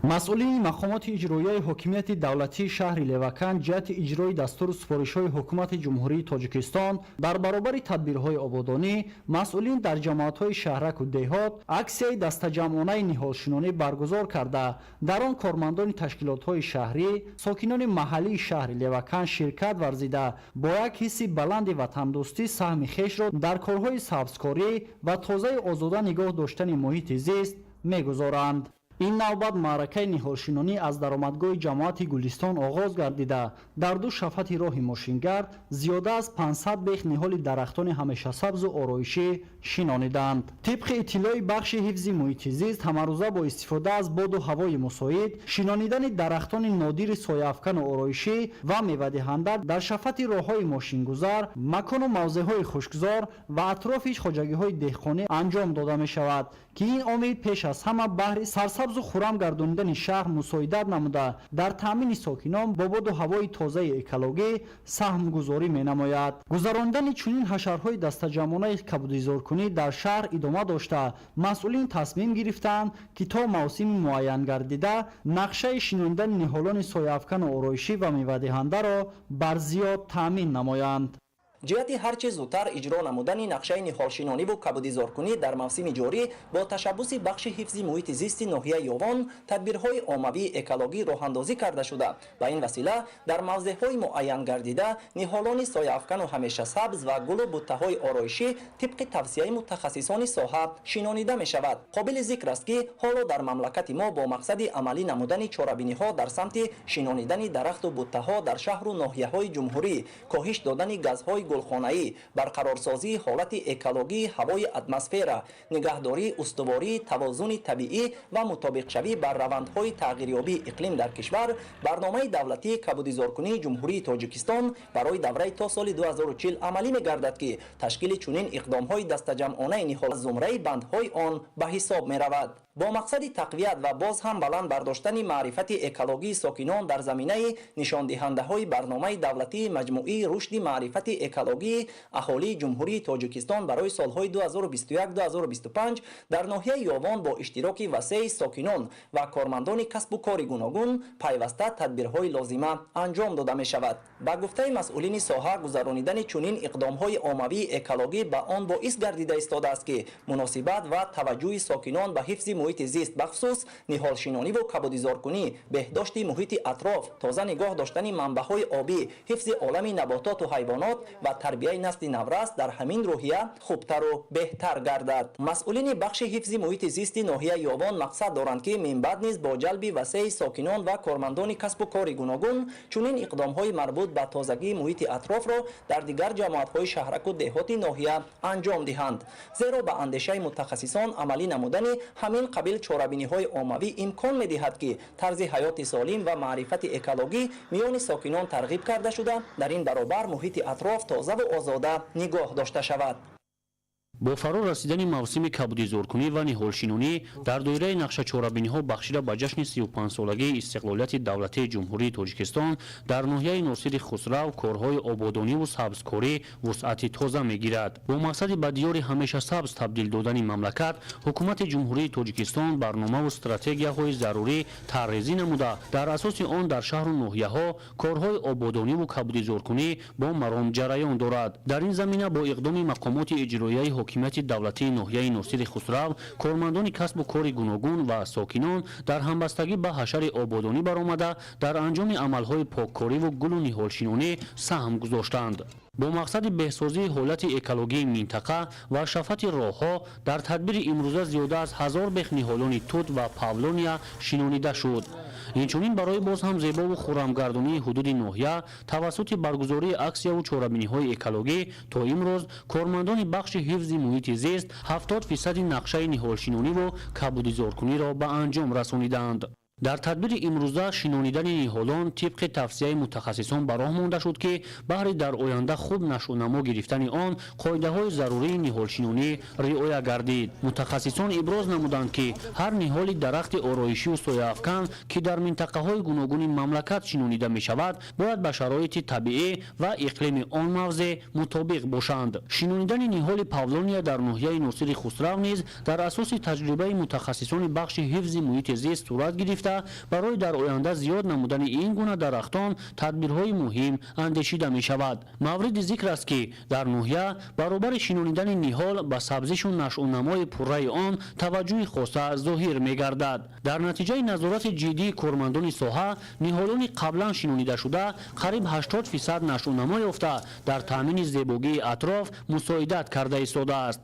Speaker 5: Масъулини мақомоти иҷроияи ҳокимияти давлатии шаҳри Левакан ҷиҳати иҷрои дастуру супоришҳои Ҳукумати Ҷумҳурии Тоҷикистон дар баробари тадбирҳои ободонӣ масъулин дар ҷамоатҳои шаҳраку деҳот аксияи дастаҷамъонаи ниҳолшинонӣ баргузор карда, дар он кормандони ташкилотҳои шаҳрӣ, сокинони маҳаллии шаҳри Левакан ширкат варзида, бо як ҳисси баланди ватандӯстӣ саҳми хешро дар корҳои сабзкорӣ ва тозаи озода нигоҳ доштани муҳити зист мегузоранд. Ин навбат маъракаи ниҳолшинонӣ аз даромадгоҳи ҷамоати Гулистон оғоз гардида, дар ду шафати роҳи мошингард зиёда аз 500 бех ниҳоли дарахтони ҳамешасабзу ороишӣ шинониданд. Тибқи иттилои бахши ҳифзи муҳити зист, ҳамарӯза бо истифода аз боду ҳавои мусоид шинонидани дарахтони нодири сояафкану ороишӣ ва мевадиҳанда дар шафати роҳҳои мошингузар, макону мавзеъҳои хушкзор ва атрофи хоҷагиҳои деҳқонӣ анҷом дода мешавад, ки ин омил пеш аз ҳама баҳри сарсабзу хуррам гардонидани шаҳр мусоидат намуда, дар таъмини сокинон бо боду ҳавои тозаи экологӣ саҳмгузорӣ менамояд. Гузаронидани чунин ҳашарҳои дастаҷамъонаи кабудизоркунӣ дар шаҳр идома дошта, масъулин тасмим гирифтаанд, ки то мавсими муайян гардида нақшаи шинонидани ниҳолони сояафкану ороишӣ ва мевадиҳандаро бар зиёд таъмин намоянд.
Speaker 21: Ҷиҳати ҳарчи зудтар иҷро намудани нақшаи ниҳолшинониву кабудизоркунӣ дар мавсими ҷорӣ бо ташаббуси бахши ҳифзи муҳити зисти ноҳияи Ёвон тадбирҳои оммавии экологӣ роҳандозӣ карда шуда, ба ин васила дар мавзеъҳои муайян гардида ниҳолони сояафкану ҳамешасабз ва гулу буттаҳои ороишӣ тибқи тавсияи мутахассисони соҳа шинонида мешавад. Қобили зикр аст, ки ҳоло дар мамлакати мо бо мақсади амалӣ намудани чорабиниҳо дар самти шинонидани дарахту буттаҳо дар шаҳру ноҳияҳои ҷумҳурӣ, коҳиш додани газҳои гулхонаӣ, барқарорсозии ҳолати экологии ҳавои атмосфера, нигаҳдории устувории тавозуни табиӣ ва мутобиқшавӣ бар равандҳои тағйирёбии иқлим дар кишвар, барномаи давлатии кабудизоркунии Ҷумҳурии Тоҷикистон барои давраи то соли 2040 амалӣ мегардад, ки ташкили чунин иқдомҳои дастаҷамъонаи ниҳол зумраи бандҳои он ба ҳисоб меравад. Бо мақсади тақвият ва боз ҳам баланд бардоштани маърифати экологии сокинон дар заминаи нишондиҳандаҳои барномаи давлатии маҷмӯии рушди маърифати экологии аҳолии Ҷумҳурии Тоҷикистон барои солҳои 2021-2025 дар ноҳияи Ёвон бо иштироки васеи сокинон ва кормандони касбу кори гуногун пайваста тадбирҳои лозима анҷом дода мешавад. Ба гуфтаи масъулини соҳа, гузаронидани чунин иқдомҳои оммавии экологӣ ба он боис гардида истодааст, ки муносибат ва таваҷҷӯҳи сокинон ба ҳифзи муҳити зист, бахусус ниҳолшинониву кабудизоркунӣ, беҳдошти муҳити атроф, тоза нигоҳ доштани манбаъҳои обӣ, ҳифзи олами набототу ҳайвонот ва тарбияи насли наврас дар ҳамин рӯҳия хубтару беҳтар гардад. Масъулини бахши ҳифзи муҳити зисти ноҳияи Ёвон мақсад доранд, ки минбаъд низ бо ҷалби васеи сокинон ва кормандони касбу кори гуногун чунин иқдомҳои марбут ба тозагии муҳити атрофро дар дигар ҷамоатҳои шаҳраку деҳоти ноҳия анҷом диҳанд. Зеро ба андешаи мутахассисон, амалӣ намудани ҳамин қабил чорабиниҳои оммавӣ имкон медиҳад, ки тарзи ҳаёти солим ва маърифати экологӣ миёни сокинон тарғиб карда шуда, дар ин баробар муҳити атроф тозаву озода нигоҳ дошта шавад.
Speaker 4: Бо фаро расидани мавсими кабудизоркунӣ ва ниҳолшинонӣ дар доираи нақшачорабиниҳо бахшида ба ҷашни 35-солагии истиқлолияти давлатии Ҷумҳурии Тоҷикистон дар ноҳияи Носири Хусрав корҳои ободониву сабзкорӣ вусъати тоза мегирад. Бо мақсади ба диёри ҳамеша сабз табдил додани мамлакат, Ҳукумати Ҷумҳурии Тоҷикистон барномаву стратегияҳои зарурӣ тарҳрезӣ намуда, дар асоси он дар шаҳру ноҳияҳо корҳои ободониву кабудизоркунӣ бо маром ҷараён дорад. Дар ин замина бо иқдоми мақомоти иҷроияи ҳокимияти давлатии ноҳияи Носири Хусрав, кормандони касбу кори гуногун ва сокинон дар ҳамбастагӣ ба ҳашари ободонӣ баромада, дар анҷоми амалҳои поккориву гулу ниҳолшинонӣ саҳм гузоштанд. Бо мақсади беҳсозии ҳолати экологии минтақа ва шафати роҳҳо дар тадбири имрӯза зиёда аз 1000 бех ниҳолони тут ва павлония шинонида шуд. Инчунин барои боз ҳам зебову хуррамгардонии ҳудуди ноҳия тавассути баргузории аксияву чорабиниҳои экологӣ то имрӯз кормандони бахши ҳифзи муҳити зист 70% нақшаи ниҳолшинониву кабудизоркуниро ба анҷом расонидаанд. Дар тадбири имрӯза шинонидани ниҳолон тибқи тавсияи мутахассисон ба роҳ монда шуд, ки баҳри дар оянда хуб нашъунамо гирифтани он қоидаҳои зарурии ниҳолшинонӣ риоя гардид. Мутахассисон иброз намуданд, ки ҳар ниҳоли дарахти ороишию сояафкан, ки дар минтақаҳои гуногуни мамлакат шинонида мешавад, бояд ба шароити табиӣ ва иқлими он мавзеъ мутобиқ бошанд. Шинонидани ниҳоли павлония дар ноҳияи Носири Хусрав низ дар асоси таҷрибаи мутахассисони бахши ҳифзи муҳити зист сурат гирифта, барои дар оянда зиёд намудани ин гуна дарахтон тадбирҳои муҳим андешида мешавад. Мавриди зикр аст, ки дар ноҳия баробари шинонидани ниҳол ба сабзишу нашъунамои пурраи он таваҷҷӯҳи хоса зоҳир мегардад. Дар натиҷаи назорати ҷиддии кормандони соҳа ниҳолони қаблан шинонидашуда қариб 80% нашъунамо ёфта, дар таъмини зебогии атроф мусоидат карда истодааст.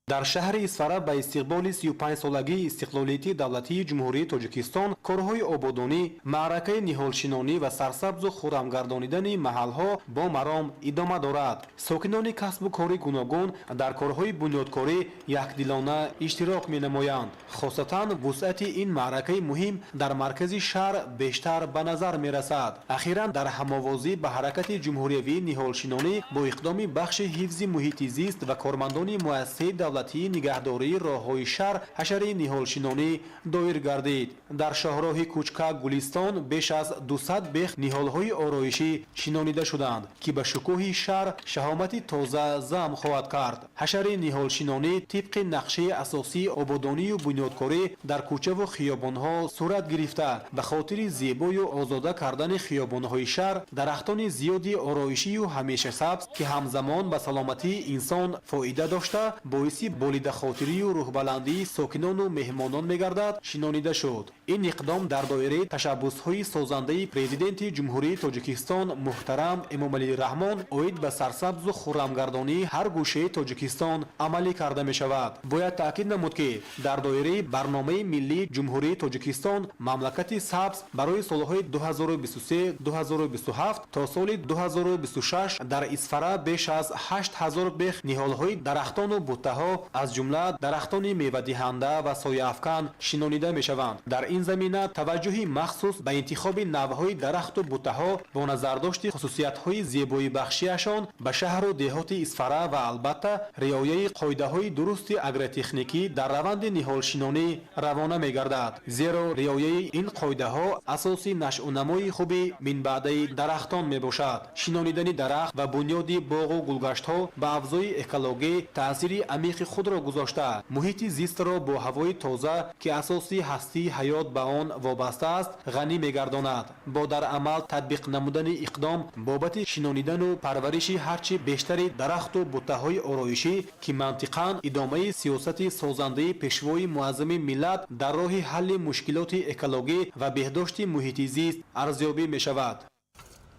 Speaker 9: Дар шаҳри Исфара ба истиқболи 35-солагии истиқлолияти давлатии Ҷумҳурии Тоҷикистон корҳои ободонӣ, маъракаи ниҳолшинонӣ ва сарсабзу хуррамгардонидани маҳалҳо бо маром идома дорад. Сокинони касбу кори гуногун дар корҳои бунёдкорӣ якдилона иштирок менамоянд. Хосатан вусъати ин маъракаи муҳим дар маркази шаҳр бештар ба назар мерасад. Ахиран дар ҳамовозӣ ба ҳаракати ҷумҳуриявии ниҳолшинонӣ бо иқдоми бахши ҳифзи муҳити зист ва кормандони муассисаи давлатии нигаҳдории роҳҳои шаҳр ҳашари ниҳолшинонӣ доир гардид. Дар шоҳроҳи Кучка Гулистон беш аз 200 бех ниҳолҳои ороишӣ шинонида шуданд, ки ба шукӯҳи шаҳр шаҳомати тоза зам хоҳад кард. Ҳашари ниҳолшинонӣ тибқи нақшаи асосии ободонию бунёдкорӣ дар кӯчаву хиёбонҳо сурат гирифта, ба хотири зебою озода кардани хиёбонҳои шаҳр дарахтони зиёди ороишию ҳамешасабз, ки ҳамзамон ба саломатии инсон фоида дошта, боиси Боиси болидахотирию рӯҳбаландии сокинону меҳмонон мегардад, шинонида шуд. Ин иқдом дар доираи ташаббусҳои созандаи Президенти Ҷумҳурии Тоҷикистон муҳтарам Эмомалӣ Раҳмон оид ба сарсабзу хуррамгардонии ҳар гӯшаи Тоҷикистон амалӣ карда мешавад. Бояд таъкид намуд, ки дар доираи барномаи миллии Ҷумҳурии Тоҷикистон «Мамлакати сабз» барои солҳои 2023-2027 то соли 2026 дар Исфара беш аз 8000 бех ниҳолҳои дарахтону буттаҳо, аз ҷумла дарахтони мевадиҳанда ва сояафкан шинонида мешаванд. Дар ин замина таваҷҷӯҳи махсус ба интихоби навъҳои дарахту буттаҳо бо назардошти хусусиятҳои зебоибахшиашон ба шаҳру деҳоти Исфара ва албатта риояи қоидаҳои дурусти агротехникӣ дар раванди ниҳолшинонӣ равона мегардад, зеро риояи ин қоидаҳо асоси нашъунамои хуби минбаъдаи дарахтон мебошад. Шинонидани дарахт ва бунёди боғу гулгаштҳо ба авзои экологӣ таъсири амиқи худро гузошта, муҳити зистро бо ҳавои тоза, ки асоси ҳастии ҳаёт ба он вобаста аст, ғанӣ мегардонад. Бо дар амал татбиқ намудани иқдом бобати шинонидану парвариши ҳарчи бештари дарахту буттаҳои ороишӣ, ки мантиқан идомаи сиёсати созандаи Пешвои муаззами миллат дар роҳи ҳалли мушкилоти экологӣ ва беҳдошти муҳити зист арзёбӣ мешавад.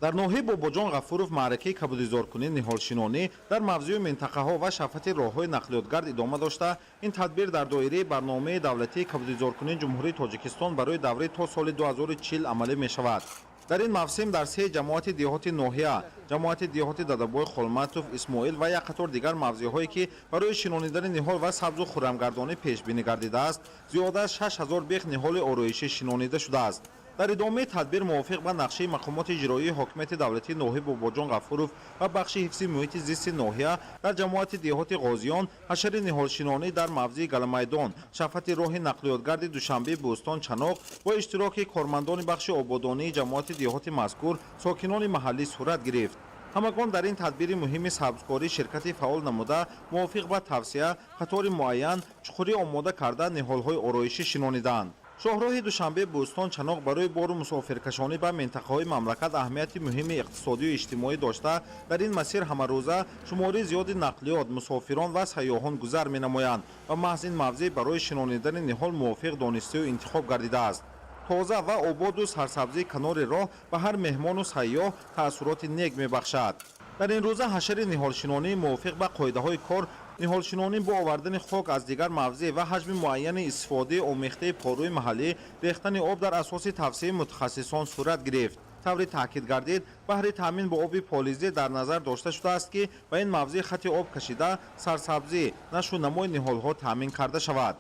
Speaker 24: Дар ноҳияи Бобоҷон Ғафуров маъракаи кабудизоркунӣ, ниҳолшинонӣ дар мавзею минтақаҳо ва шафати роҳҳои нақлиётгард идома дошта, ин тадбир дар доираи барномаи давлатии кабудизоркунии Ҷумҳурии Тоҷикистон барои давраи то соли 2040 амалӣ мешавад. Дар ин мавсим дар се ҷамоати деҳоти ноҳия, ҷамоати деҳоти Дадабой Холматов, Исмоил ва як қатор дигар мавзеъҳое, ки барои шинонидани ниҳол ва сабзу хуррамгардонӣ пешбинӣ гардидааст, зиёда аз 6000 бех ниҳоли ороишӣ шинонида шудааст. Дар идомаи тадбир мувофиқ ба нақшаи мақомоти иҷроии ҳокимияти давлатии ноҳияи Бобоҷон Ғафуров ва бахши ҳифзи муҳити зисти ноҳия, дар ҷамоати деҳоти Ғозиён ҳашари ниҳолшинонӣ дар мавзеи Галамайдон, шафати роҳи нақлиётгарди Душанбе Бӯстон Чаноқ бо иштироки кормандони бахши ободонии ҷамоати деҳоти мазкур, сокинони маҳаллӣ сурат гирифт. Ҳамагон дар ин тадбири муҳими сабзкорӣ ширкати фаъол намуда, мувофиқ ба тавсия қатори муайян чуқурӣ омода карда, ниҳолҳои ороишӣ шинониданд. Шоҳроҳи Душанбе Бӯстон Чаноқ барои бору мусофиркашонӣ ба минтақаҳои мамлакат аҳамияти муҳими иқтисодию иҷтимоӣ дошта, дар ин масир ҳамарӯза шумори зиёди нақлиёт, мусофирон ва сайёҳон гузар менамоянд ва маҳз ин мавзеъ барои шинонидани ниҳол мувофиқ донистаю интихоб гардидааст. Тоза ва ободу сарсабзии канори роҳ ба ҳар меҳмону сайёҳ таассуроти нек мебахшад. Дар ин рӯза ҳашари ниҳолшинонӣ мувофиқ ба қоидаҳои кор, ниҳолшинонӣ бо овардани хок аз дигар мавзеъ ва ҳаҷми муайяни истифодаи омехтаи порӯи маҳаллӣ, рехтани об дар асоси тавсияи мутахассисон сурат гирифт. Тавре таъкид гардид, баҳри таъмин бо оби полизӣ дар назар дошта шудааст, ки ба ин мавзеъ хати об кашида, сарсабзӣ, нашу намои ниҳолҳо таъмин карда шавад.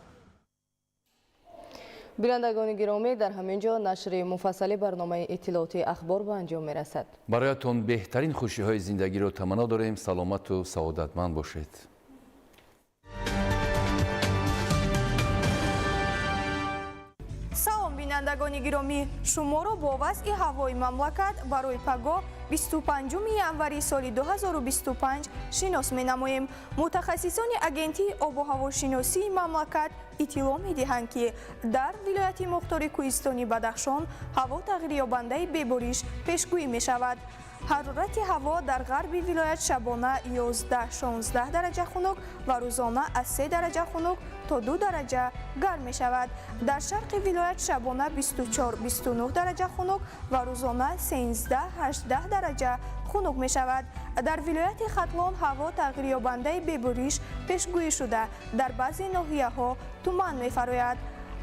Speaker 1: Бинандагони гиромӣ, дар ҳамин ҷо нашри муфассали барномаи иттилоотии «Ахбор» ба анҷом мерасад.
Speaker 2: Бароятон беҳтарин хушиҳои зиндагиро таманно дорем. Саломату саодатманд бошед.
Speaker 10: Салом, бинандагони гиромӣ! Шуморо бо вазъи ҳавои мамлакат барои пагоҳ, 25 январи соли 2025 шинос менамоем. Мутахассисони Агентии обу ҳавошиносии мамлакат иттилоъ медиҳанд, ки дар вилояти мухтори кӯҳистони Бадахшон ҳаво тағйирёбандаи бебориш пешгӯӣ мешавад. Ҳарорати ҳаво дар ғарби вилоят шабона 11-16 дараҷа хунук ва рӯзона аз 3 дараҷа хунук то 2 дараҷа гарм мешавад. Дар шарқи вилоят шабона 24-29 дараҷа хунук ва рӯзона 13-18 дараҷа хунук мешавад. Дар вилояти Хатлон ҳаво тағйирёбандаи бебориш пешгӯӣ шуда, дар баъзе ноҳияҳо туман мефарояд.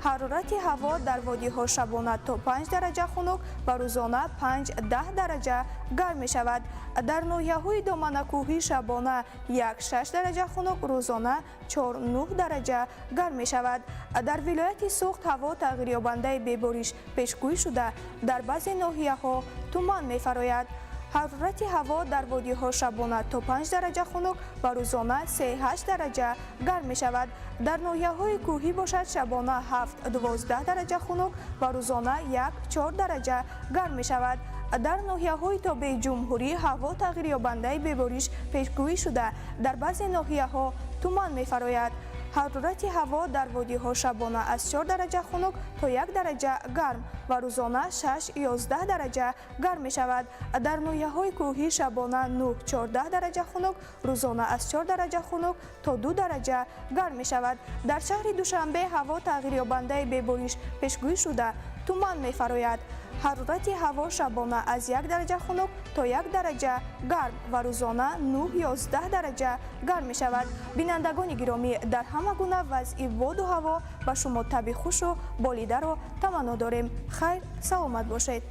Speaker 10: Ҳарорати ҳаво дар водиҳо шабона то 5 дараҷа хунук ва рӯзона 5-10 дараҷа гарм мешавад. Дар ноҳияҳои доманакӯҳӣ шабона 1-6 дараҷа хунук, рӯзона 4-9 дараҷа гарм мешавад. Дар вилояти Суғд ҳаво тағйирёбандаи бебориш пешгӯӣ шуда, дар баъзе ноҳияҳо туман мефарояд. Ҳарорати ҳаво дар водиҳо шабона то 5 дараҷа хунук ва рӯзона 3-8 дараҷа гарм мешавад. Дар ноҳияҳои кӯҳӣ бошад, шабона 7-12 дараҷа хунук ва рӯзона 1-4 дараҷа гарм мешавад. Дар ноҳияҳои тобеи ҷумҳурӣ ҳаво тағйирёбандаи бебориш пешгӯӣ шуда, дар баъзе ноҳияҳо туман мефарояд. Ҳарорати ҳаво дар водиҳо шабона аз 4 дараҷа хунук то 1 дараҷа гарм ва рӯзона 6-11 дараҷа гарм мешавад. Дар ноҳияҳои кӯҳӣ шабона 9-14 дараҷа хунук, рӯзона аз 4 дараҷа хунук то 2 дараҷа гарм мешавад. Дар шаҳри Душанбе ҳаво тағйирёбандаи бебориш пешгӯӣ шуда, туман мефарояд. Ҳарорати ҳаво шабона аз 1 дараҷа хунук то 1 дараҷа гарм ва рӯзона 9-11 дараҷа гарм мешавад. Бинандагони гиромӣ, дар ҳама гуна вазъи боду ҳаво ба шумо таби хушу болидаро таманно дорем. Хайр, саломат бошед.